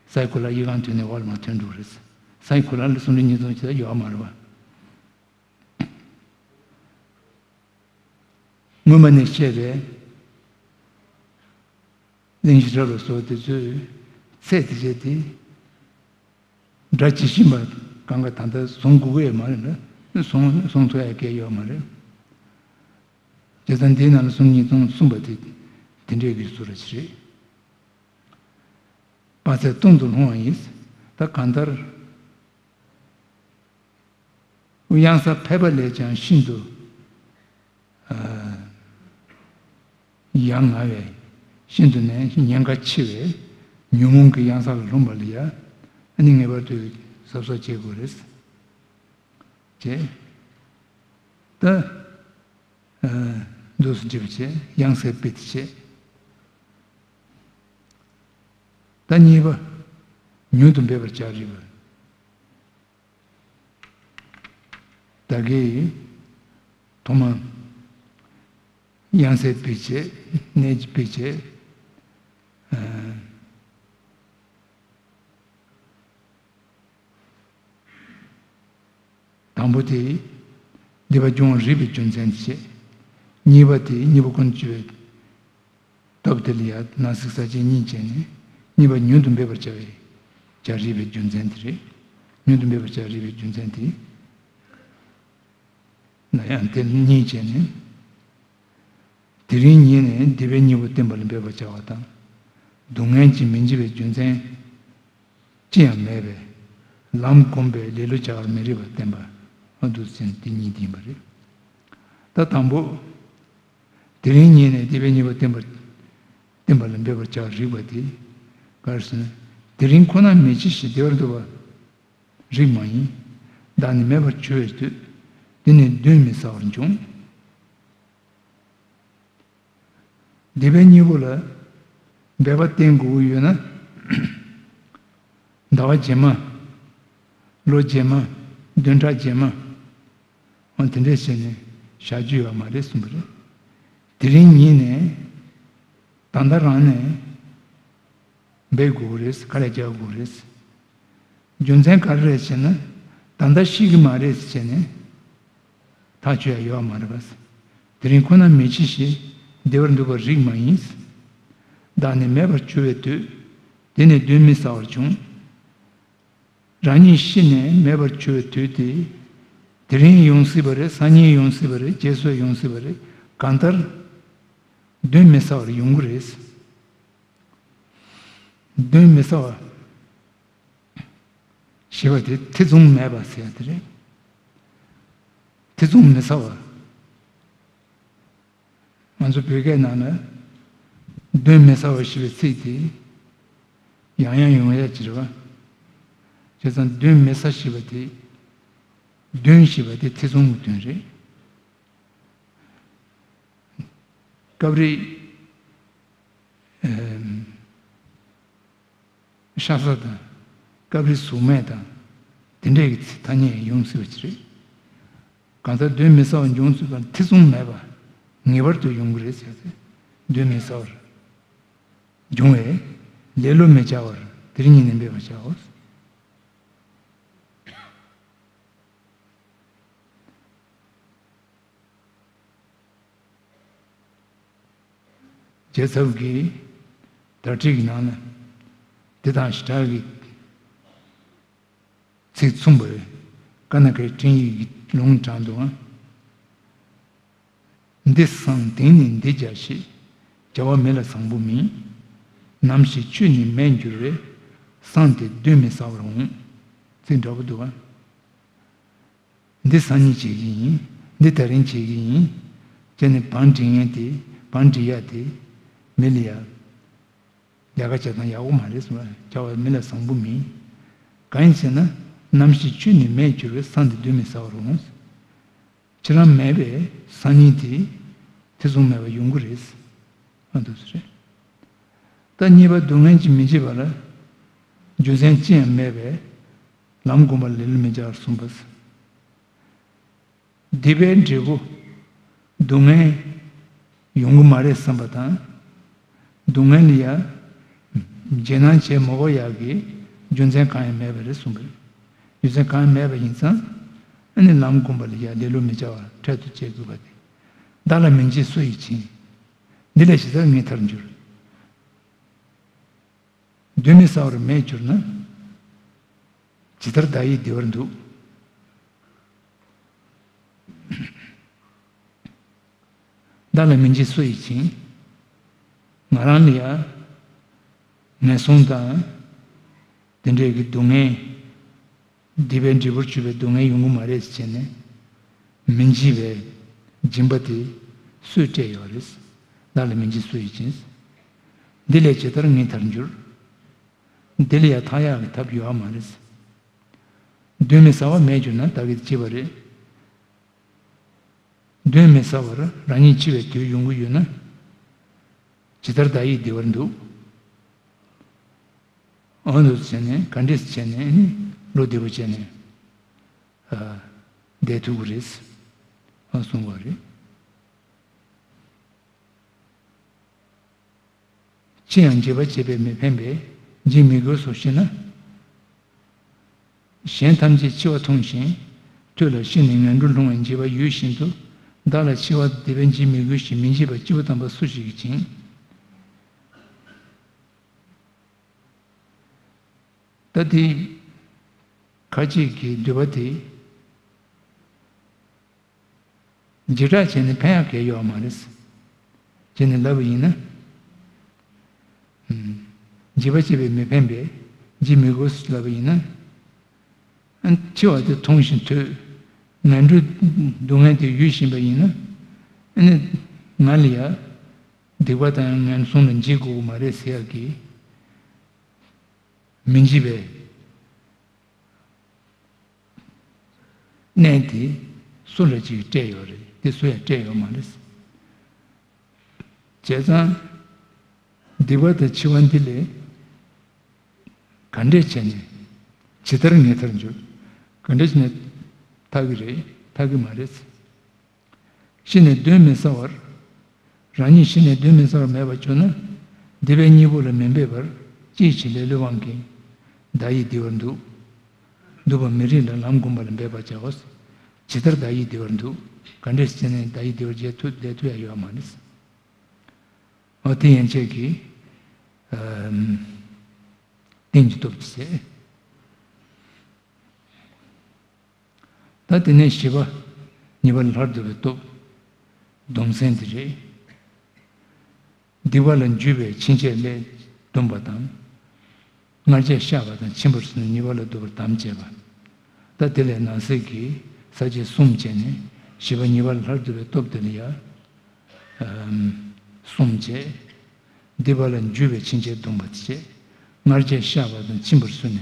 ས་ཡི་གོ་ལ་གཡས་གཡོན་ཐོན་ནས་འོག་ལ་མར་ཐོན་འགྲོ་གི་རེད། ས་ཡི་གོ་ལ་ལ་སུམ་ཁྲི་ཉིས་སྟོང་ཅིག་ཡོད་མ་རེད་པ། སྔོན་མ་ནས་བཤད་པའི་གླེང་གཞི་རབ་ལ་སོགས་དེ་ཚོའི་ཚད་དེ་བྱས་ཏེ། སྒྲ་ཇི་བཞིན་པ་གང་ག་ད་ལྟ་བཟུང་དགོས་ཀྱི་ཡོད་མ་རེད་ན། བཟུང་བཟུང་ཐུབ་ཡ་གང་ཡང་ཡོད་མ་རེད། བྱས་ཙང་འདིའི་ནང་ལ་སུམ་ཉིས་སྟོང་གསུངས་པ་དེ་དེ་འདྲའི་གི་བཟོ་འདྲ་ཞིག་རེད། དཔག་ཚད་སྟོང་དུ་ལྷུང་བ་ཡིན། ད་གང་ལྟར། གཡང་ས་ཕལ་པ་ལས་ཀྱང་ཤིན་ཏུ་ཡ་ང་བའི། ཤིན་ཏུ་ནས་ཉེན་ཁ་ཆེ་བའི་ཉོན་མོངས་ཀྱི་གཡང་ས་ལ་ལྷུང་བ་ལ་ཡ། ཨ་ནི་ངེས་པར་དུ་གཟབ་གཟབ་བྱེད་དགོས་རེད། ཅེས། ད་འདུག་སེ་འགྲེལ་པ་བྱས། དབྱངས་གསལ་དཔེ་དེ་བྱས། ད་གཉིས་པ། མྱུར་དུ་འབད་པར་བྱ་རིགས་པ། ད་གིན་ཐོག་མར་དབྱངས་གསལ་དཔེ་བྱས། གནས་ཀྱི་དཔེ་བྱས། དང་པོ་དེ། སྡིག་པ་སྦྱོང་བར་རིགས་པའི་རྒྱུ་མཚན་དེ་བྱས། གཉིས་པ་དེ་གཉིས་པོ་ཀུན་སྤྱོད་པའི་སྟོབས་དེ་ལ་ཡང་ནང་གསེས་གསལ་བྱེད་གཉིས་བྱས་ནས། གཉིས་པ་མྱུར་དུ་འབད་པར་བྱ་བའི་བྱ་རིགས་པའི་རྒྱུ་མཚན་དེ་རེད། མྱུར་དུ་འབད་པར་བྱ་རིགས་པའི་རྒྱུ་མཚན་དེ་ལ་ཡང་དེ་གཉིས་བྱས་ནས། དེ་རིང་ཉིད་ནས་སྡིག་པའི་གཉེན་པོ་བསྟེན་པ་ལ་འབད་པར་བྱ་བ་དང་། སྡུག་བསྔལ་གྱིས་མི་འཇིགས་པའི་རྒྱུ་མཚན་ཅི་ཡང་མེད་པས། ལམ་བསྒོམས་པས་ལེ་ལོ་བྱ་བར་མི་རིགས་པ་བསྟན་པ། འོ་འདུག་ཟེར་དེ་གཉིས་དེ་ཡིན་པ་རེད། ད་དང་པོ། དེ་རིང་ཉིད་ནས་སྡིག་པའི་གཉེན་པོ་བསྟེན་པ། བསྟེན་པ་ལ་འབད་པར་བྱ་བར་རིགས་པ་དེ། ག་རེ་ཟེར་ན། དེ་རིང་ཁོ་ན་མི་འཆི་ཞིང་བདེ་བར་འདོད་པ་རིགས་མ་ཡིན། བདག་ནི་མེད་པར་གྱུར་པའི་དུས། དེ་ནི་གདོན་མི་ཟ་བར་འབྱུང་། སྡིག་པའི་གཉེན་པོ་ལ་འབད་པ་བསྟེན་དགོས་ཀྱི་ཡོད་ན། ཟླ་བ་རྗེས་མ། ལོ་རྗེས་མ། བདུན་ཕྲག་རྗེས་མ། འོ་དེ་འདྲས་བྱས་ནས་བཞག་རྒྱུ་ཡོད་མ་རེད་གསུངས་པ་རེད། དེ་རིང་ཉིད་ནས། ད་ལྟ་རང་ནས་འབད་དགོས་རེད། དཀའ་ལས་རྒྱག་དགོས་རེད། རྒྱུ་མཚན་ག་རེ་རེད་ཟེར་ན། ད་ལྟ་ཤི་གི་མ་རེད་ཟེར་ནས་ཐག་ཆོད་ཡ་ཡོད་མ་རེད་པ། དེ་རིང་ཁོ་ན་མི་འཆི་ཞིང་བདེ་བར་འདོད་པ་རིགས་མ་ཡིན། བདག་ནི་མེད་པར་གྱུར་པའི་དུས། དེ་ནི་གདོན་མི་ཟ་བར་འབྱུང་། རང་ཉིད་ཤི་ནས་མེད་པར་གྱུར་བའི་དུས་དེ། དེ་རིང་ཡོང་སྲིད་པ་རེད། སང་ཉིན་ཡོང་སྲིད་པ་རེད། རྗེས་སུ་ཡོང་སྲིད་པ་རེད། གང་ལྟར། གདོན་མི་ཟ་བར་ཡོང་གི་རེད། གདོན་མི་ཟ་བ་ཞེས་པ་དེ་ཐེ་ཚོམ་མེད་པ་ཟེར་ཡ་དེ་རེད། ཐེ་ཚོམ་མི་ཟ་བ། ང་ཚོ་བོད་སྐད་ནང་ལ་གདོན་མི་ཟ་བ་ཞེས་པའི་ཚིག་དེ་ཡང་ཡང་ཡོང་ཡ་ཅིག་རེད་བ། བྱས་ཙང་གདོན་མི་ཟ་ཞེས་པ་དེ། གདོན་ཞེས་པ་དེ་ཐེ་ཚོམ་གྱི་དོན་རེད། སྐབས་རེ། ཨེམ། ཤ་ཟ་དང་། སྐབས་རེ་གཟུགས་མེད་དང་། དེ་འདྲས་ཀྱི་ཐ་སྙད་ཡོང་སྲིད་པ་ཅིག་རེད། གང་ལྟར་གདོན་མི་ཟ་བ་འབྱུང་སྲིད་པ་ཐེ་ཚོམ་མེད་པ། ངེས་པར་དུ་ཡོང་གི་རེད་ཟེར་ཏེ། གདོན་མི་ཟ་བར་འབྱུང་བས། ལེ་ལོ་མི་བྱ་བར་དེ་རིང་ཉིད་ནས་འབད་པར་བྱའོ། རྒྱལ་ཚབ་ཀྱིས་དར་ཁྲིད་ཀྱི་ནང་ན་འདི་དང་ཞེ་དྲག་གི་ཚིག་མཚུངས་པའི་ཀ་ན་ཀའི་འཕྲིན་ཡིག་གི་ལུང་དྲངས་འདུག་ཨང་། འདི་བསང་དེང་ནི་འདི་བྱ་ཞེས། བྱ་བ་མི་ལ་བཟང་པོ་མིན། ནམ་ཞིག་ཆུ་ནི་མེར་འགྱུར་བས། བསང་དེ་གདོན་མི་ཟ་བར་འོང་། ཚིག་འདྲ་པོ་འདུག་ཨང་། འདི་སང་ཉིན་བྱེད་ཀྱི་ཡིན། འདི་ད་རིང་བྱེད་ཀྱི་ཡིན། ཅེས་ནས་བང་སྒྲིག་མཁན་དེ། བང་སྒྲིག་ཡ་དེ། མི་ལ་ཡ། ལས་ཀ་བྱེད་སྟངས་ཡག་པོ་མ་རེད་གསུངས་པ། བྱ་བ་མི་ལ་བཟང་པོ་མིན། གང་ཡིན་ཟེར་ན། ནམ་ཞིག་ཆུ་ནི་མེར་གྱུར་བས། བསང་དེ་གདོན་མི་ཟ་བར་འོང་། ཁྱེད་རང་མེད་པས་སང་ཉིན་དེ་ཐེ་ཚོམ་མེད་པར་ཡོང་གི་རེད། ཨ་འདུག་སེ་རེད། ད་གཉིས་པ་སྡུག་བསྔལ་གྱིས་མི་འཇིགས་པ་ལ། རྒྱུ་མཚན་ཅི་ཡང་མེད་པས། ལམ་སྒོམ་པ་ལ་ལེ་ལོ་མི་བྱ་བར་གསུངས་པ། སྡིག་པའི་འབྲས་བུ་སྡུག་བསྔལ་ཡོང་གི་མ་རེད་བསམ་པ་དང་། སྡུག་བསྔལ་ལ་ཡ་བརྗེད་སྣང་བྱེད་མ་དགོས་ཡག་གི་རྒྱུ་མཚན་གང་ཡང་མེད་པ་རེད་གསུངས་པ་རེད། རྒྱུ་མཚན་གང་ཡང་མེད་པ་ཡིན་ཙང་། ཨ་ནི་ལམ་སྒོམ་པ་ལ་ཡ་ལེ་ལོ་མི་བྱ་བར་འཕྲལ་དུ་བྱེད་དགོས་པ་དེ། བདག་ལ་མི་འཇིགས་སུ་ཡིས་བྱིན། འདི་ལས་ཇི་ལྟར་ངེས་ཐར་འགྱུར། གདོན་མི་ཟ་བར་མེར་གྱུར་ན། ཇི་ལྟར་བདག་ཡིད་བདེ་བར་འདུག། བདག་ལ་མི་འཇིགས་སུ་ཡིས་བྱིན། ང་རང་ལ་ཡ་ངན་སོང་དང་། དེ་འདྲའི་གི་སྡུག་བསྔལ། སྡིག་པའི་འབྲས་བུར་གྱུར་པའི་སྡུག་བསྔལ་ཡོང་གི་མ་རེད་ཟེར་ནས། མི་འཇིགས་པའི་སྦྱིན་པ་དེ་སུས་སྤྲད་ཡོད་རེད། བདག་ལ་མི་འཇིགས་སུ་ཡིས་བྱིན། འདི་ལས་ཇི་ལྟར་ངེས་ཐར་འགྱུར། འདི་ལ་ཡང་ཐར་ཡག་གི་ཐབས་ཡོད་མ་རེད། གདོན་མི་ཟ་བ་མེད་གྱུར་ན་བདག་གིས་བྱས་པ་རེད། གདོན་མི་ཟ་བར་རང་ཉིད་འཆི་བའི་དུས་ཡོང་གི་ཡོད་ན། ཇི་ལྟར་བདག་ཡིད་བདེ་བར་འདུག། འོ་འདུག་བྱས་ནས་ག་འདྲས་བྱས་ནས་ནི་བློ་བདེ་པོ་བྱས་ནས་ཨ་བསྡད་ཐུབ་ཀྱི་རེད། ཨ་གསུངས་པ་རེད། ཅི་ཡང་འཇིགས་པ་བྱེད་པས་མི་ཕན་པས་འཇིགས་མི་དགོས་སོ་ཞེ་ན། གཞན་ཐམས་ཅད་འཆི་བ་མཐོང་ཞིང་ཐོས་ལ་ཤི་ནས་ངན་འགྲོར་ལྷུང་བའི་འཇིགས་པ་ཡོད་བཞིན་དུ་བདག་ལ་འཆི་བ་སྡིག་པས་འཇིགས་མི་དགོས་ཞེས་མི་འཇིགས་པ་སྐྱེས་བུ་དམ་པ་སུ་ཞིག་གིས་བྱིན། ད་དེ་ཁ་ཅིག་གི་འདོད་པ་དེ། འཇིགས་སྐྲག་བྱས་ནས་ཕན་ཡག་གལ་ཡོད་མ་རེད། བྱས་ནས་ལབ་པ་ཡིན་ན། ཨུམ། འཇིགས་པ་བྱེད་པས་མི་ཕན་པས་འཇིགས་མི་དགོས་ལབ་པ་ཡིན་ན། ཨ་འཆི་བ་དེ་མཐོང་ཞིང་ཐོས། ངན་འགྲོའི་སྡུག་བསྔལ་དེ་ཡོད་བཞིན་པ་ཡིན་ན། ཨ་ནི་ང་ལ་ཡ་སྡིག་པ་དང་ངན་སོང་ལ་འཇིགས་དགོས་ཀྱི་མ་རེད་ཟེར་ཡག་གི་མི་འཇིགས་པའི་གནས་དེ་སུ་ལ་ཅིག་སྤྲད་ཡོད་རེད། དེ་སུ་ཡང་སྤྲད་ཡོད་མ་རེད། བྱས་ཙང་སྡིག་པ་དང་འཆི་བ་འདི་ལས་ག་འདྲས་བྱས་ནས་ཇི་ལྟར་ངེས་ཐར་འགྱུར། ག་འདྲས་བྱས་ནས་ཐར་གི་རེད། ཐར་གི་མ་རེད། ཤི་ནས་གདོན་མི་ཟ་བར། རང་ཉིད་ཤི་ནས་གདོན་མི་ཟ་བར་མེད་པར་གྱུར་ན། སྡིག་པའི་སྙིང་པོ་ལ་མི་འབད་བར་ཅིའི་ཕྱིར་ལེ་ལོའི་དབང་གིས་བདག་ཡིད་བདེ་བར་འདུག། འདུག་པ་མི་རིགས་ལ་ལམ་སྒོམ་པ་ལ་འབད་པར་བྱའོ། ཇི་ལྟར་བདག་ཡིད་བདེ་བར་འདུག། ག་འདྲས་བྱས་ནས་བདག་ཡིད་བདེ་བར་བྱས་ཐུབ་བསྡད་ཐུབ་ཡ་ཡོད་མ་རེད། འོ་དེ་ཡན་ཆད་ཀྱིས་ རྟེན་གྱི་སྟོབས་ཀྱིས་བྱས། ད་དེ་ནས་བཞི་པ་ཉེས་པ་ལས་སླར་ལྡོག་པའི་སྟོབས། སྡོམ་ཚན་འདི་རེད། སྡིག་པ་ལ་འཇུག་པའི་ཕྱིན་ཆད་ལས་སྡོམ་པ་དང་། སྔར་བྱས་བཤགས་པ་དང་ཕྱིན་པར་བཟོད་ནས་ཉེས་པ་ལས་ལྡོག་པར་དམ་བཅས་པ། ད་དེ་ལས་ནང་གསེས་ཀྱི་ས་བཅད་གསུམ་བྱས་ནས་བཞི་པ་ཉེས་པ་ལས་སླར་ལྡོག་པའི་སྟོབས་དེ་ལ་ཡང་། ཨམ། གསུམ་བྱས། སྡིག་པ་ལ་འཇུག་པའི་ཕྱིན་ཆད་སྡོམ་པ་བྱས། སྔར་བྱས་བཤགས་པ་དང་ཕྱིན་པར་བཟོད་ནས་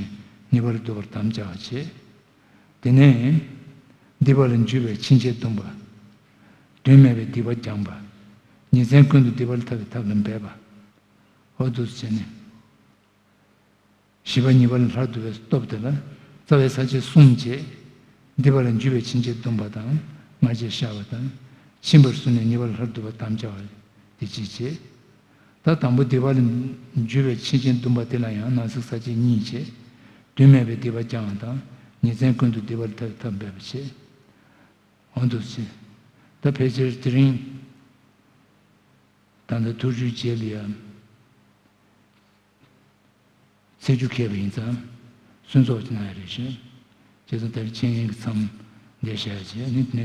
ཉེས་པ་ལས་ལྡོག་པར་དམ་བཅའ་བ་བྱས། དེ་ནས། སྡིག་པ་ལ་འཇུག་པའི་ཕྱིན་ཆད་སྡོམ་པ། དོན་མེད་པའི་སྡིག་པ་སྦྱངས་པ། ཉིན་མཚན་ཀུན་ཏུ་སྡིག་པ་ལས་ཐར་བའི་ཐབས་ལ་འབད་པ། འོ་འདུག་སེ་བྱས་ནས། བཞི་པ་ཉེས་པ་ལས་སླར་ལྡོག་པའི་སྟོབས་དེ་ལ། རྩ་བའི་ས་བཅད་གསུམ་བྱས། སྡིག་པ་ལ་འཇུག་པའི་ཕྱིན་ཆད་སྡོམ་པ་དང་། སྔར་བྱས་བཤགས་པ་དང་། ཕྱིན་པར་བཟོད་ནས་ཉེས་པ་ལས་སླར་ལྡོག་པར་དམ་བཅའ་བ། དེ་གཅིག་བྱས། ད་དང་པོ་སྡིག་པ་ལ་འཇུག་པའི་ཕྱིན་ཆད་སྡོམ་པ་དེ་ལ་ཡང་ནང་གསེས་ས་བཅད་གཉིས་བྱས། དོན་མེད་པའི་སྡིག་པ་སྦྱང་བ་དང་། ཉིན་མཚན་ཀུན་ཏུ་སྡིག་པ་ལས་ཐར་བའི་ཐབས་འབད་པ་བྱས། འོ་འདུག་སེ། ད་ཕལ་ཆེར་དེ་རིང་། ད་ལྟ་ཐུགས་རྒྱུད་རྗེས་ལ་ཡང་། ཚེས་བཅུ་འཁེལ་བ་ཡིན་ཙང་། སུན་ཚོགས་ཀྱི་ན་ཡ་རེ་བཞིན། བྱས་ཙང་དེར་འཆད་ཉན་གྱི་མཚམས་འདི་བཞག་བྱས་ནི་ནི་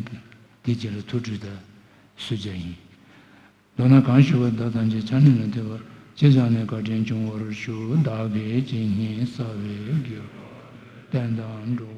འདི་རྗེས་ལ་ཐུགས་སྤྲོ་དང་བསུ་བྱ་ཡིན། མདོར་ན་གང་ཞུ་བ་བདག་ཐམས་ཅད་ཆ་མཉམ་ལ་འདུད་པར་ཅི་བྱ་ནས་བཀའ་དྲིན་འབྱུང་བར་ཞུ། བདག་གིས་ཇི་སྙེད་བསགས་པའི་དགེ་བ་བསྟན་དང་སྒྲུབ།